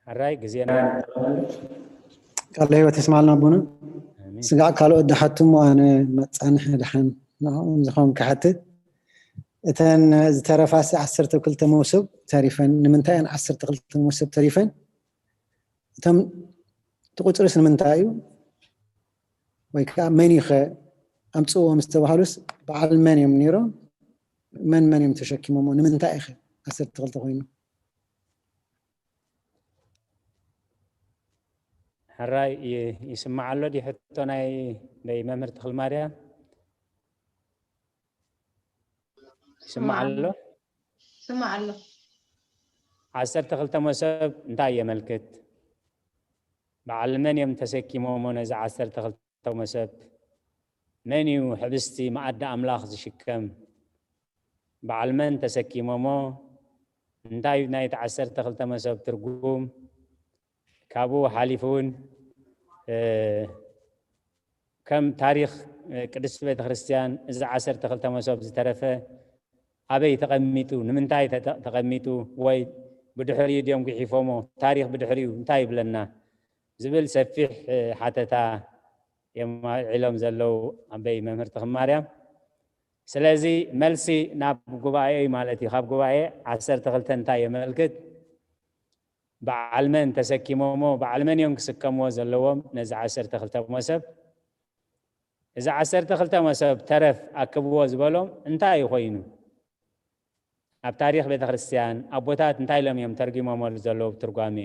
ሕራይ ግዜና። ቃለ ህይወት የስምዓልና ኣቦና። ስጋዕ ካልኦት ድሓቱ እሞ ኣነ መጻንሒ ድሓን ንዕኦም ዝኸውን ክሓትት። እተን ዝተረፋሲ ዓሰርተ ክልተ መውሰብ ተሪፈን ንምንታይ እየን ዓሰርተ ክልተ መውሰብ ተሪፈን? እቶም እቲ ቁፅርስ ንምንታይ እዩ? ወይ ከዓ መን እዩ ኸ ኣምፅእዎም ዝተባሃሉስ በዓል መን እዮም ነይሮም? መን መን እዮም ተሸኪሞሞ? ንምንታይ እዩ ኸ ዓሰርተ ክልተ ኮይኑ? ሕራይ ይስማዕ ኣሎ ድዩ ሕቶ ናይ ናይ መምህር ተኽልማርያም? ይስማዕ ኣሎ? ይስማዕ ኣሎ። ዓሰርተ ክልተ መሶብ እንታይ የመልክት? በዓል መን እዮም ተሰኪሞሞ ነዚ ዓሰርተ ክልተ መሶብ? መን እዩ ሕብስቲ መኣዲ ኣምላኽ ዝሽከም? በዓል መን ተሰኪሞሞ? እንታይ እዩ ናይቲ ዓሰርተ ክልተ መሶብ ትርጉም? ካብኡ ሓሊፉ እውን፣ እ፣ ከም ታሪኽ፣ እ፣ ቅድስቲ ቤተክርስትያን እዚ ዓሰርተ ክልተ መሶብ ዝተረፈ ኣበይ ተቐሚጡ፣ ንምንታይ ተተ-፣ ተቐሚጡ፣ ወይ ብድሕሪኡ ድዮም ጉሒፎሞ፣ ታሪኽ ብድሕሪኡ እንታይ ይብለና ዝብል ሰፊሕ፣ እ፣ ሓተታ እዮም ኣልዒሎም ዘለዉ ኣበይ መምህር ተኽማርያም። ስለዚ መልሲ ናብ ጉባኤ እዩ ማለት እዩ። ካብ ጉባኤ ዓሰርተ ክልተ እንታይ የመልክት? በዓል መን ተሰኪሞሞ፣ በዓል መን እዮም ክስከምዎ ዘለዎም ነዚ ዓሰርተ ክልተ መሶብ? እዚ ዓሰርተ ክልተ መሶብ ተረፍ ኣክብዎ ዝበሎም እንታይ እዩ ኮይኑ? ኣብ ታሪኽ ቤተክርስትያን ኣቦታት እንታይ ኢሎም እዮም ተርጉሞሞ ዘለዉ ብትርጓሜ?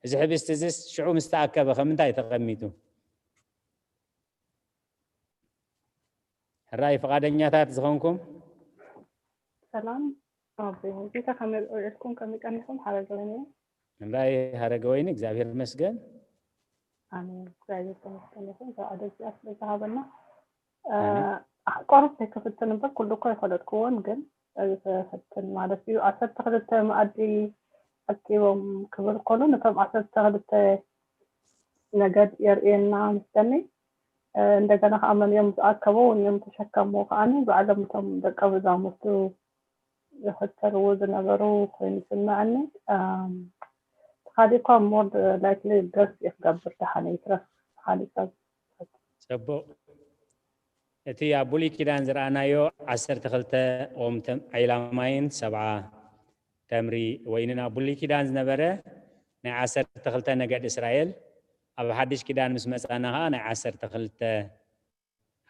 እዚ ሕብስቲ እዚስ ሽዑ ምስ ተኣከበ ከም እንታይ ተቐሚጡ? ሕራይ ፍቓደኛታት ዝኾንኩም? ሰላም፣ ኣብ ቤተ ከመይ ውዒልኩም፣ ከመይ ቀኒኹም? ሓረገወይኒ። ሕራይ ሃረገወይኒ፣ እግዚኣብሔር ይመስገን። ኣሜን፣ እግዚኣብሔር ተመስገን ይኹን። እዛ ዕድል እዚኣ ስለ ዝሃበና። እ፣ ኣሜን። ቁሩብ ከይክፍትን እምበር ኩሉ እኮ ኣይፈለጥክዎን፣ ግን እዚ ክፍትን ማለት እዩ። ዓሰርተ ክልተ መኣዲ ኣኪቦም ክብል ከሎ ነቶም ዓሰርተ ክልተ ነገድ የርእየና ምስለኒ። እ፣ እንደገና ከዓ መን እዮም ዝኣከቡ፣ መን እዮም ተሸከሙ ከዓኒ ባዕሎም እቶም ደቀ መዛሙርቱ ዝኽተልዎ ዝነበሩ ኮይኑ ይስምዐኒ። ኣም፣ ተኻሊእኳ more likely ገስ እዩ ክገብር ደሓነ ይትረፍ ተኻሊእካ። ጽቡቕ። እቲ ኣብ ብሉይ ኪዳን ዝረኣናዮ ዓሰርተ ክልተ ኦም ተም-፣ ዒላ ማይን ሰብዓ ተምሪ ወይንን ኣብ ብሉይ ኪዳን ዝነበረ ናይ ዓሰርተ ክልተ ነገድ እስራኤል፣ ኣብ ሓድሽ ኪዳን ምስ መጻና ኸኣ ናይ ዓሰርተ ክልተ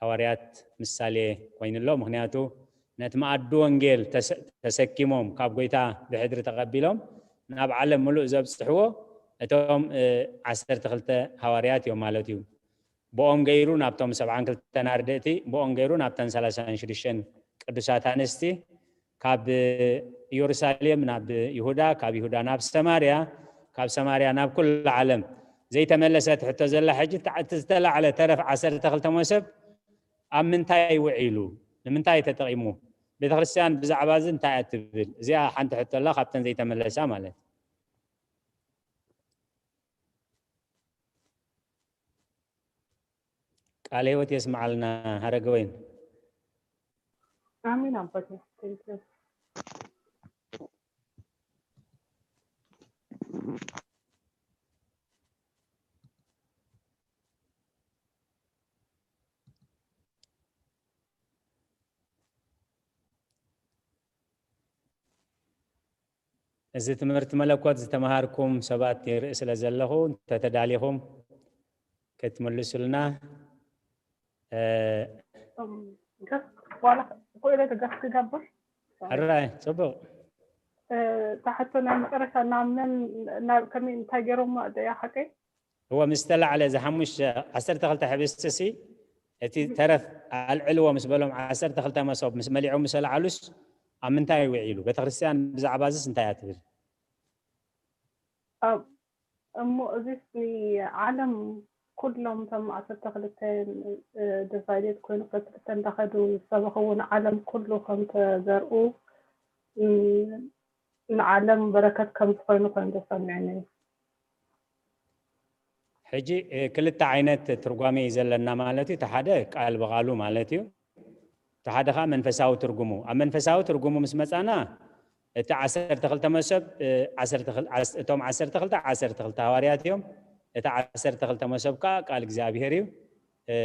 ሃዋርያት ምሳሌ ኮይኑ ኣሎ። ምኽንያቱ ነቲ መኣዲ ወንጌል ተሰ-፣ ተሰኪሞም ካብ ጐይታ ብሕድሪ ተቐቢሎም ናብ ዓለም ምሉእ ዘብጽሕዎ እቶም፣ እ፣ ዓሰርተ ክልተ ሃዋርያት እዮም ማለት እዩ። ብኦም ገይሩ ናብቶም ሰብዓን ክልተን ኣርድእቲ፣ ብኦም ገይሩ ናብተን ሰላሳን ሽዱሽተን ቅዱሳት ኣንስቲ፣ ካብ ኢየሩሳሌም ናብ ይሁዳ፣ ካብ ይሁዳ ናብ ሰማርያ፣ ካብ ሰማርያ ናብ ኩሉ ዓለም ዘይተመለሰት ሕቶ ዘላ። ሕጂ እታ፣ እቲ ዝተላዕለ ተረፍ ዓሰርተ ክልተ መሶብ ኣብ ምንታይ ውዒሉ? ንምንታይ ተጠቒሙ? ቤተክርስትያን ብዛዕባ እዚ እንታይ እያ ትብል? እዚኣ ሓንቲ ሕቶ ኣላ፣ ካብተን ዘይተመለሳ ማለት። ቃለ ሕይወት የስምዓልና ሃረገወይን። ኣሜን ኣባቴ። Thank you። እዚ ትምህርቲ መለኮት ዝተምሃርኩም ሰባት ይርኢ ስለ ዘለኹ፣ እንተተዳሊኹም ክትምልሱልና፣ እ፣ እም፣ ገስ-፣ ዋላ ክኢለ ገስ ክገብር? ሕራይ፣ ጽቡቕ። እ፣ እታ ሕቶ ናይ መጨረሻ ናብ መን፣ ናብ ከመይ፣ እንታይ ገይሮሞ ደያ ሓቀይ? እወ፣ ምስ ተላዕለ፣ እዚ ሓሙሽተ፣ ዓሰርተ ክልተ ሕብስቲ ሲ፣ እቲ ተረፍ ኣልዕልዎ ምስ በሎም፣ ዓሰርተ ክልተ መሶብ ምስ መሊዖም ምስ ኣልዓሉስ፣ ኣብ ምንታይ ውዒሉ? ቤተክርስትያን ብዛዕባ እዚስ እንታይ እያ ትብል? ኣብ፣ እሞ እዚስ ንዓለም ኩሎም እቶም ዓሰርተ ክልተ፣ እ፣ ዲቫይደድ ኮይኑ ክልተ እንዳኸዱ ዝሰበኽዎ ንዓለም ኩሉ ከም ተዘርኡ፣ እ፣ ንዓለም በረከት ከም ዝኾኑ ኮይኑ ተሰሚዕኒ። ሕጂ፣ እ፣ ክልተ ዓይነት ትርጓሜ እዩ ዘለና ማለት እዩ። እቲ ሓደ ቃል ብቓሉ ማለት እዩ። እቲ ሓደ ኸዓ መንፈሳዊ ትርጉሙ። ኣብ መንፈሳዊ ትርጉሙ ምስ መጻና፣ እቲ ዓሰርተ ክልተ መሶብ፣ እ፣ ዓሰርተ ክል-፣ ዓስ-፣ እቶም ዓሰርተ ክልተ፣ ዓሰርተ ክልተ ሃዋርያት እዮም። እቲ ዓሰርተ ክልተ መሶብ ከኣ ቃል እግዚኣብሔር እዩ። እ፣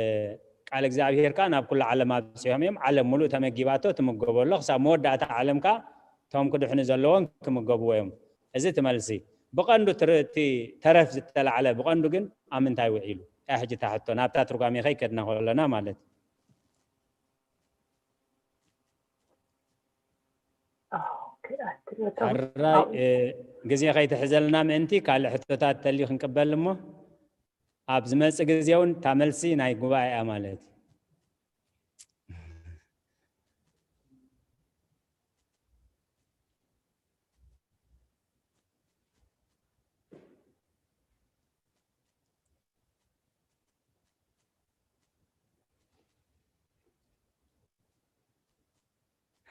ቃል እግዚኣብሔር ከኣ ናብ ኩሉ ዓለም ኣብጺሖም እዮም። ዓለም ሙሉእ ተመጊባቶ ትምገቦ ኣሎ። ክሳብ መወዳእታ ዓለም ከኣ እቶም ክድሕኑ ዘለዎም ክምገብዎ እዮም። እዚ እቲ መልሲ። ብቐንዱ ትር-፣ እቲ ተረፍ ዝተላዕለ ብቐንዱ ግን ኣብ ምንታይ ውዒሉ? እያ ሕጂ እታ ሕቶ። ናብታ ትርጓሜ ከይከድና ከለና ማለት እዩ። ኦኬ፣ ኣትነቶም ሕራይ፣ ኣብ እ፣ ግዜ ከይትሕዘልና ምእንቲ ካልእ ሕቶታት ተልዩ ክንቅበል እሞ፣ ኣብ ዝመጽእ ግዜ እውን እታ መልሲ ናይ ጉባኤ እያ ማለት እዩ።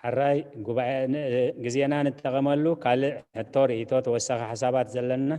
ሕራይ ጉባኤ ን-፣ ግዜና ንጠቐመሉ። ካልእ ሕቶ፣ ርእይቶ፣ ተወሳኺ ሓሳባት ዘለና?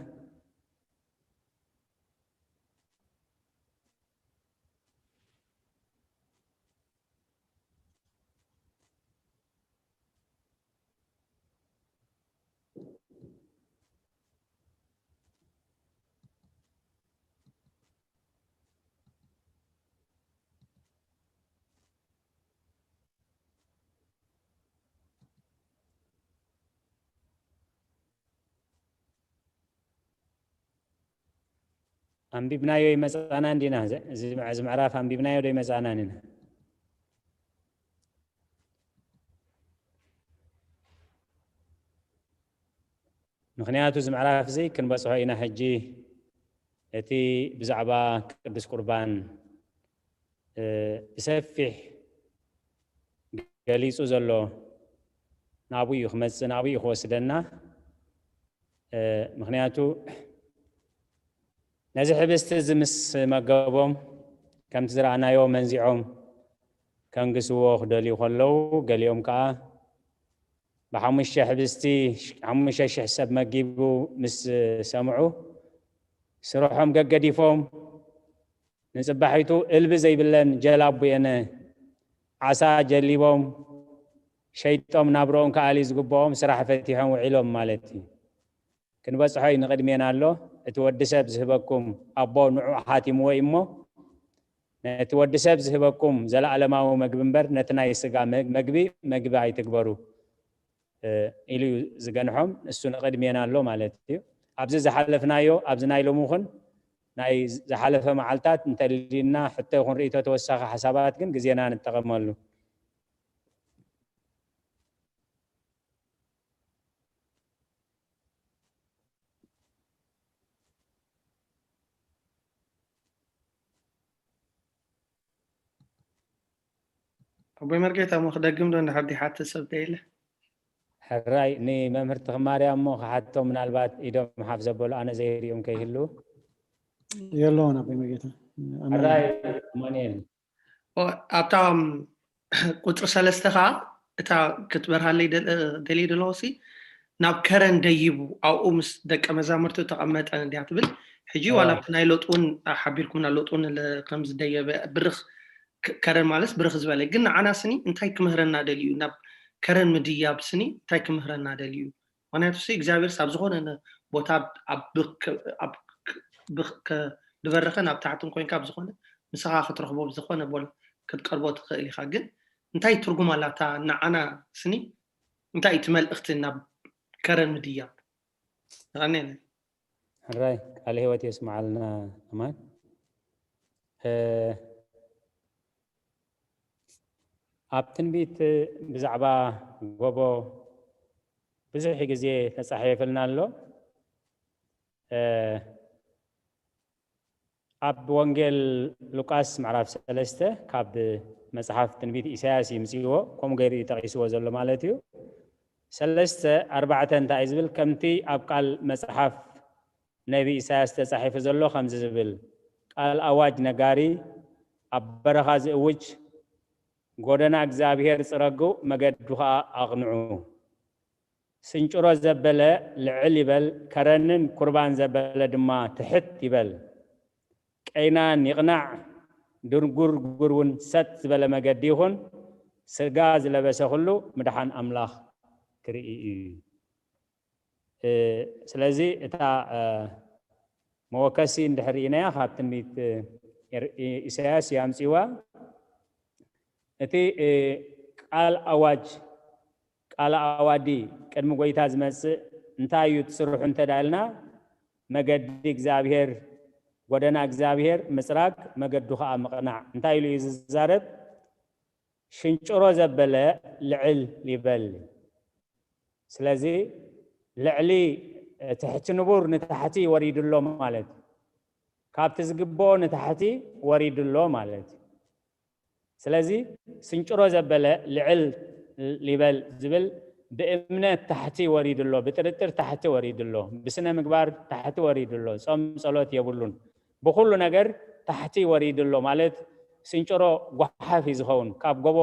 ኣንቢብናዮ ይመጻና እንዲና? እዚ፣ እዚ ምዕራፍ ኣንቢብናዮ ዶ ይመጻና እንዲና? ምኽንያቱ እዚ ምዕራፍ እዚ ክንበጽሖ ኢና። ሕጂ እቲ ብዛዕባ ቅዱስ ቁርባን፣ እ፣ ብሰፊሕ ገሊጹ ዘሎ ናብኡ እዩ ክመጽእ፣ ናብኡ እዩ ክወስደና። እ፣ ምኽንያቱ ነዚ ሕብስቲ እዚ ምስ መገቦም፣ ከምቲ ዝረኣናዮ መንዚዖም ከንግስዎ ክደልዩ ከለዉ፣ ገሊኦም ከኣ ብሓሙሽተ ሕብስቲ ሓሙሽተ ሽሕ ሰብ መጊቡ ምስ ሰምዑ፣ ስርሖም ገገዲፎም፣ ንጽባሒቱ እልቢ ዘይብለን ጀላቡ የነ ዓሳ ጀሊቦም ሸይጦም ናብርኦም ክኣልዩ ዝግብኦም ስራሕ ፈቲሖም ውዒሎም ማለት እዩ። ክንበጽሖ እዩ ንቕድሜና ኣሎ። እቲ ወዲ ሰብ ዝህበኩም ኣቦ ንዑ ሓቲምዎ እዩ እሞ፣ ነቲ ወዲ ሰብ ዝህበኩም ዘለኣለማዊ መግቢ እምበር፣ ነቲ ናይ ስጋ መ-፣ መግቢ፣ መግቢ ኣይትግበሩ፣ እ፣ ኢሉ እዩ ዝገንሖም። እሱ ንቕድሜና ኣሎ ማለት እዩ። ኣብዚ ዝሓለፍናዮ፣ ኣብዚ ናይ ሎሚ ኹን ናይ ዝሓለፈ መዓልታት እንተሊና፣ ሕቶ ይኹን ርእይቶ፣ ተወሳኺ ሓሳባት ግን ግዜና ንጠቐመሉ። ኣቦይ መርጌታ፣ እሞ ክደግም ዶ እንድሕር ድሓትት ሰብ ተይለ? ሕራይ፣ ንመምህር ተኽማርያም እሞ ክሓቶ፣ ምናልባት ኢዶም ሓፍ ዘበሉ ኣነ ዘይርእዮም ከይህሉ። የለውን ኣቦይ መርጌታ። ኣማን። ሕራይ፣ ኣማኑኤል። ኦ፣ ኣብታ ቁጽሪ ሰለስተ ኸኣ እታ ክትበርሃለይ ደል-፣ ደልየ ደለኹ ሲ፣ ናብ ከረን ደይቡ ኣብኡ ምስ ደቀ መዛሙርቱ ተቐመጠ እንድያ ትብል። ሕጂ ዋላ ኣዎ። ኣብቲ ናይ ሎጥ እውን ሓቢርኩምና፣ ሎጥ እውን ለ-፣ ከም ዝደየበ ብርኽ ከ-፣ ከረን ማለት ብርኽ ዝበለ። ግን ንዓና ስኒ እንታይ ክምህረና ደልዩ? ናብ ከረን ምድያብ ስኒ እንታይ ክምህረና ደልዩ? ምኽንያቱ ሲ እግዚኣብሔር ኣብ ዝኾነ ነ-፣ ቦታ ኣብ ብክ-፣ ኣብ ክ-፣ ብክ-፣ ከ-፣ ዝበረኸን ኣብ ታሕትን ኮይንካ ኣብ ዝኾነ ምሳኻ ክትረኽቦ ብዝኾነ ቦል ክትቀርቦ ትኽእል ኢኻ። ግን እንታይ ትርጉም ኣላታ ንዓና ስኒ? እንታይ እዩ እቲ መልእኽቲ ናብ ከረን ምድያብ? የቐንየለይ። ሕራይ፣ ቃለ ህይወት የስምዓልና ኣማን። እ፣ ኣብ ትንቢት ብዛዕባ ጎቦ ብዙሕ ግዜ ተጻሒፍልና ኣሎ። እ፣ ኣብ ወንጌል ሉቃስ ምዕራፍ ሰለስተ ካብ መጽሓፍ ትንቢት ኢሳያስ ይምጽእዎ፣ ከምኡ ገይሩ እዩ ጠቒስዎ ዘሎ ማለት እዩ። ሰለስተ ኣርባዕተ እንታይ እዩ ዝብል? ከምቲ ኣብ ቃል መጽሓፍ ነቢ ኢሳያስ ተጻሒፉ ዘሎ ከምዚ ዝብል፣ ቃል ኣዋጅ ነጋሪ፣ ኣብ በረኻ ዝእውጅ፣ ጎደና እግዚኣብሔር ጽረጉ፣ መገዱ ኸኣ ኣቕንዑ። ስንጭሮ ዘበለ ልዕል ይበል፣ ከረንን ኩርባን ዘበለ ድማ ትሕት ይበል። ቀይናን ይቕናዕ፣ ድንጉርጉር እውን ሰጥ ዝበለ መገዲ ይኹን። ስጋ ዝለበሰ ኩሉ ምድሓን ኣምላኽ ክርኢ እዩ። እ፣ ስለዚ እታ፣ እ፣ መወከሲ እንድሕር ርኢናያ ካብ ትንቢት፣ እ፣ ኤር-፣ ኢ-፣ ኢሳያስ እዩ ኣምጺዋ። እቲ፣ እ፣ ቃል ኣዋጅ፣ ቃል ኣዋዲ ቅድሚ ጎይታ ዝመጽእ እንታይ እዩ እቲ ስርሑ እንተ ደኣ ኢልና፣ መገዲ እግዚኣብሔር፣ ጎደና እግዚኣብሔር ምጽራግ፣ መገዱ ኸኣ ምቕናዕ። እንታይ ኢሉ እዩ ዝዛረብ? ሽንጭሮ ዘበለ ልዕል ይበል። ስለዚ ልዕሊ፣ ትሕቲ ንቡር ንታሕቲ ወሪዱ ኣሎ ማለት እዩ። ካብቲ ዝግብኦ ንታሕቲ ወሪዱ ኣሎ ማለት እዩ። ስለዚ ስንጭሮ ዘበለ ልዕል ይበል ዝብል ብእምነት ታሕቲ ወሪዱ ኣሎ፣ ብጥርጥር ታሕቲ ወሪዱ ኣሎ፣ ብስነ ምግባር ታሕቲ ወሪዱ ኣሎ። ጾም ጸሎት የብሉን። ብኹሉ ነገር ታሕቲ ወሪዱ ኣሎ ማለት ስንጭሮ ጓሓፍ እዩ ዝኸውን። ካብ ጎቦ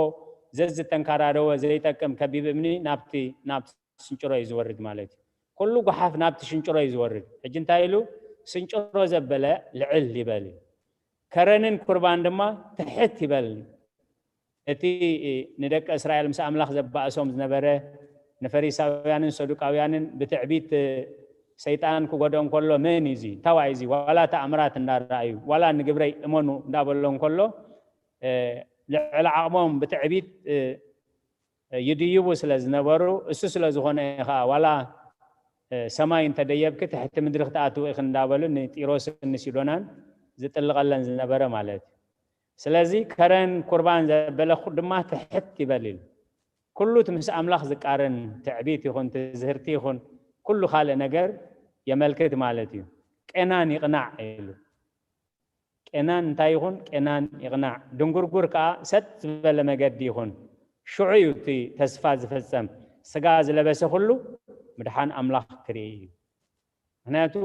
ዘዝተንካራረወ ዘይጠቅም ከቢብ እምኒ ናብቲ ናብቲ ስንጭሮ እዩ ዝወርድ ማለት እዩ። ኩሉ ጓሓፍ ናብቲ ሽንጭሮ እዩ ዝወርድ። ሕጂ እንታይ ኢሉ? ስንጭሮ ዘበለ ልዕል ይበል እዩ። ከረንን ኩርባን ድማ ትሕት ይበል። እቲ ንደቂ እስራኤል ምስ ኣምላኽ ዘባእሶም ዝነበረ ንፈሪሳውያንን ሰዱቃውያንን ብትዕቢት ሰይጣን ክጎድኦም ከሎ መን እዩ እዚ? እንታዋይ እዚ? ዋላ ተኣምራት እንዳረኣዩ ዋላ ንግብረይ እመኑ እንዳበሎም ከሎ ልዕሊ ዓቕሞም ብትዕቢት ይድይቡ ስለ ዝነበሩ እሱ ስለ ዝኾነ ከዓ ዋላ ሰማይ እንተደየብኪ ትሕቲ ምድሪ ክትኣትው ኢኺ እንዳበሉ ንጢሮስን ንሲዶናን ዝጥልቐለን ዝነበረ ማለት እዩ። ስለዚ ከረን ኩርባን ዘበለ ድማ ትሕት ይበል ኢሉ። ኩሉ እቲ ምስ ኣምላኽ ዝቃረን ትዕቢት ይኹን ትዝህርቲ ይኹን ኩሉ ካልእ ነገር የመልክት ማለት እዩ። ቄናን ይቕናዕ ኢሉ። ቄናን እንታይ ይኹን? ቄናን ይቕናዕ። ድንጉርጉር ከዓ ሰጥ ዝበለ መገዲ ይኹን። ሽዑ እዩ እቲ ተስፋ ዝፍጸም። ስጋ ዝለበሰ ኩሉ ምድሓን ኣምላኽ ክርኢ እዩ። ምክንያቱ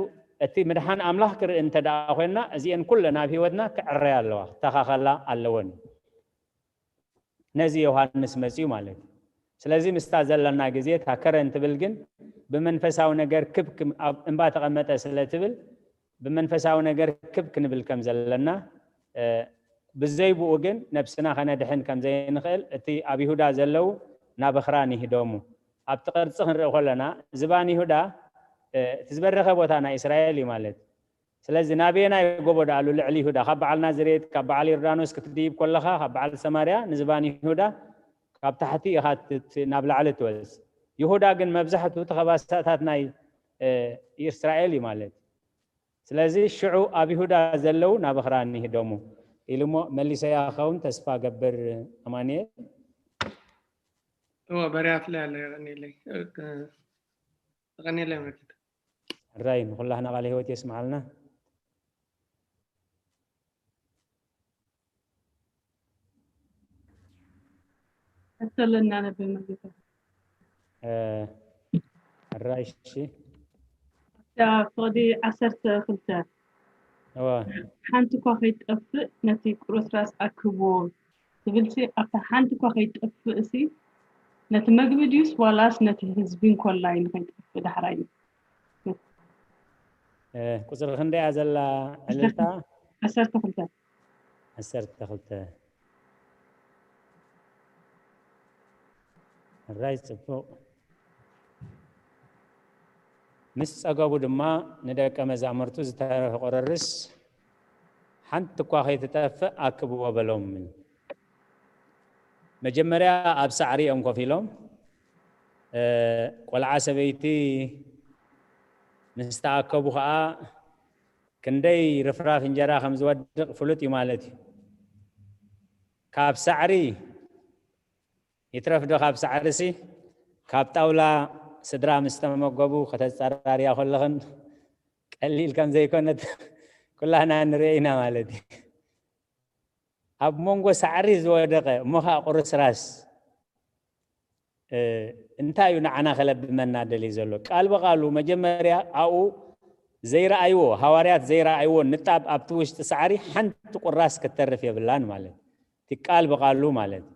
እቲ ምድሓን ኣምላኽ ክርኢ እንተ ደኣ ኮይንና እዚኤን ኩለን ኣብ ህይወትና ክዕረያ ኣለዋ፣ ክተኻኸላ ኣለወን። ነዚ ዮሃንስ መፅዩ ማለት እዩ። ስለዚ ምስታ ዘለና ግዜ እታ ከረን ትብል ግን ብመንፈሳዊ ነገር ክብ እምባ ተቐመጠ ስለ ትብል ብመንፈሳዊ ነገር ክብ ክንብል ከም ዘለና ብዘይብኡ ግን ነብስና ከነድሕን ከም ዘይንኽእል እቲ ኣብ ይሁዳ ዘለዉ ናብኽራን ይህደሙ። ኣብቲ ቅርፂ ክንርኢ ከለና ዝባን ይሁዳ እቲ ዝበረኸ ቦታ ናይ እስራኤል እዩ ማለት። ስለዚ ናበየናይ ጎቦ ደኣሉ ልዕሊ ይሁዳ ካብ በዓል ናዝሬት ካብ በዓል ዮርዳኖስ ክትድይብ ከለኻ ካብ በዓል ሰማርያ ንዝባን ይሁዳ ካብ ታሕቲ ኢኻ ናብ ላዕሊ ትወዝ። ይሁዳ ግን መብዛሕቱ ተኸባሳታት ናይ እስራኤል እዩ ማለት። ስለዚ ሽዑ ኣብ ይሁዳ ዘለዉ ናብኽራን ይህደሙ ኢሉ እሞ መሊሰያ ክኸውን ተስፋ ገብር። ኣማንኤል እዎ በርያትለ ያለ ቀኒለይ ቀኒለይ መክት ሕራይ ንኩላህና ቃለ ህይወት የስምዓልና። ቀተለና ነበር መግለጫ ሕራይ እሺ ፍቕዲ ዓሰርተ ክልተ እወ ሓንቲ እኳ ከይትጠፍእ ነቲ ቁርስራስ ኣክብዎ ትብልሲ ኣብታ ሓንቲ እኳ ከይትጠፍእ እሲ ነቲ መግቢ ድዩስ ዋላስ ነቲ ህዝቢ እንኮላ እዩ ንከይጠፍእ ዳሕራይ እዩ ቁፅሪ ክንደያ ዘላ ዕልልታ ዓሰርተ ክልተ ዓሰርተ ክልተ ሕራይ ፅቡቕ ምስ ፀገቡ ድማ ንደቀ መዛሙርቱ ዝተረፈ ቁርርስ ሓንቲ እኳ ከይትጠፍእ ኣክብዎ በሎም መጀመርያ ኣብ ሳዕሪ እዮም ኮፍ ኢሎም ቆልዓ ሰበይቲ ምስ ተኣከቡ ከዓ ክንደይ ርፍራፍ እንጀራ ከም ዝወድቕ ፍሉጥ እዩ ማለት እዩ ካብ ሳዕሪ ይትረፍ ዶ ካብ ሳዕርሲ ካብ ጣውላ ስድራ ምስ ተመገቡ ከተፀራርያ ከለኽን ቀሊል ከም ዘይኮነት ኩላህና ንርኢ ኢና ማለት እዩ ኣብ መንጎ ሳዕሪ ዝወደቐ እሞ ከዓ ቁርስራስ እንታይ እዩ ንዓና ከለብመና ደልዩ ዘሎ ቃል ብቃሉ መጀመርያ ኣብኡ ዘይረኣይዎ ሃዋርያት ዘይረኣይዎ ንጣብ ኣብቲ ውሽጢ ሳዕሪ ሓንቲ ቁራስ ክትተርፍ የብላን ማለት እቲ ቃል ብቃሉ ማለት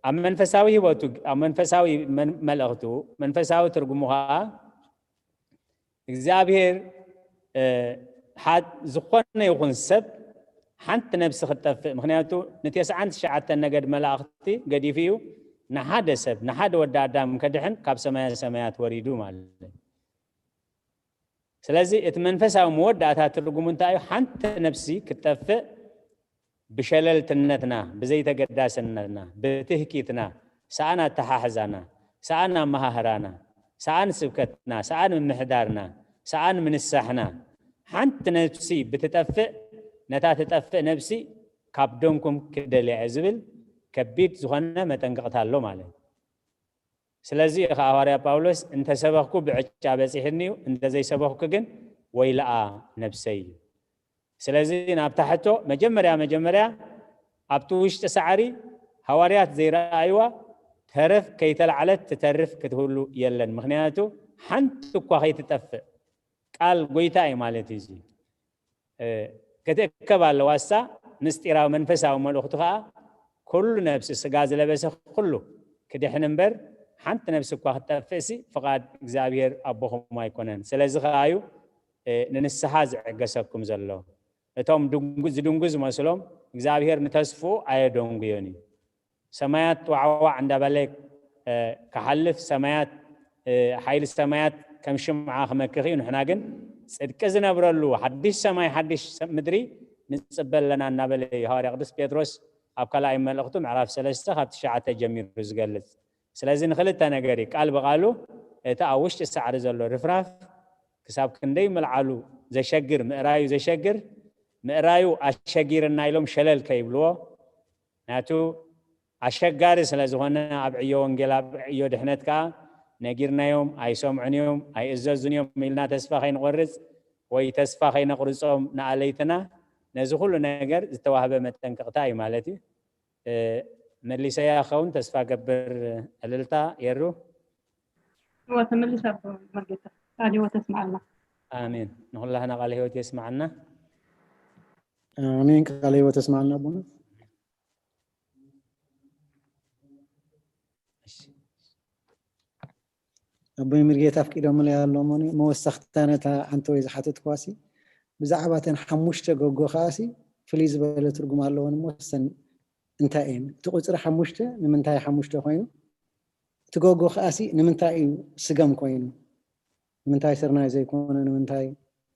ኣብ መንፈሳዊ ህይወቱ ኣብ መንፈሳዊ መልእኽቱ መንፈሳዊ ትርጉሙ ከዓ እግዚኣብሔር ዝኾነ ይኹን ሰብ ሓንቲ ነብሲ ክትጠፍእ ምክንያቱ ንተስዓን ትሽዓተን ነገድ መላእኽቲ ገዲፉ እዩ ንሓደ ሰብ ንሓደ ወዲ ኣዳም ከድሕን ካብ ሰማያ ሰማያት ወሪዱ ማለት ስለዚ እቲ መንፈሳዊ መወዳእታ ትርጉሙ እንታይ እዩ ሓንቲ ነብሲ ክትጠፍእ ብሸለልትነትና ብዘይተገዳስነትና ብትህኪትና ሰኣን ኣተሓሕዛና ሰኣን ኣመሃህራና ሰኣን ስብከትና ሰኣን ምምሕዳርና ሰኣን ምንሳሕና ሓንቲ ነብሲ ብትጠፍእ ነታ ትጠፍእ ነብሲ ካብ ደንኩም ክደልያ እየ ዝብል ከቢድ ዝኾነ መጠንቀቕታ ኣሎ ማለት እዩ ስለዚ ከዓ ሃዋርያ ጳውሎስ እንተሰበኽኩ ብዕጫ በፂሕኒ እዩ እንተዘይሰበኽኩ ግን ወይለኣ ነብሰይ እዩ ስለዚ ናብታ ሕቶ መጀመርያ መጀመርያ ኣብቲ ውሽጢ ሳዕሪ ሃዋርያት ዘይረኣይዋ ተረፍ ከይተላዕለት ትተርፍ ክትህሉ የለን ምክንያቱ ሓንቲ እኳ ከይትጠፍእ ቃል ጎይታ እዩ ማለት እዩ ክትእከብ ኣለዋ እሳ ምስጢራዊ መንፈሳዊ መልእኽቱ ከዓ ኩሉ ነብሲ፣ ስጋ ዝለበሰ ኩሉ ክድሕን እምበር፣ ሓንቲ ነብሲ እኳ ክትጠፍእሲ ፍቓድ እግዚኣብሔር ኣቦኹም ኣይኮነን። ስለዚ ከኣ እዩ፣ እ፣ ንንስሓ ዝዕገሰኩም ዘሎ። እቶም ድንጉ-፣ ዝድንጉ ዝመስሎም እግዚኣብሔር ንተስፍኡ ኣየደንጉዮን እዩ። ሰማያት ዋዕዋዕ እንዳበለ፣ እ፣ ክሓልፍ፣ ሰማያት፣ እ፣ ሓይሊ ሰማያት ከም ሽምዓ ክመክኽ እዩ። ንሕና ግን ጽድቂ ዝነብረሉ ሓድሽ ሰማይ ሓድሽ ሰ-፣ ምድሪ ንጽበ ኣለና እናበለ እዩ ሃዋርያ ቅዱስ ጴጥሮስ ኣብ ካልኣይ መልእኽቱ ምዕራፍ ሰለስተ ካብ ትሽዓተ ጀሚሩ ዝገልጽ። ስለዚ ንኽልተ ነገር እዩ ቃል ብቓሉ እቲ ኣብ ውሽጢ ሳዕሪ ዘሎ ርፍራፍ ክሳብ ክንደይ ምልዓሉ ዘሸግር፣ ምእራዩ ዘሸግር፣ ምእራዩ ኣሸጊርና ኢሎም ሸለል ከይብልዎ፣ ናቱ ኣሸጋሪ ስለ ዝኾነ ኣብ ዕዮ ወንጌል፣ ኣብ ዕዮ ድሕነት ከኣ ነጊርናዮም ኣይሰምዑን እዮም፣ ኣይእዘዙን እዮም ኢልና ተስፋ ከይንቆርጽ ወይ ተስፋ ከይነቁርጾም ንኣለይትና ነዚ ኩሉ ነገር ዝተዋህበ መጠንቀቕታ እዩ ማለት እዩ። እ፣ መሊሰያ ክኸውን ተስፋ ገብር። እልልታ የሩ። እወ፣ ተመሊሳ ኣቦ መርጌታ። ቃል ህይወት የስምዓልና። ኣሜን። ንኹላህና ቃል ህይወት የስምዓልና። ኣሜን። ቃል ህይወት የስምዓልና ኣቦና። እሺ። ኣቦይ ምርጌታ ኣፍቂዶምለይ ኣለዉ። እሞ መወሰኽታ ነታ ዓንተወይ ዝሓተትኳሲ ብዛዕባ እተን ሓሙሽተ ጎጎ ከኣሲ ፍልይ ዝበለ ትርጉም ኣለወን። እሞ እሰን እንታይ እየን? እቲ ቁፅሪ ሓሙሽተ ንምንታይ ሓሙሽተ ኮይኑ? እቲ ጎጎ ከኣሲ ንምንታይ እዩ ስገም ኮይኑ? ንምንታይ ስርናይ ዘይኮነ? ንምንታይ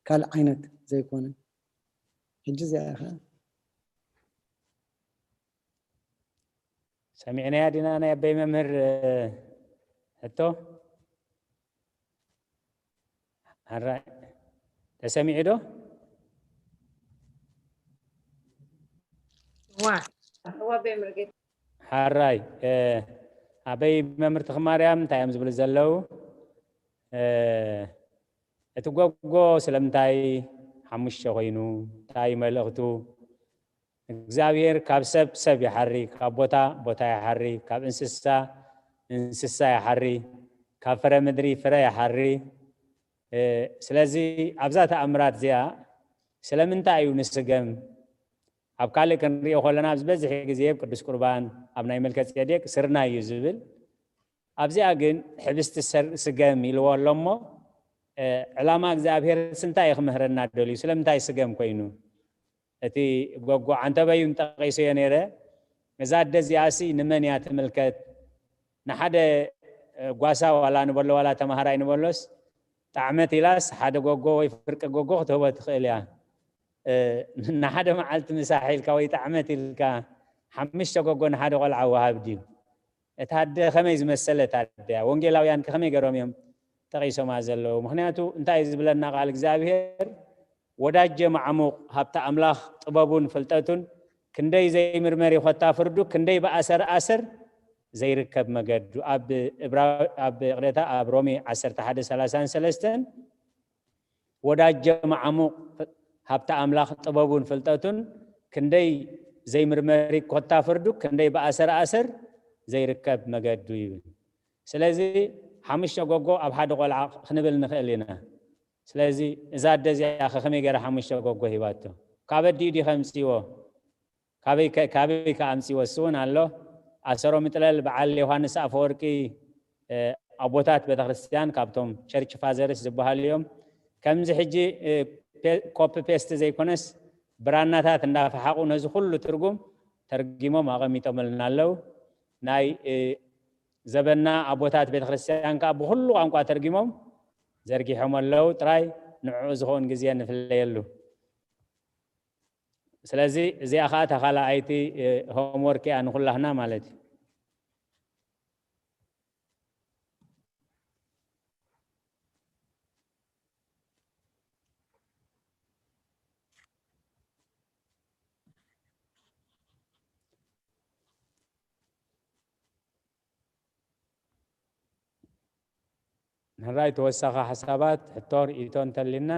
ካልእ ዓይነት ዘይኮነ? ሕጂ እዚኣ ኢኻ። ሰሚዕናያ ዲና ናይ ኣበይ መምህር፣ እ፣ ሕቶ? ሓራይ ተሰሚዑ ዶ? እዋ፣ እዋ፣ ኣበይ መምህር ጌታ። ሓራይ፣ እ፣ ኣበይ መምህር ተኽማርያም እንታይ እዮም ዝብሉ ዘለዉ? እ፣ እቲ ጎጎ ስለምንታይ ሓሙሽተ ኮይኑ? እንታይ መልእኽቱ? እግዚኣብሔር ካብ ሰብ ሰብ ይሓሪ፣ ካብ ቦታ ቦታ ይሓሪ፣ ካብ እንስሳ እንስሳ ይሓሪ፣ ካብ ፍረ ምድሪ ፍረ ይሓሪ። እ፣ ስለዚ ኣብዛ ተኣምራት እዚኣ ስለምንታይ እዩ ንስገም? ኣብ ካልእ ክንሪኦ ከለና ዝበዝሕ ግዜ ኣብ ቅዱስ ቁርባን፣ ኣብ ናይ መልከ ጼዴቅ ስርናይ እዩ ዝብል። ኣብዚኣ ግን ሕብስቲ ሰር-፣ ስገም ኢልዎ ኣሎ እሞ፣ እ፣ ዕላማ እግዚኣብሔር እንታይ እዩ ክምህረና ደልዩ? ስለምንታይ ስገም ኮይኑ? እቲ ጎጎ ዓንተበዩን ጠቒሰዮ ነይረ። እዛ ኣደ እዚኣሲ ንመን እያ ትምልከት? ንሓደ፣ እ፣ ጓሳ ዋላ ንበሎ ዋላ ተማሃራይ ንበሎስ፣ ጣዕመት ኢላስ ሓደ ጎጎ ወይ ፍርቂ ጎጎ ክትህቦ ትኽእል እያ። እ፣ ንሓደ መዓልቲ ምሳሕ ኢልካ ወይ ጣዕመት ኢልካ ሓሙሽተ ጎጎ ንሓደ ቆልዓ ወሃብ ድዩ? እታ ኣደ ከመይ ዝመሰለት ኣደ እያ? ወንጌላውያን ከ ከመይ ገይሮም እዮም ጠቒሶማ ዘለዉ? ምኽንያቱ እንታይ እዩ ዝብለና ቃል እግዚኣብሔር? ወዳጀ ማዕሙቕ ሃብቲ ኣምላኽ ጥበቡን ፍልጠቱን ክንደይ ዘይምርመር እዩ ኮታ ፍርዱ፣ ክንደይ ብኣሰር ኣሰር ዘይርከብ መገዱ። ኣብ እብራ-፣ ኣብ ይቕሬታ፣ ኣብ ሮሜ ዓሰርተ ሓደ ሰላሳን ሰለስተን ወዳጀ ማዕሙቕ ሃብቲ ኣምላኽ ጥበቡን ፍልጠቱን ክንደይ ዘይምርመር እዩ ኮታ ፍርዱ፣ ክንደይ ብኣሰር ኣሰር ዘይርከብ መገዱ ይብል። ስለዚ ሓሙሽተ ጎጎ ኣብ ሓደ ቆልዓ ክንብል ንኽእል ኢና። ስለዚ እዛ ኣደ እዚኣ ከ ከመይ ገይራ ሓሙሽተ ጎጎ ሂባቶ? ካብ ኣዲኡ ድዩ ከምጽዎ? ካበይ ከ-፣ ካበይ ከ ኣምጽዎ? እሱ እውን ኣሎ። ኣሰሮ ምጥለል በዓል ዮሃንስ ኣፈወርቂ፣ እ፣ ኣቦታት ቤተክርስትያን ካብቶም ቸርች ፋዘርስ ዝበሃሉ እዮም። ከምዚ ሕጂ፣ እ፣ ፔ-፣ ኮፒ ፔስት ዘይኮነስ ብራናታት እንዳፈሓቑ ነዚ ኩሉ ትርጉም ተርጊሞም ኣቐሚጦምልና ኣለዉ። ናይ፣ እ፣ ዘበና ኣቦታት ቤተክርስትያን ከኣ ብኩሉ ቋንቋ ተርጊሞም ዘርጊሖም ኣለዉ። ጥራይ ንዕኡ ዝኸውን ግዜ ንፍለየሉ። ስለዚ እዚኣ ኸዓ እታ ካልኣይቲ፣ እ፣ ሆምወርክ እያ ንኹላህና ማለት እዩ። ሕራይ ተወሳኺ ሓሳባት፣ ሕቶ፣ ርእይቶ እንተሊና?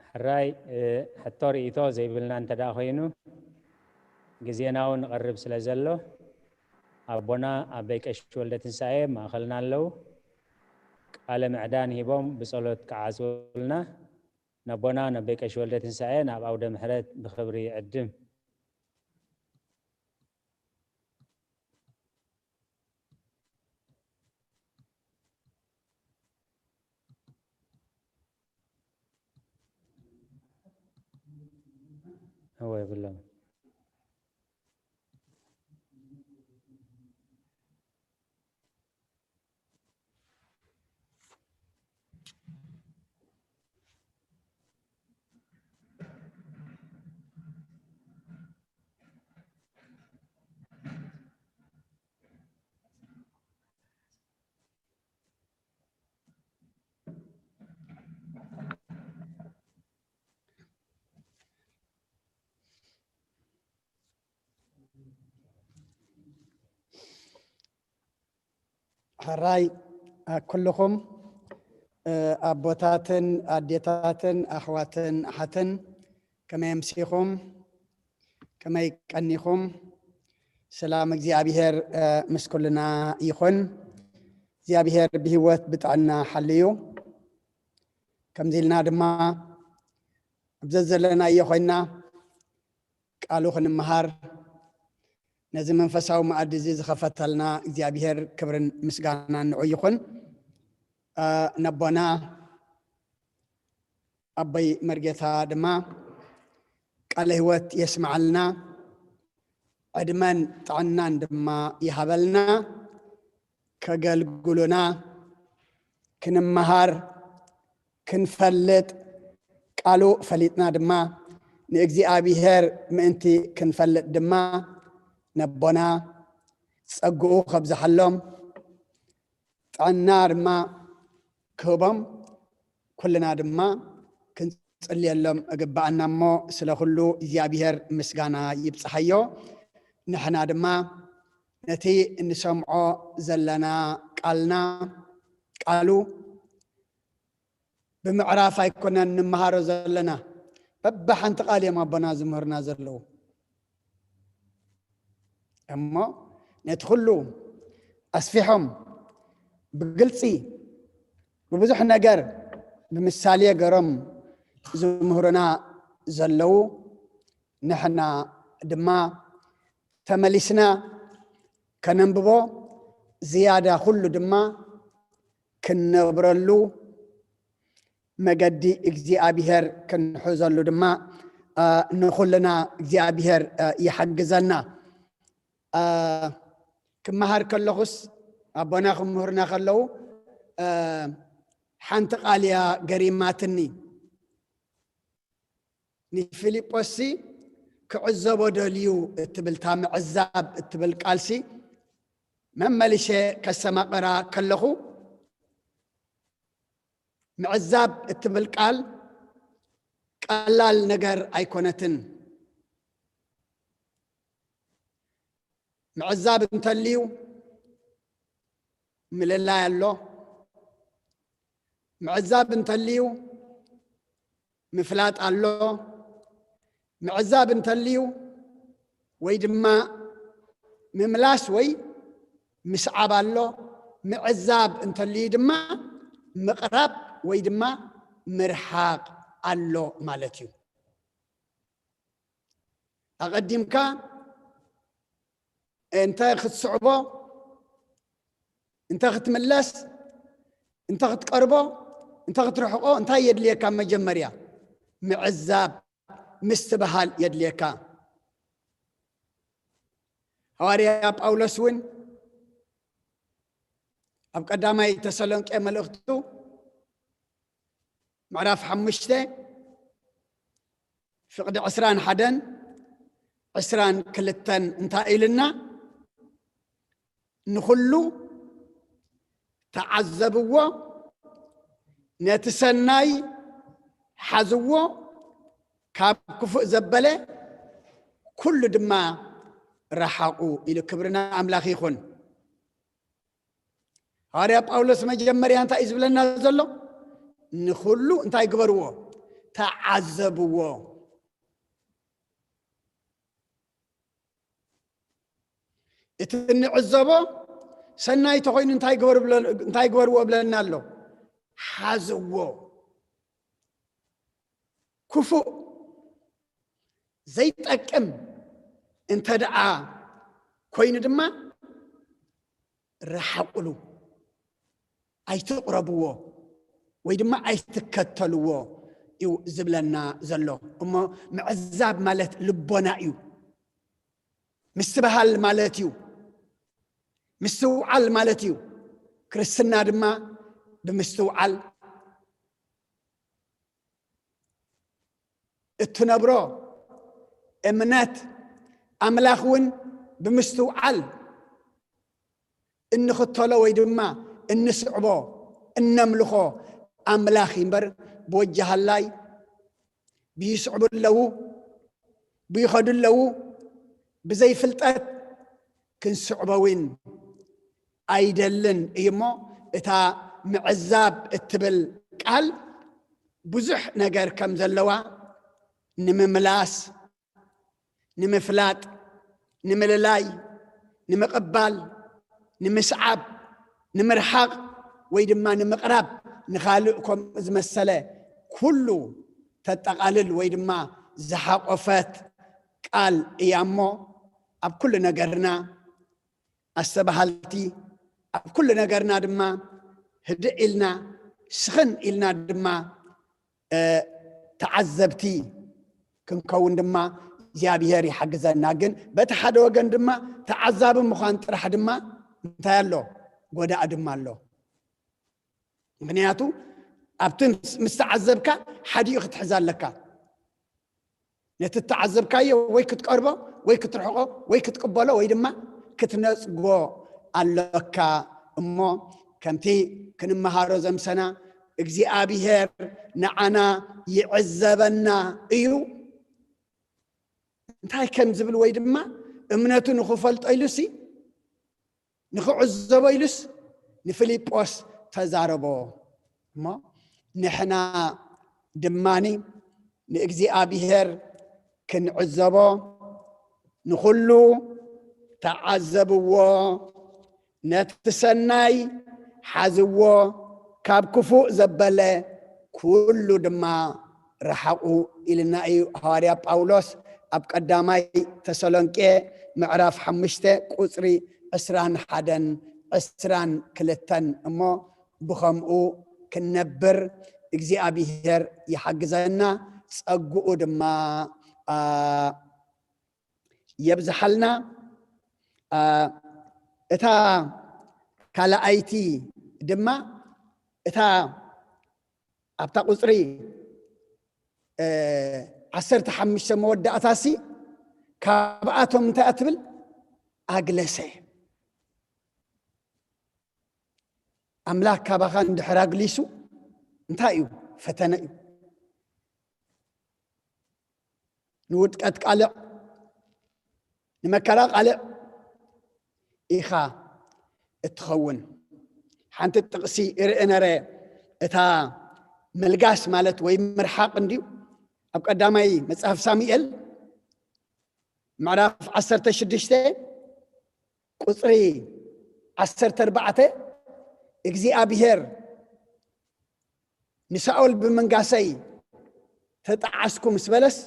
ሕራይ፣ እ፣ ሕቶ ርእይቶ ዘይብልና እንተ ደኣ ኮይኑ፣ ግዜና እውን ይቐርብ ስለ ዘሎ ኣቦና ኣበይ ቀሺ ወልደ ትንሳኤ ማእኸልና ኣለዉ። ቃለ ምዕዳን ሂቦም ብጸሎት ክዓጽውልና ነቦና ነቦይ ቀሺ ወልደ ትንሳኤ ናብ ኣውደ ምሕረት ብኽብሪ ይዕድም። እወ የብሎም። ሕራይ ኩልኹም ኣቦታትን ኣዴታትን ኣሕዋትን ኣሓትን፣ ከመይ ኣምሲኹም? ከመይ ቀኒኹም? ሰላም እግዚኣብሔር ምስ ኩልና ይኹን። እግዚኣብሔር ብህይወት ብጥዕና ሓልዩ፣ ከምዚ ኢልና ድማ ኣብ ዘዘለናዮ ኮይና ቃሉ ክንመሃር ነዚ መንፈሳዊ መኣዲ እዚ ዝኸፈተልና እግዚኣብሔር ክብርን ምስጋናን ንዑ ይኹን። ነቦና ኣቦይ መርጌታ ድማ ቃለ ህይወት የስምዓልና፣ ዕድመን ጥዕናን ድማ ይሃበልና። ከገልግሉና፣ ክንመሃር፣ ክንፈልጥ፣ ቃሉ ፈሊጥና ድማ ንእግዚኣብሔር ምእንቲ ክንፈልጥ ድማ ነቦና ጸግኡ ከብዝሓሎም፣ ጥዕና ድማ ክህቦም፣ ኩልና ድማ ክንጽልየሎም እግባኣና እሞ፣ ስለ ኩሉ እግዚኣብሔር ምስጋና ይብጽሓዮ። ንሕና ድማ ነቲ እንሰምዖ ዘለና ቃልና፣ ቃሉ ብምዕራፍ ኣይኮነን እንመሃሮ ዘለና፣ በብሓንቲ ቃል እዮም ኣቦና ዝምህሩና ዘለዉ። እሞ ነቲ ኩሉ ኣስፊሖም ብግልጺ ብብዙሕ ነገር ብምሳሌ ገሮም ዝምህሩና ዘለዉ፣ ንሕና ድማ ተመሊስና ከነንብቦ፣ ዝያዳ ኩሉ ድማ ክንነብረሉ፣ መገዲ እግዚኣብሔር ክንሕዘሉ ድማ ንኹልና እግዚኣብሔር ይሓግዘና። ክመሃር ከለኹስ ኣቦና ክምህሩና ከለዉ ሓንቲ ቃል እያ ገሪማትኒ። ንፊልጶስሲ ክዕዘቦ ደልዩ እትብል፣ እታ ምዕዛብ እትብል ቃልሲ መመሊሸ ከሰማቕራ ከለኹ፣ ምዕዛብ እትብል ቃል ቀላል ነገር ኣይኮነትን። ምዕዛብ እንተልዩ ምልላይ ኣሎ። ምዕዛብ እንተልዩ ምፍላጥ ኣሎ። ምዕዛብ እንተልዩ ወይ ድማ ምምላስ ወይ ምስዓብ ኣሎ። ምዕዛብ እንተልዩ ድማ ምቕራብ ወይ ድማ ምርሓቕ ኣሎ ማለት እዩ። ኣቐዲምካ እንተ ክትስዕቦ፣ እንተ ክትምለስ፣ እንተ ክትቀርቦ፣ እንተ ክትርሕቆ እንታይ የድልየካ? መጀመርያ ምዕዛብ፣ ምስትብሃል የድልየካ። ሃዋርያ ጳውሎስ እውን ኣብ ቀዳማይ ተሰሎንቄ መልእኽቱ ምዕራፍ ሓሙሽተ ፍቕዲ ዕስራን ሓደን ዕስራን ክልተን እንታይ ኢልና? ንኹሉ ተዓዘብዎ፣ ነቲ ሰናይ ሓዝዎ፣ ካብ ክፉእ ዘበለ ኩሉ ድማ ረሓቑ ኢሉ። ክብርና ኣምላኽ ይኹን። ሃዋርያ ጳውሎስ መጀመርያ እንታይ እዩ ዝብለና ዘሎ? ንኹሉ እንታይ ግበርዎ? ተዓዘብዎ። እቲ እንዕዘቦ ሰናይ ተኾይኑ እንታይ ግበሩ ብለ-፣ እንታይ ግበርዎ ብለና ኣሎ? ሓዝዎ። ክፉእ ዘይጠቅም እንተ ደኣ ኮይኑ ድማ ረሓቑሉ፣ ኣይትቕረብዎ ወይ ድማ ኣይትከተልዎ እዩ ዝብለና ዘሎ። እሞ ምዕዛብ ማለት ልቦና እዩ። ምስትብሃል ማለት እዩ። ምስትውዓል ማለት እዩ። ክርስትና ድማ ብምስትውዓል እትነብሮ እምነት ኣምላኽ እውን ብምስትውዓል እንኽተሎ ወይ ድማ እንስዕቦ፣ እነምልኾ ኣምላኽ እዩ እምበር፣ ብወጃሃላይ ብይስዕቡ ኣለዉ፣ ብይኸዱ ኣለዉ፣ ብዘይፍልጠት ክንስዕቦ እውን ኣይደልን እዩ። እሞ እታ ምዕዛብ እትብል ቃል ብዙሕ ነገር ከም ዘለዋ ንምምላስ፣ ንምፍላጥ፣ ንምልላይ፣ ንምቕባል፣ ንምስዓብ፣ ንምርሓቕ ወይ ድማ ንምቕራብ፣ ንኻልእ ከምኡ ዝመሰለ ኩሉ ተጠቓልል ወይ ድማ ዝሓቖፈት ቃል እያ እሞ፣ ኣብ ኩሉ ነገርና ኣስተባሃልቲ፣ ኣብ ኩሉ ነገርና ድማ ህድእ ኢልና፣ ስኽን ኢልና ድማ፣ እ፣ ተዓዘብቲ ክንከውን ድማ እግዚኣብሄር ይሓግዘና። ግን በቲ ሓደ ወገን ድማ ተዓዛቢ ምዃን ጥራሕ ድማ እንታይ ኣሎ? ጎዳኢ ድማ ኣሎ። ምኽንያቱ ኣብቲ ምስ፣ ምስ ተዓዘብካ ሓዲኡ ክትሕዝ ኣለካ። ነቲ እተዓዘብካዮ ወይ ክትቀርቦ ወይ ክትርሕቆ ወይ ክትቅበሎ ወይ ድማ ክትነጽጎ ኣለካ። እሞ ከምቲ ክንመሃሮ ዘምሰና እግዚኣብሄር ንዓና ይዕዘበና እዩ። እንታይ ከም ዝብል ወይ ድማ እምነቱ ንኽፈልጦ ኢሉሲ ንኽዕዘቦ ኢሉስ ንፊልጶስ ተዛረቦ። እሞ ንሕና ድማኒ ንእግዚኣብሔር ክንዕዘቦ፣ ንኹሉ ተዓዘብዎ፣ ነቲ ሰናይ ሓዝዎ፣ ካብ ክፉእ ዘበለ ኩሉ ድማ ረሓቑ ኢልና እዩ ሃዋርያ ጳውሎስ ኣብ ቀዳማይ ተሰሎንቄ ምዕራፍ ሓሙሽተ ቁጽሪ ዕስራን ሓደን ዕስራን ክልተን። እሞ ብኸምኡ ክንነብር እግዚኣብሔር ይሓግዘና፣ ጸግኡ ድማ፣ አ፣ የብዝሓልና። አ፣ እታ ካልኣይቲ ድማ እታ ኣብታ ቁጽሪ፣ እ፣ ዓሰርተ ሓሙሽተ መወዳእታሲ ካብኣቶም እንታይ እያ ትብል? ኣግለሰ። ኣምላኽ ካባኻ እንድሕር ኣግሊሱ እንታይ እዩ? ፈተነ እዩ። ንውድቀት ቃልዕ፣ ንመከራ ቃልዕ ኢኻ እትኸውን። ሓንቲ ጥቕሲ ይርኢ ነረ፣ እታ ምልጋስ ማለት ወይ ምርሓቕ እንድዩ። ኣብ ቀዳማይ መጽሓፍ ሳሙኤል ምዕራፍ ዓሰርተ ሽዱሽተ ቁጽሪ ዓሰርተ ኣርባዕተ፣ እግዚኣብሔር ንሳኦል ብምንጋሰይ ተጣዓስኩ ምስ በለስ፣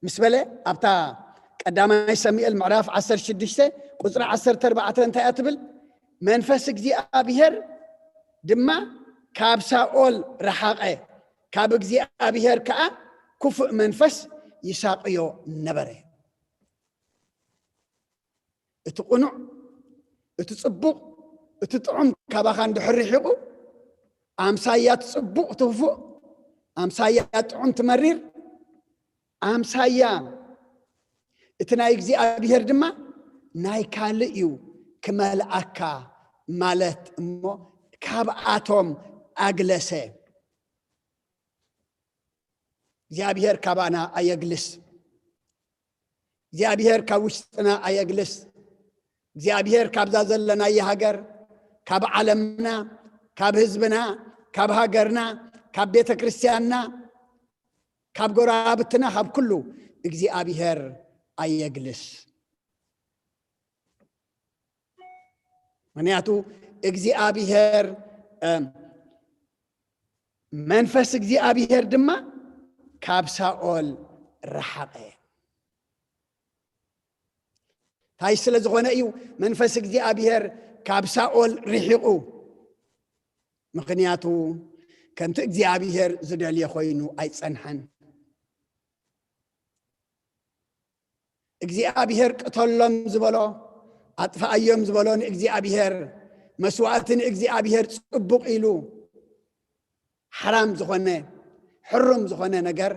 ምስ በለ፣ ኣብታ ቀዳማይ ሳሙኤል ምዕራፍ ዓሰርተ ሽዱሽተ ቁጽሪ ዓሰርተ ኣርባዕተ እንታይ እያ ትብል? መንፈስ እግዚኣብሔር ድማ ካብ ሳኦል ረሓቐ፣ ካብ እግዚኣብሔር ከኣ ክፉእ መንፈስ ይሳቕዮ ነበረ። እቲ ቅኑዕ፣ እቲ ጽቡቕ፣ እቲ ጥዑም ካባኻ እንድሕር ርሒቑ፣ ኣምሳያ እቲ ጽቡቕ እቲ ክፉእ፣ ኣምሳያ ጥዑም እቲ መሪር፣ ኣምሳያ እቲ ናይ እግዚኣብሔር ድማ ናይ ካልእ እዩ ክመልኣካ ማለት እሞ፣ ካብኣቶም ኣግለሰ። እግዚኣብሔር ካባና ኣየግልስ። እግዚኣብሔር ካብ ውሽጥና ኣየግልስ። እግዚኣብሔር ካብዛ ዘለናያ ሃገር፣ ካብ ዓለምና፣ ካብ ህዝብና፣ ካብ ሃገርና፣ ካብ ቤተ ክርስቲያንና፣ ካብ ጎረባብትና፣ ካብ ኩሉ እግዚኣብሔር ኣየግልስ። ምኽንያቱ እግዚኣብሔር መንፈስ እግዚኣብሔር ድማ ካብ ሳኦል ረሓቐ። እንታይ ስለ ዝኾነ እዩ መንፈስ እግዚኣብሔር ካብ ሳኦል ርሒቑ? ምኽንያቱ ከምቲ እግዚኣብሔር ዝደልዮ ኮይኑ ኣይጸንሐን። እግዚኣብሔር ቅተሎም ዝበሎ፣ ኣጥፍኣዮም ዝበሎ ንእግዚኣብሔር፣ መስዋእቲ ንእግዚኣብሔር ጽቡቕ ኢሉ ሓራም ዝኾነ ሕሩም ዝኾነ ነገር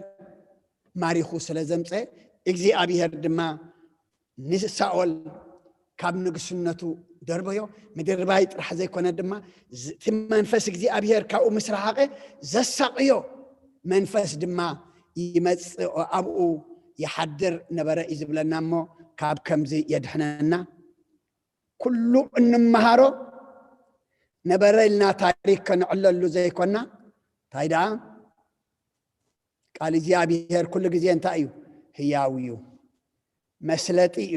ማሪኹ ስለ ዘምፀ፣ እግዚኣብሔር ድማ ንሳኦል ካብ ንግስነቱ ደርበዮ። ምድርባይ ጥራሕ ዘይኮነ ድማ እቲ መንፈስ እግዚኣብሔር ካብኡ ምስ ረሓቐ ዘሳቕዮ መንፈስ ድማ ይመፅእ ኣብኡ ይሓድር ነበረ እዩ ዝብለና። እሞ ካብ ከምዚ የድሕነና። ኩሉ እንመሃሮ ነበረ ኢልና ታሪክ ከነዕለሉ ዘይኮና፣ እንታይ ደኣ ቃል እግዚኣብሔር ኩሉ ግዜ እንታይ እዩ? ህያው እዩ፣ መስለጢ እዩ፣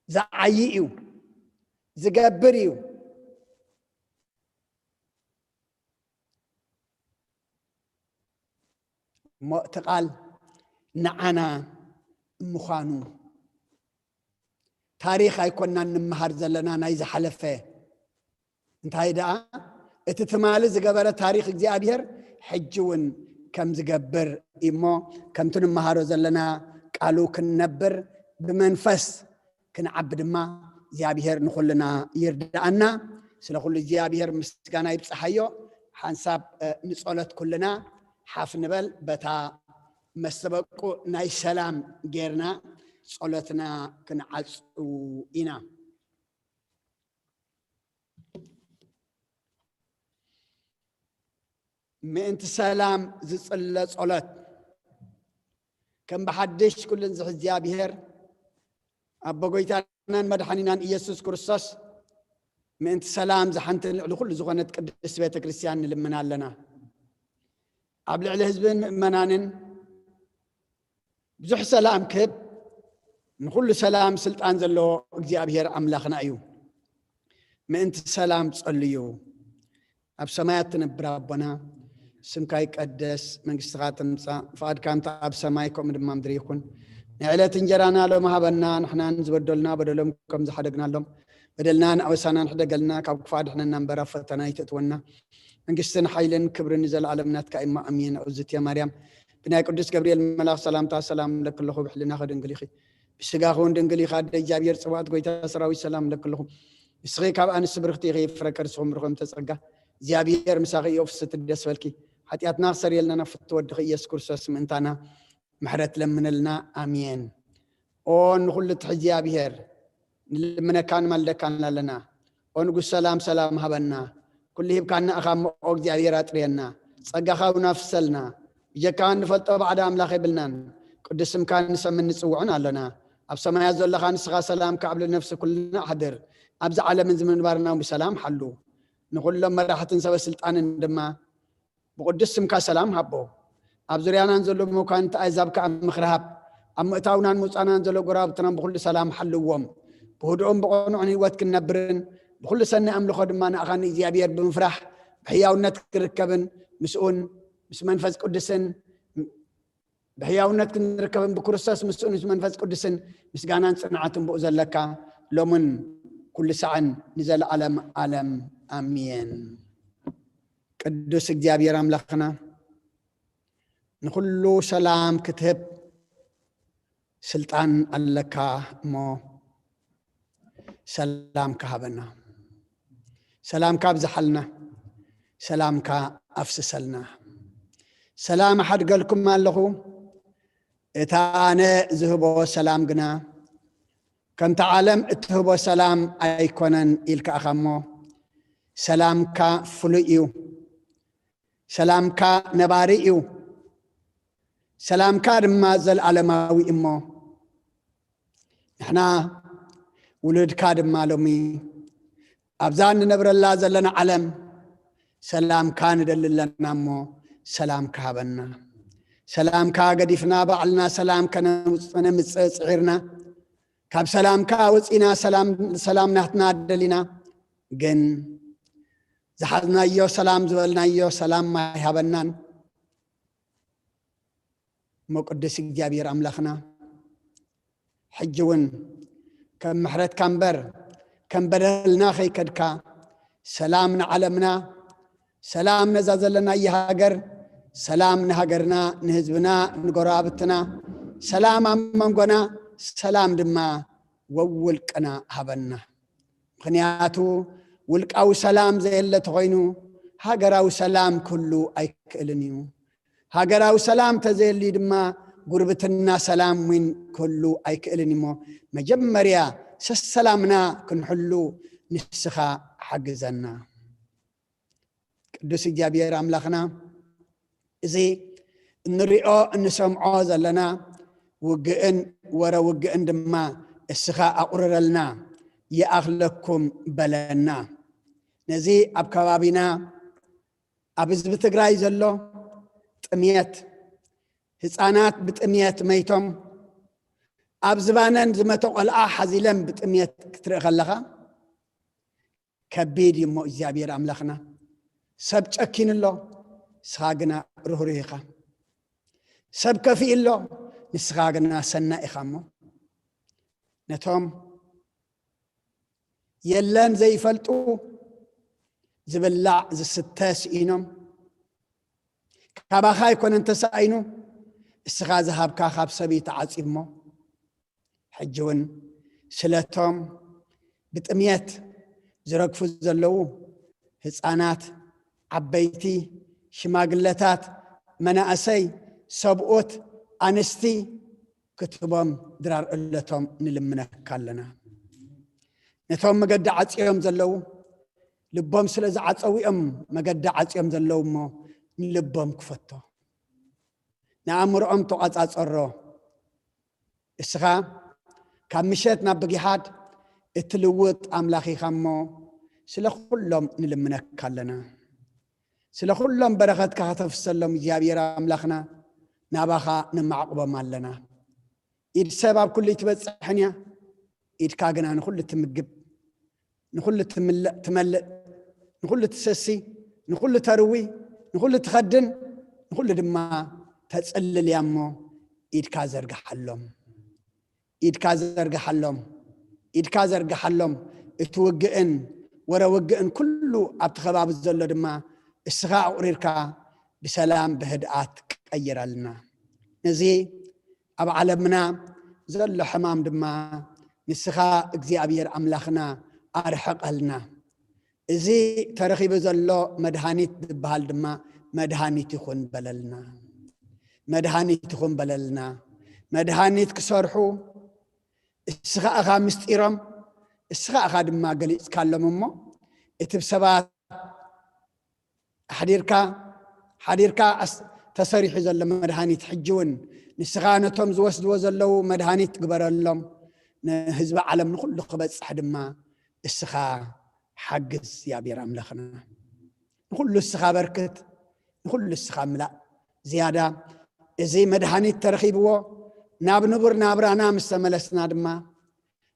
ዝዓዪ እዩ፣ ዝገብር እዩ። እሞ እቲ ቃል ንዓና ምዃኑ ታሪኽ ኣይኮናን ንምሃር ዘለና ናይ ዝሓለፈ። እንታይ ደኣ እቲ ትማሊ ዝገበረ ታሪኽ እግዚኣብሔር ሕጂ እውን ከም ዝገብር እሞ ከምቲ ንምሃሮ ዘለና ቃሉ ክንነብር ብመንፈስ ክንዓቢ ድማ እግዚኣብሔር ንኹልና ይርዳኣና። ስለ ኩሉ እግዚኣብሔር ምስጋና ይብጽሓዮ። ሓንሳብ ንጸሎት ኩልና ሓፍ ንበል። በታ መስተበቁ ናይ ሰላም ጌርና ጸሎትና ክንዓጹ ኢና። ምእንቲ ሰላም ዝጽለ ጸሎት። ከም ብሓድሽ ኩልን ዝሕ እግዚኣብሔር ኣቦ ጎይታናን መድሓኒናን ኢየሱስ ክርስቶስ ምእንቲ ሰላም ዝሓንትን ልዕሊ ኩሉ ዝኾነት ቅድስት ቤተ ክርስቲያን ንልምና ኣለና። ኣብ ልዕሊ ህዝብን ምእመናንን ብዙሕ ሰላም ክህብ ንኹሉ ሰላም ስልጣን ዘለዎ እግዚኣብሔር ኣምላኽና እዩ። ምእንቲ ሰላም ጸልዩ። ኣብ ሰማያት ትነብር ኣቦና፣ ስምካ ይቀደስ፣ መንግስትኻ ትምጻእ፣ ፍቓድካ እንተ ኣብ ሰማይ ከምኡ ድማ ምድሪ ይኹን። ናይ ዕለት እንጀራና ሎሚ ሃበና፣ ንሕናን ዝበደሉና በደሎም ከም ዝሓደግናሎም በደልናን ኣበሳናን ሕደገልና፣ ካብ ክፉእ ኣድሕነና እምበር ኣብ ፈተና ኣይተእትወና። መንግስትን ሓይልን ክብርን ንዘለኣለም ናትካ እሞ ኣሜን። እግዝእትየ ማርያም ብናይ ቅዱስ ገብርኤል መልኣኽ ሰላምታ ሰላም እብለኪ ኣለኹ፣ ብሕልናኺ ድንግል ኢኺ፣ ብስጋኺ እውን ድንግል ኢኻ። ኣደ እግዚኣብሔር ጽባኦት ጎይታ ሰራዊት ሰላም እብለኪ ኣለኹ። ንስኺ ካብ ኣንስቲ ብርኽቲ ኢኺ፣ ፍረ ከርስኺ እውን ብሩኽ እምተ ጸጋ እግዚኣብሔር ምሳኺ እዩ። ፍስሕቲ ደስ በልኪ፣ ሓጢኣትና ክሰርየልና ናብ ፍትወ ወድኺ ኢየሱስ ክርስቶስ ምእንታና ምሕረት ለምነልና። ኣሜን። ኦ ንኹሉ ትሕዚ እግዚኣብሔር ንልምነካ ንማልደካን ኣለና። ኦ ንጉስ ሰላም ሰላም ሃበና። ኩሉ ሂብካና እኻ እሞ ኦ እግዚኣብሔር ኣጥርየና። ጸጋኻ እውን ኣፍሰልና። ብጀካ እንፈልጦ ባዕዳ ኣምላኽ የብልናን። ቅዱስ ስምካ ንሰምን ንጽውዕን ኣሎና። ኣብ ሰማያት ዘለኻ ንስኻ ሰላምካ ኣብ ልዕሊ ነፍሲ ኩልና ኣሕድር። ኣብዚ ዓለምን ዝምንባርና እውን ብሰላም ሓሉ። ንኹሎም መራሕትን ሰበ ስልጣንን ድማ ብቅዱስ ስምካ ሰላም ሃቦ። ኣብ ዙርያናን ዘሎ መኳንንቲ ኣህዛብ ከኣ ምኽሪ ሃብ። ኣብ ምእታውናን ምውጻእናን ዘሎ ጎረባብትናን ብኹሉ ሰላም ሓልዎም። ብህዱእን ብቕኑዕን ህይወት ክንነብርን ብኹሉ ሰናይ ኣምልኾ ድማ ንኣኻ ንእግዚኣብሔር ብምፍራሕ ብሕያውነት ክንርከብን ምስኡን ምስ መንፈስ ቅዱስን ብሕያውነት ክንርከብን ብክርስቶስ ምስኡን ምስ መንፈስ ቅዱስን ምስጋናን ጽንዓትን ብኡ ዘለካ ሎምን ኩሉ ሳዕን ንዘለዓለም ዓለም ኣሜን። ቅዱስ እግዚኣብሔር ኣምላኽና ንኹሉ ሰላም ክትህብ ስልጣን ኣለካ እሞ ሰላምካ ሃበና፣ ሰላምካ ኣብዝሓልና፣ ሰላምካ ኣፍስሰልና። ሰላም ኣሓድገልኩም ኣለኹ፣ እታ ኣነ ዝህቦ ሰላም ግና ከምቲ ዓለም እትህቦ ሰላም ኣይኮነን ኢልካ ኢኻ እሞ ሰላምካ ፍሉይ እዩ። ሰላምካ ነባሪ እዩ፣ ሰላምካ ድማ ዘለዓለማዊ እሞ ንሕና ውሉድካ ድማ ሎሚ ኣብዛ እንነብረላ ዘለና ዓለም ሰላምካ ንደሊ ኣለና እሞ ሰላምካ ሃበና። ሰላምካ ገዲፍና ባዕልና ሰላም ከነምጽእ ጽዒርና ካብ ሰላምካ ወፂና ሰላም ሰላም ናትና ደሊና፣ ግን ዝሓዝናዮ ሰላም ዝበልናዮ ሰላም ኣይሃበናን። እሞ ቅዱስ እግዚኣብሔር ኣምላኽና፣ ሕጂ እውን ከም ምሕረትካ እምበር ከም በደልና ከይከድካ፣ ሰላም ንዓለምና፣ ሰላም ነዛ ዘለናያ ሃገር፣ ሰላም ንሃገርና፣ ንህዝብና፣ ንጎረባብትና፣ ሰላም ኣብ መንጎና፣ ሰላም ድማ ወውልቅና ሃበና። ምኽንያቱ ውልቃዊ ሰላም ዘየለ ተኾይኑ ሃገራዊ ሰላም ክህሉ ኣይክእልን እዩ። ሃገራዊ ሰላም ተዘየልዩ ድማ ጉርብትና ሰላም እውን ክህሉ ኣይክእልን እሞ፣ መጀመርያ ሰሰላምና ክንሕሉ ንስኻ ሓግዘና። ቅዱስ እግዚኣብሔር ኣምላኽና፣ እዚ እንሪኦ እንሰምዖ ዘለና ውግእን ወረ ውግእን ድማ እስኻ ኣቑርረልና፣ ይኣኽለኩም በለና። ነዚ ኣብ ከባቢና ኣብ ህዝቢ ትግራይ ዘሎ ጥምየት፣ ህፃናት ብጥምየት መይቶም፣ ኣብ ዝባነን ዝመተ ቆልዓ ሓዚለን ብጥምየት ክትርኢ ከለኻ ከቢድ እዩ እሞ እግዚኣብሔር ኣምላኽና። ሰብ ጨኪኑ ኣሎ፣ ንስኻ ግና ርህሩህ ኢኻ። ሰብ ከፊኡ ኣሎ፣ ንስኻ ግና ሰናይ ኢኻ እሞ ነቶም የለን ዘይፈልጡ ዝብላዕ ዝስተ ስኢኖም፣ ካባኻ ኣይኮነን ተሳኢኑ፣ እስኻ ዝሃብካ ካብ ሰብ እዩ ተዓፂሞ። ሕጂ እውን ስለቶም ብጥምየት ዝረግፉ ዘለዉ ህፃናት፣ ዓበይቲ፣ ሽማግለታት፣ መናእሰይ፣ ሰብኡት፣ ኣንስቲ ክትቦም ድራር እለቶም ንልምነካ ኣለና። ነቶም መገዲ ዓፅዮም ዘለዉ ልቦም ስለ ዝዓፀው እዮም መገዲ ዓፅዮም ዘለዉ እሞ ንልቦም ክፈቶ፣ ንኣእምሮኦም ተቋፃፀሮ። እስኻ ካብ ምሸት ናብ ብጊሓድ እትልውጥ ኣምላኽ ኢኻ እሞ ስለ ኩሎም ንልምነካ ኣለና። ስለ ኩሎም በረኸትካ ከተፍሰሎም እግዚኣብሔር ኣምላኽና ናባኻ ነማዕቁቦም ኣለና። ኢድ ሰብ ኣብ ኩሉ ኣይትበጽሕን እያ፣ ኢድካ ግና ንኹሉ ትምግብ፣ ንኹሉ ትምልእ ትመልእ፣ ንኹሉ ትሰሲ፣ ንኹሉ ተርዊ፣ ንኹሉ ትኸድን፣ ንኹሉ ድማ ተጽልል እያ እሞ ኢድካ ዘርግሓሎም። ኢድካ ዘርግሓሎም። ኢድካ ዘርግሓሎም። እቲ ውግእን ወረ ውግእን ኩሉ ኣብቲ ከባቢ ዘሎ ድማ እስኻ ኣቑሪርካ ብሰላም ብህድኣት ቀይረልና። ነዚ ኣብ ዓለምና ዘሎ ሕማም ድማ ንስኻ እግዚኣብሔር ኣምላኽና ኣርሕቐልና። እዚ ተረኺቡ ዘሎ መድሃኒት ዝበሃል ድማ መድሃኒት ይኹን በለልና። መድሃኒት ይኹን በለልና። መድሃኒት ክሰርሑ እስኻ እኻ ምስጢሮም፣ እስኻ እኻ ድማ ገሊጽካሎም እሞ እቲ ብሰባት ኣሕዲርካ ሓዲርካ ኣስ- ተሰሪሑ ዘሎ መድሃኒት ሕጂ እውን ንስኻ ነቶም ዝወስድዎ ዘለዉ መድሃኒት ግበረሎም። ንህዝቢ ዓለም ንኹሉ ክበጽሕ ድማ እስኻ ሓግዝ እግዚኣብሔር ኣምላኽና። ንኹሉ እስኻ በርክት፣ ንኹሉ እስኻ ምላእ። ዝያዳ እዚ መድሃኒት ተረኺብዎ ናብ ንቡር ናብራና ምስ ተመለስና ድማ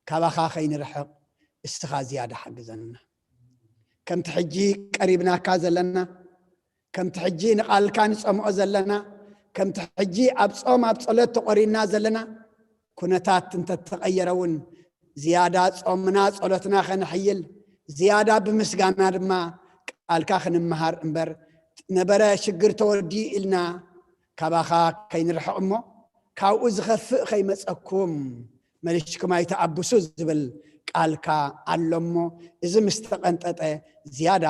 ካባኻ ከይንርሕቕ እስኻ ዝያዳ ሓግዘና። ከምቲ ሕጂ ቀሪብናካ ዘለና፣ ከምቲ ሕጂ ንቓልካ ንጸምኦ ዘለና፣ ከምቲ ሕጂ ኣብ ጾም ኣብ ጸሎት ተቖሪና ዘለና፣ ኩነታት እንተተቐየረ እውን ዝያዳ ጾምና ጸሎትና ከነሕይል፣ ዝያዳ ብምስጋና ድማ ቃልካ ክንመሃር እምበር፣ ነበረ ሽግር ተወዲኡ ኢልና ካባኻ ከይንርሕቕ እሞ፣ ካብኡ ዝኸፍእ ከይመጸኩም መሊሽኩም ኣይትኣብሱ ዝብል ቃልካ ኣሎ እሞ፣ እዚ ምስ ተቐንጠጠ ዝያዳ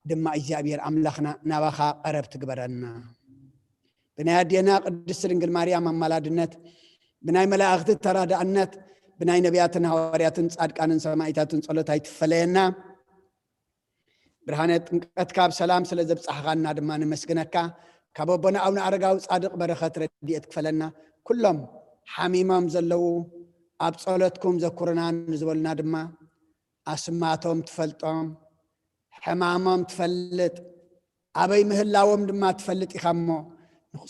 ድማ እግዚኣብሔር ኣምላኽና ናባኻ ቀረብ ትግበረና። ብናይ ኣዴና ቅድስት ድንግል ማርያም ኣማላድነት፣ ብናይ መላእኽቲ ተራዳእነት፣ ብናይ ነቢያትን ሃዋርያትን ጻድቃንን ሰማዕታትን ጸሎት ኣይትፈለየና። ብርሃነ ጥምቀትካ ብሰላም ስለ ዘብጻሕኻና ድማ ነመስግነካ። ካብ ኣቦና ኣቡነ ኣረጋዊ ጻድቕ በረኸት ረድኤት ክፈለና። ኩሎም ሓሚሞም ዘለዉ ኣብ ጸሎትኩም ዘኩርና ንዝበሉና ድማ ኣስማቶም ትፈልጦም፣ ሕማሞም ትፈልጥ፣ ኣበይ ምህላዎም ድማ ትፈልጥ ኢኻ እሞ፣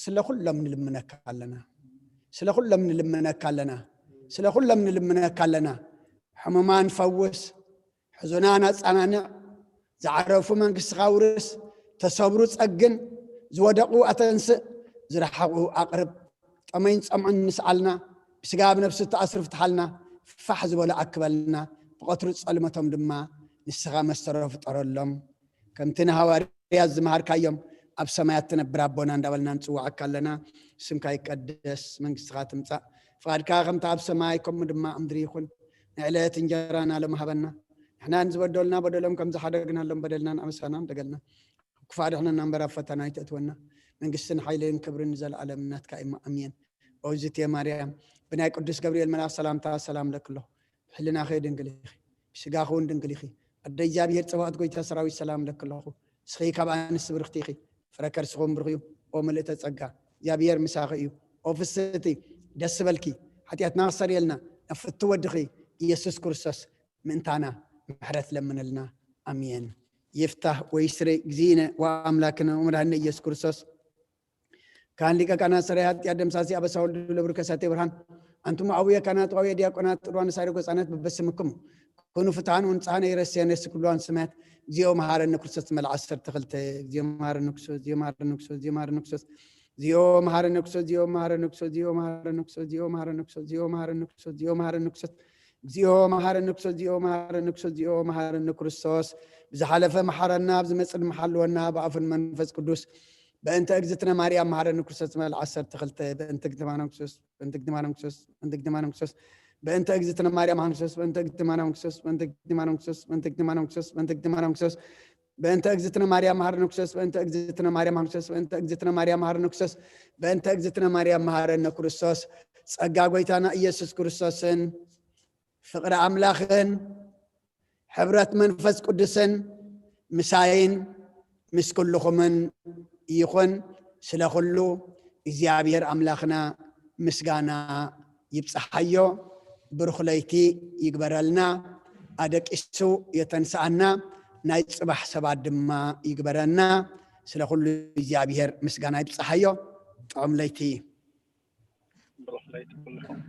ስለ ኩሎም ንልምነካ ኣለና። ስለ ኩሎም ንልምነካ ኣለና። ስለ ኩሎም ንልምነካ ኣለና። ሕሙማን ፈውስ፣ ሕዙናን ኣጸናንዕ፣ ዝዓረፉ መንግስትኻ ውርስ፣ ተሰብሩ ጸግን፣ ዝወደቑ ኣተንስእ፣ ዝረሓቑ ኣቕርብ፣ ጠመይን ጸምዑን ንስኣልና፣ ብስጋ ብነፍሲ ተኣስሩ ፍትሓልና፣ ፋሕ ዝበሉ ኣክበልና፣ ብቐትሩ ጸልመቶም ድማ ንስኻ መስተሮ ፍጠረሎም። ከምቲ ንሃዋርያት ዝመሃርካዮም፣ ኣብ ሰማያት ትነብር ኣቦና እንዳበልና ንጽውዓካ ኣለና። ስምካ ይቀደስ፣ መንግስትኻ ትምጻእ፣ ፍቓድካ ከምቲ ኣብ ሰማይ ከምኡ ድማ ኣብ ምድሪ ይኹን። ንዕለት እንጀራና ሎም ሃበና። ንሕና ንዝበደሉና በደሎም ከም ዝሓደግናሎም በደልና ንኣመሳና ንደገልና። ክፋ ድሕነና እምበር ኣብ ፈተና ኣይተእትወና። መንግስትን ሓይልን ክብርን ንዘለኣለም ናትካ እሞ ኣሜን። ኦዝቴ ማርያም፣ ብናይ ቅዱስ ገብርኤል መልኣኽ ሰላምታ ሰላም ለክሎ። ብሕልናኺ ድንግል ኢኺ፣ ብስጋኺ እውን ድንግል ኢኺ። ኣደ እግዚኣብሔር ጽባኦት ጎይታ ሰራዊት ሰላም ለክለኹ። ንስኺ ካብ ኣንስቲ ብርኽቲ ኢኺ፣ ፍረ ከርስኹም ብሩኽ እዩ። ኦ ምልእተ ጸጋ፣ እግዚኣብሔር ምሳኺ እዩ። ኦ ፍስህቲ፣ ደስ በልኪ፣ ሓጢኣትና ክሰረየልና፣ ናብ ፍቱ ወድኺ ኢየሱስ ክርስቶስ ምእንታና ምሕረት ለምነልና። ኣሜን። ይፍታህ ወይስሬ እግዚእነ ወኣምላክነ ወመድኃኒነ ኢየሱስ ክርስቶስ ካህን ሊቀ ካህናት ሰራይ ኃጢአት ደምሳሲ ኣበሳ ወልዱ ለብሩ ከሳቴ ብርሃን። ኣንቱም አቡየ ካህናት ወአቡየ ዲያቆናት ጥሩዋን ሳይረ ጎጻነት በበስምክሙ ኩኑ ፍትሐን ወንጽሐን የረስየን የርስ ኩሉ አንስማያት። እግዚኦ መሐረነ ክርስቶስ መልዓ ዓሰርተ ክልተ። እግዚኦ መሐረነ ክርስቶስ፣ እግዚኦ መሐረነ ክርስቶስ፣ እግዚኦ መሐረነ ክርስቶስ። እግዚኦ መሐረነ ክርስቶስ፣ እግዚኦ መሐረነ ክርስቶስ። ብዝሓለፈ መሐረና፣ ኣብ ዝመጽእ ድማ ሓልወና ብኣፉን መንፈስ ቅዱስ። በእንተ እግዝእትነ ማርያም መሐረነ ክርስቶስ መልዓ ዓሰርተ ክልተ። በእንተ እግዝእትነ ማርያም ክርስቶስ፣ በእንተ እግዝእትነ ማርያም መሐረነ ክርስቶስ፣ በእንተ እግዝእትነ ማርያም መሐረነ ክርስቶስ፣ በእንተ እግዝእትነ ማርያም ክርስቶስ፣ በእንተ እግዝእትነ ማርያም ክርስቶስ፣ በእንተ እግዝእትነ ማርያም ክርስቶስ፣ በእንተ እግዝእትነ ማርያም መሐረነ ክርስቶስ፣ በእንተ እግዝእትነ ማርያም መሐረነ ክርስቶስ፣ በእንተ እግዝእትነ ማርያም መሐረነ ክርስቶስ፣ በእንተ እግዝእትነ ማርያም መሐረነ ክርስቶስ። ጸጋ ጎይታና ኢየሱስ ክርስቶስን ፍቕሪ ኣምላኽን ሕብረት መንፈስ ቅዱስን ምሳይን ምስ ኩልኹምን ይኹን። ስለ ኩሉ እግዚኣብሔር ኣምላኽና ምስጋና ይብጽሓዮ። ብሩኽ ለይቲ ይግበረልና። ኣደቂሱ የተንስኣና ናይ ጽባሕ ሰባት ድማ ይግበረና። ስለ ኩሉ እግዚኣብሔር ምስጋና ይብጽሓዮ። ጥዑም ለይቲ። ብሩኽ ለይቲ ኩልኹም።